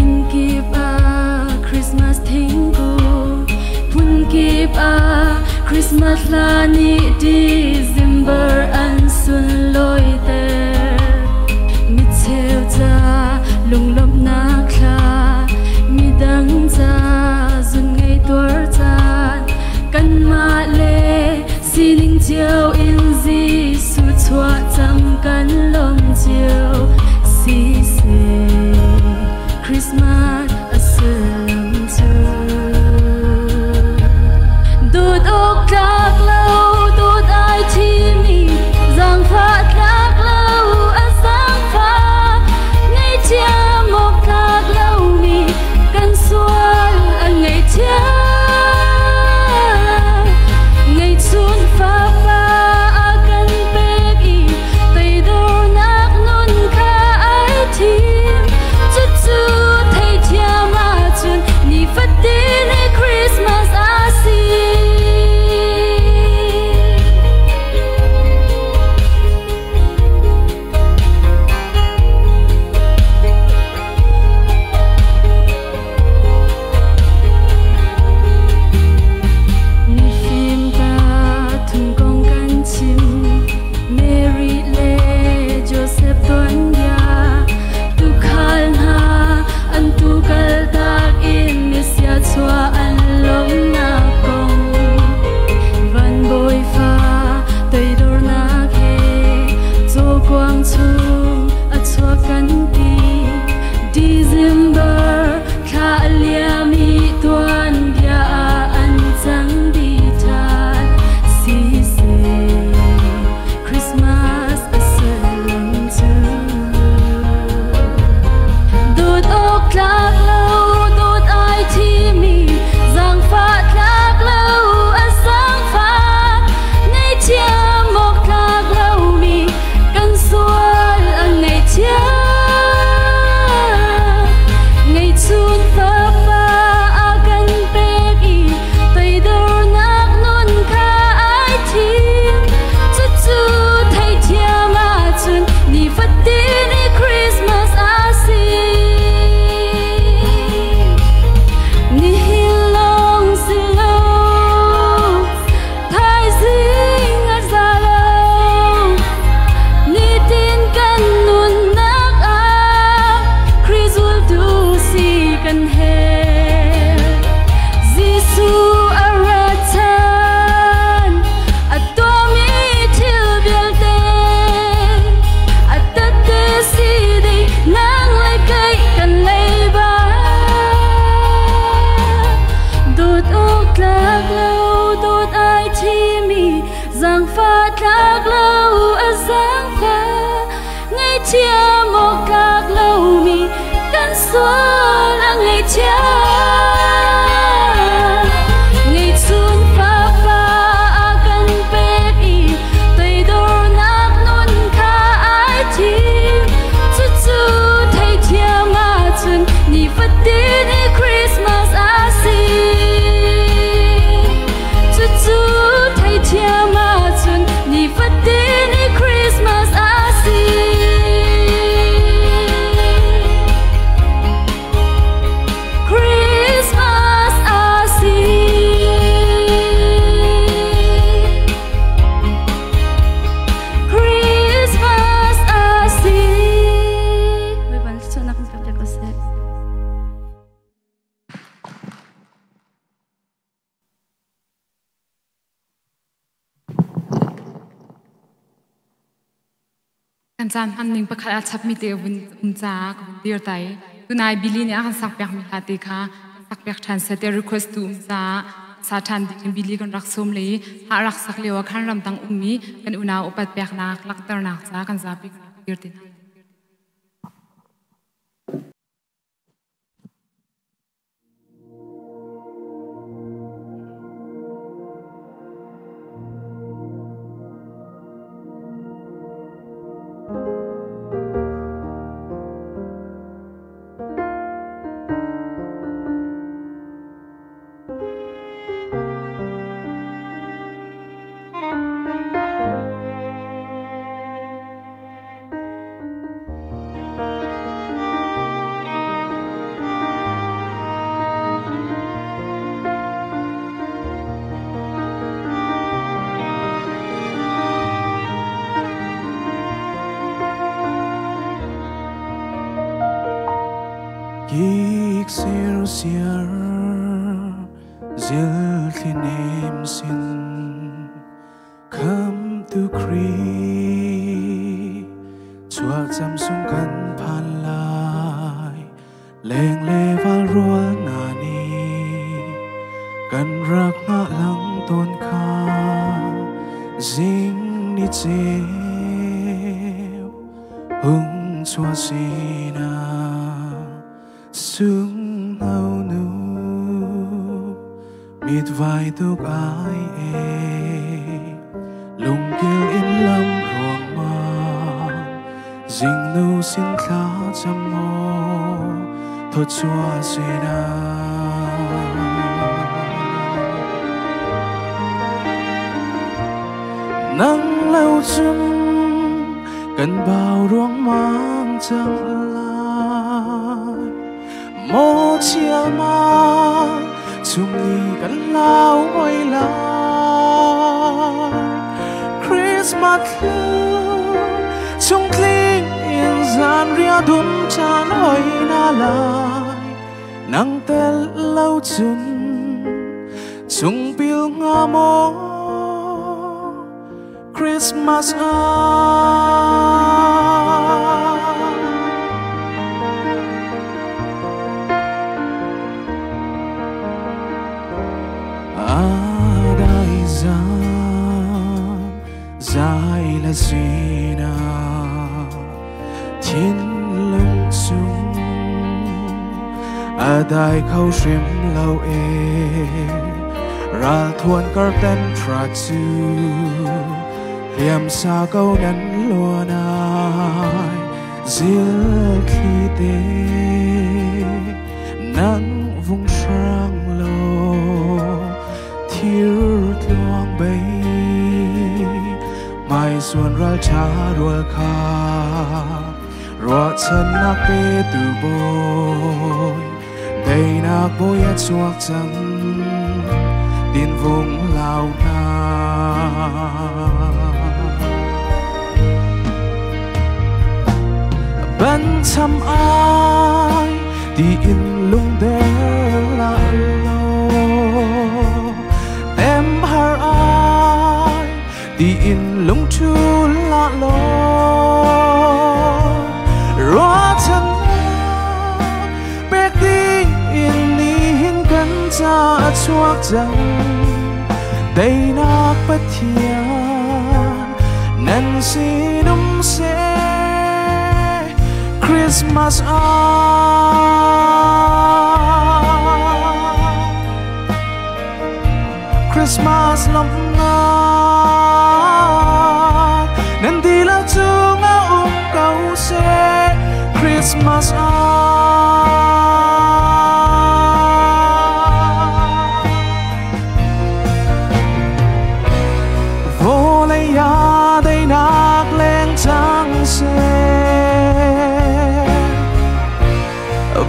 inn kip ah Christmas thingkung, hmunkip ah Christmas hla nih December an sunlawiter. Micheu ca lunglawmhnak thla, midang ca zunngaih tuar caan, kanmah le sining cio in Jesuh chuah cang kan lawm cio. Siseh, Christmas a sullam cu dawt awk tlak lo, dawt ai thimi, zaangfah tlak lo a zaangfah, ngaihthiam awk tlak lomi kan sual a ngaihthiam. Ngeihchun Fapa a kan pek i toidornak nun kha ai thim. Cucu theithiam ahcun nifatin hi Christmas a si. Mifim pa thum kong kan chim, Mary le Joseph tuanbia, tuukhal hna an tuu kaltak in Messiah chuah an lawmhnak kong. Van Bawifa toidornak he cawkuang chung a chuak kan ti. December thla a liam i tuanbia ah an cang dih ṭhan. Siseh, Christmas a sullam cu dawt awk tlak lo, dawt ai thimi, zaangfah tlak lo a zaangfah, ngaihthiam awk tlak lomi kan sual a ngaihthiam. Ngeihchun Fapa a kan pek i toidornak nun kha ai thim. Cucu theithiam ahcun nifatin i Christmas a si. Nihin lawng si lo, thaizing a za lo, nitin kan nunnak ah Khrih zultu si kan herh. Jesuh a ra ṭhan, a tuahmi thil vialte a tette si ding nang le kei.
Kan caan hman ning pakhat a chapmi te vun um caah ka vun dir ta i tunai Billy nih a kan sak piakmi hla te kha kan sak piak ṭhan seh tiah request tu um caah sa ṭhan ding in Billy kan rak sawm le i ha rak sak lio ah khan ramdang ummi kan unau upat peknak langhternak caah kan zapi kan rak dir te hna.
Kik sir siar zil thli sin Come to Khrih chuah cam sung kan phan lai leng le val rual na ni kan rak nga lang ton kha zing ni cheu hung chua sina sung nau nu mit vai tuk ai e lungkil in lam ruang ma dinh nu xin thla chăm mô thôi chua sina nang lâu chung cần bao ruang mang chẳng lại mô chia mang chung ni kan lao hoi lai Christmas chung tling in zan ria dum chan hoi na lai nang tel lâu chun chung pil nga mo Christmas adai zan zai la zina thiên lung sung adai khau shrim lau e ral thuan kar ten tra chu liam sa câu nan luan ai zil khi te nang vung sang lo thiếu tluang bay mai xuân ral cha rual kha rua chân nak pe tu bôi đây nak bôi a chuak chẳng tin vùng lao na bên thăm ai đi in lung đê la lo em har ai đi in lung chu la lo rua chân bek đi in ni hin kan cha chuak chẳng đây nak pathian nan sinum se Christmas Christmas lom nga nan di lo chung a kau se Christmas vô lấy ya đây nak leng trăng se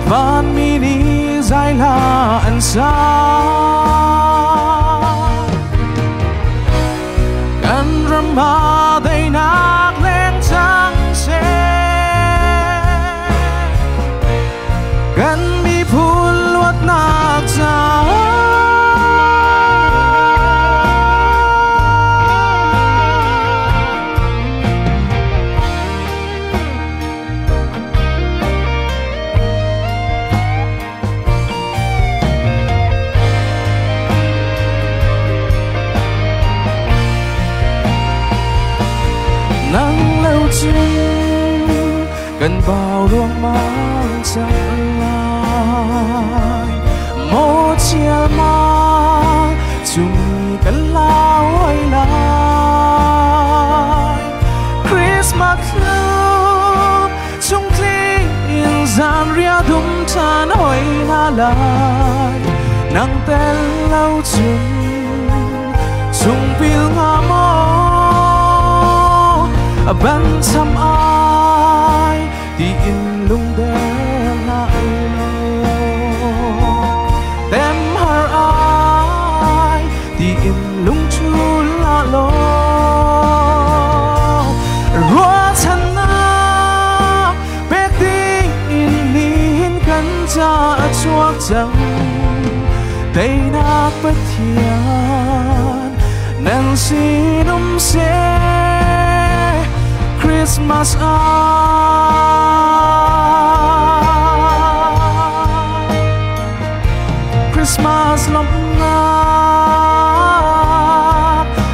van mi ni zai la an sa kan ram ma đây nak leng trăng se kan mi phun luat nak cha Kan bau ruangmang cang lai. Maw chialmal chung kan lau ai lai. Christmas lum chung tling in zan ria dum than hoi na lai. Nang tel lo chung chung pil nga mo ban cham ai ti in lung der lại lo tem har ai ti in lung chu la lo rua chan na pek ding in nin kan cha chuak chang teinak Pathian nan sinum se. Christmas ah Christmas lomnak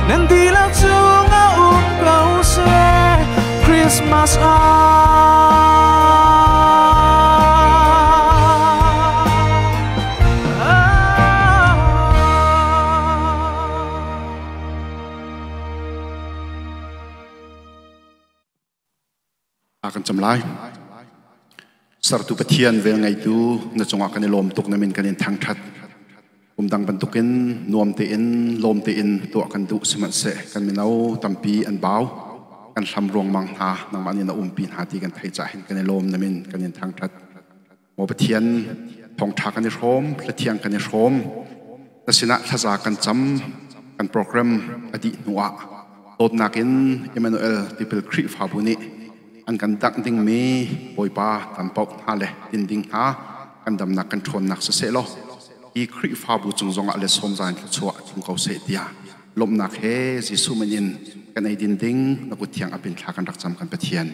nan dihlak cungah um ko seh. Christmas ah
A kan cam lai. Sertu Pathian, vel ngeitu na cungah kan i lawm tuk, na min kan in thangthat. Umdang bantukin nuam tein, lawm tein tuah kan duh, sihmanhseh kan mino tampi an bau, kan hlam ruangmang hna. Nangmah nih na umpi hna ti kan thei cah hin kan i lawm, na min kan in thangthat. Maw Pathian, thawngtha kan i hrawm, hlathiang kan i hrawm, na sinah thlaza kan cam. Kan program a dih hnu ah dawtnak in Emmanuel Tipil Khrihfabu nih an kan dangh dingmi Bawipa tam paoh hna le din ding hna kan damnak, kan ṭhawnnak siseh law, hi Khrihfabu cung zongah le sawm zan thluachuah tlung ko seh tiah lawmhnak he Jesuh min in kan eidin ding na kut thiang apin thla kan rak cam, kan Pathian.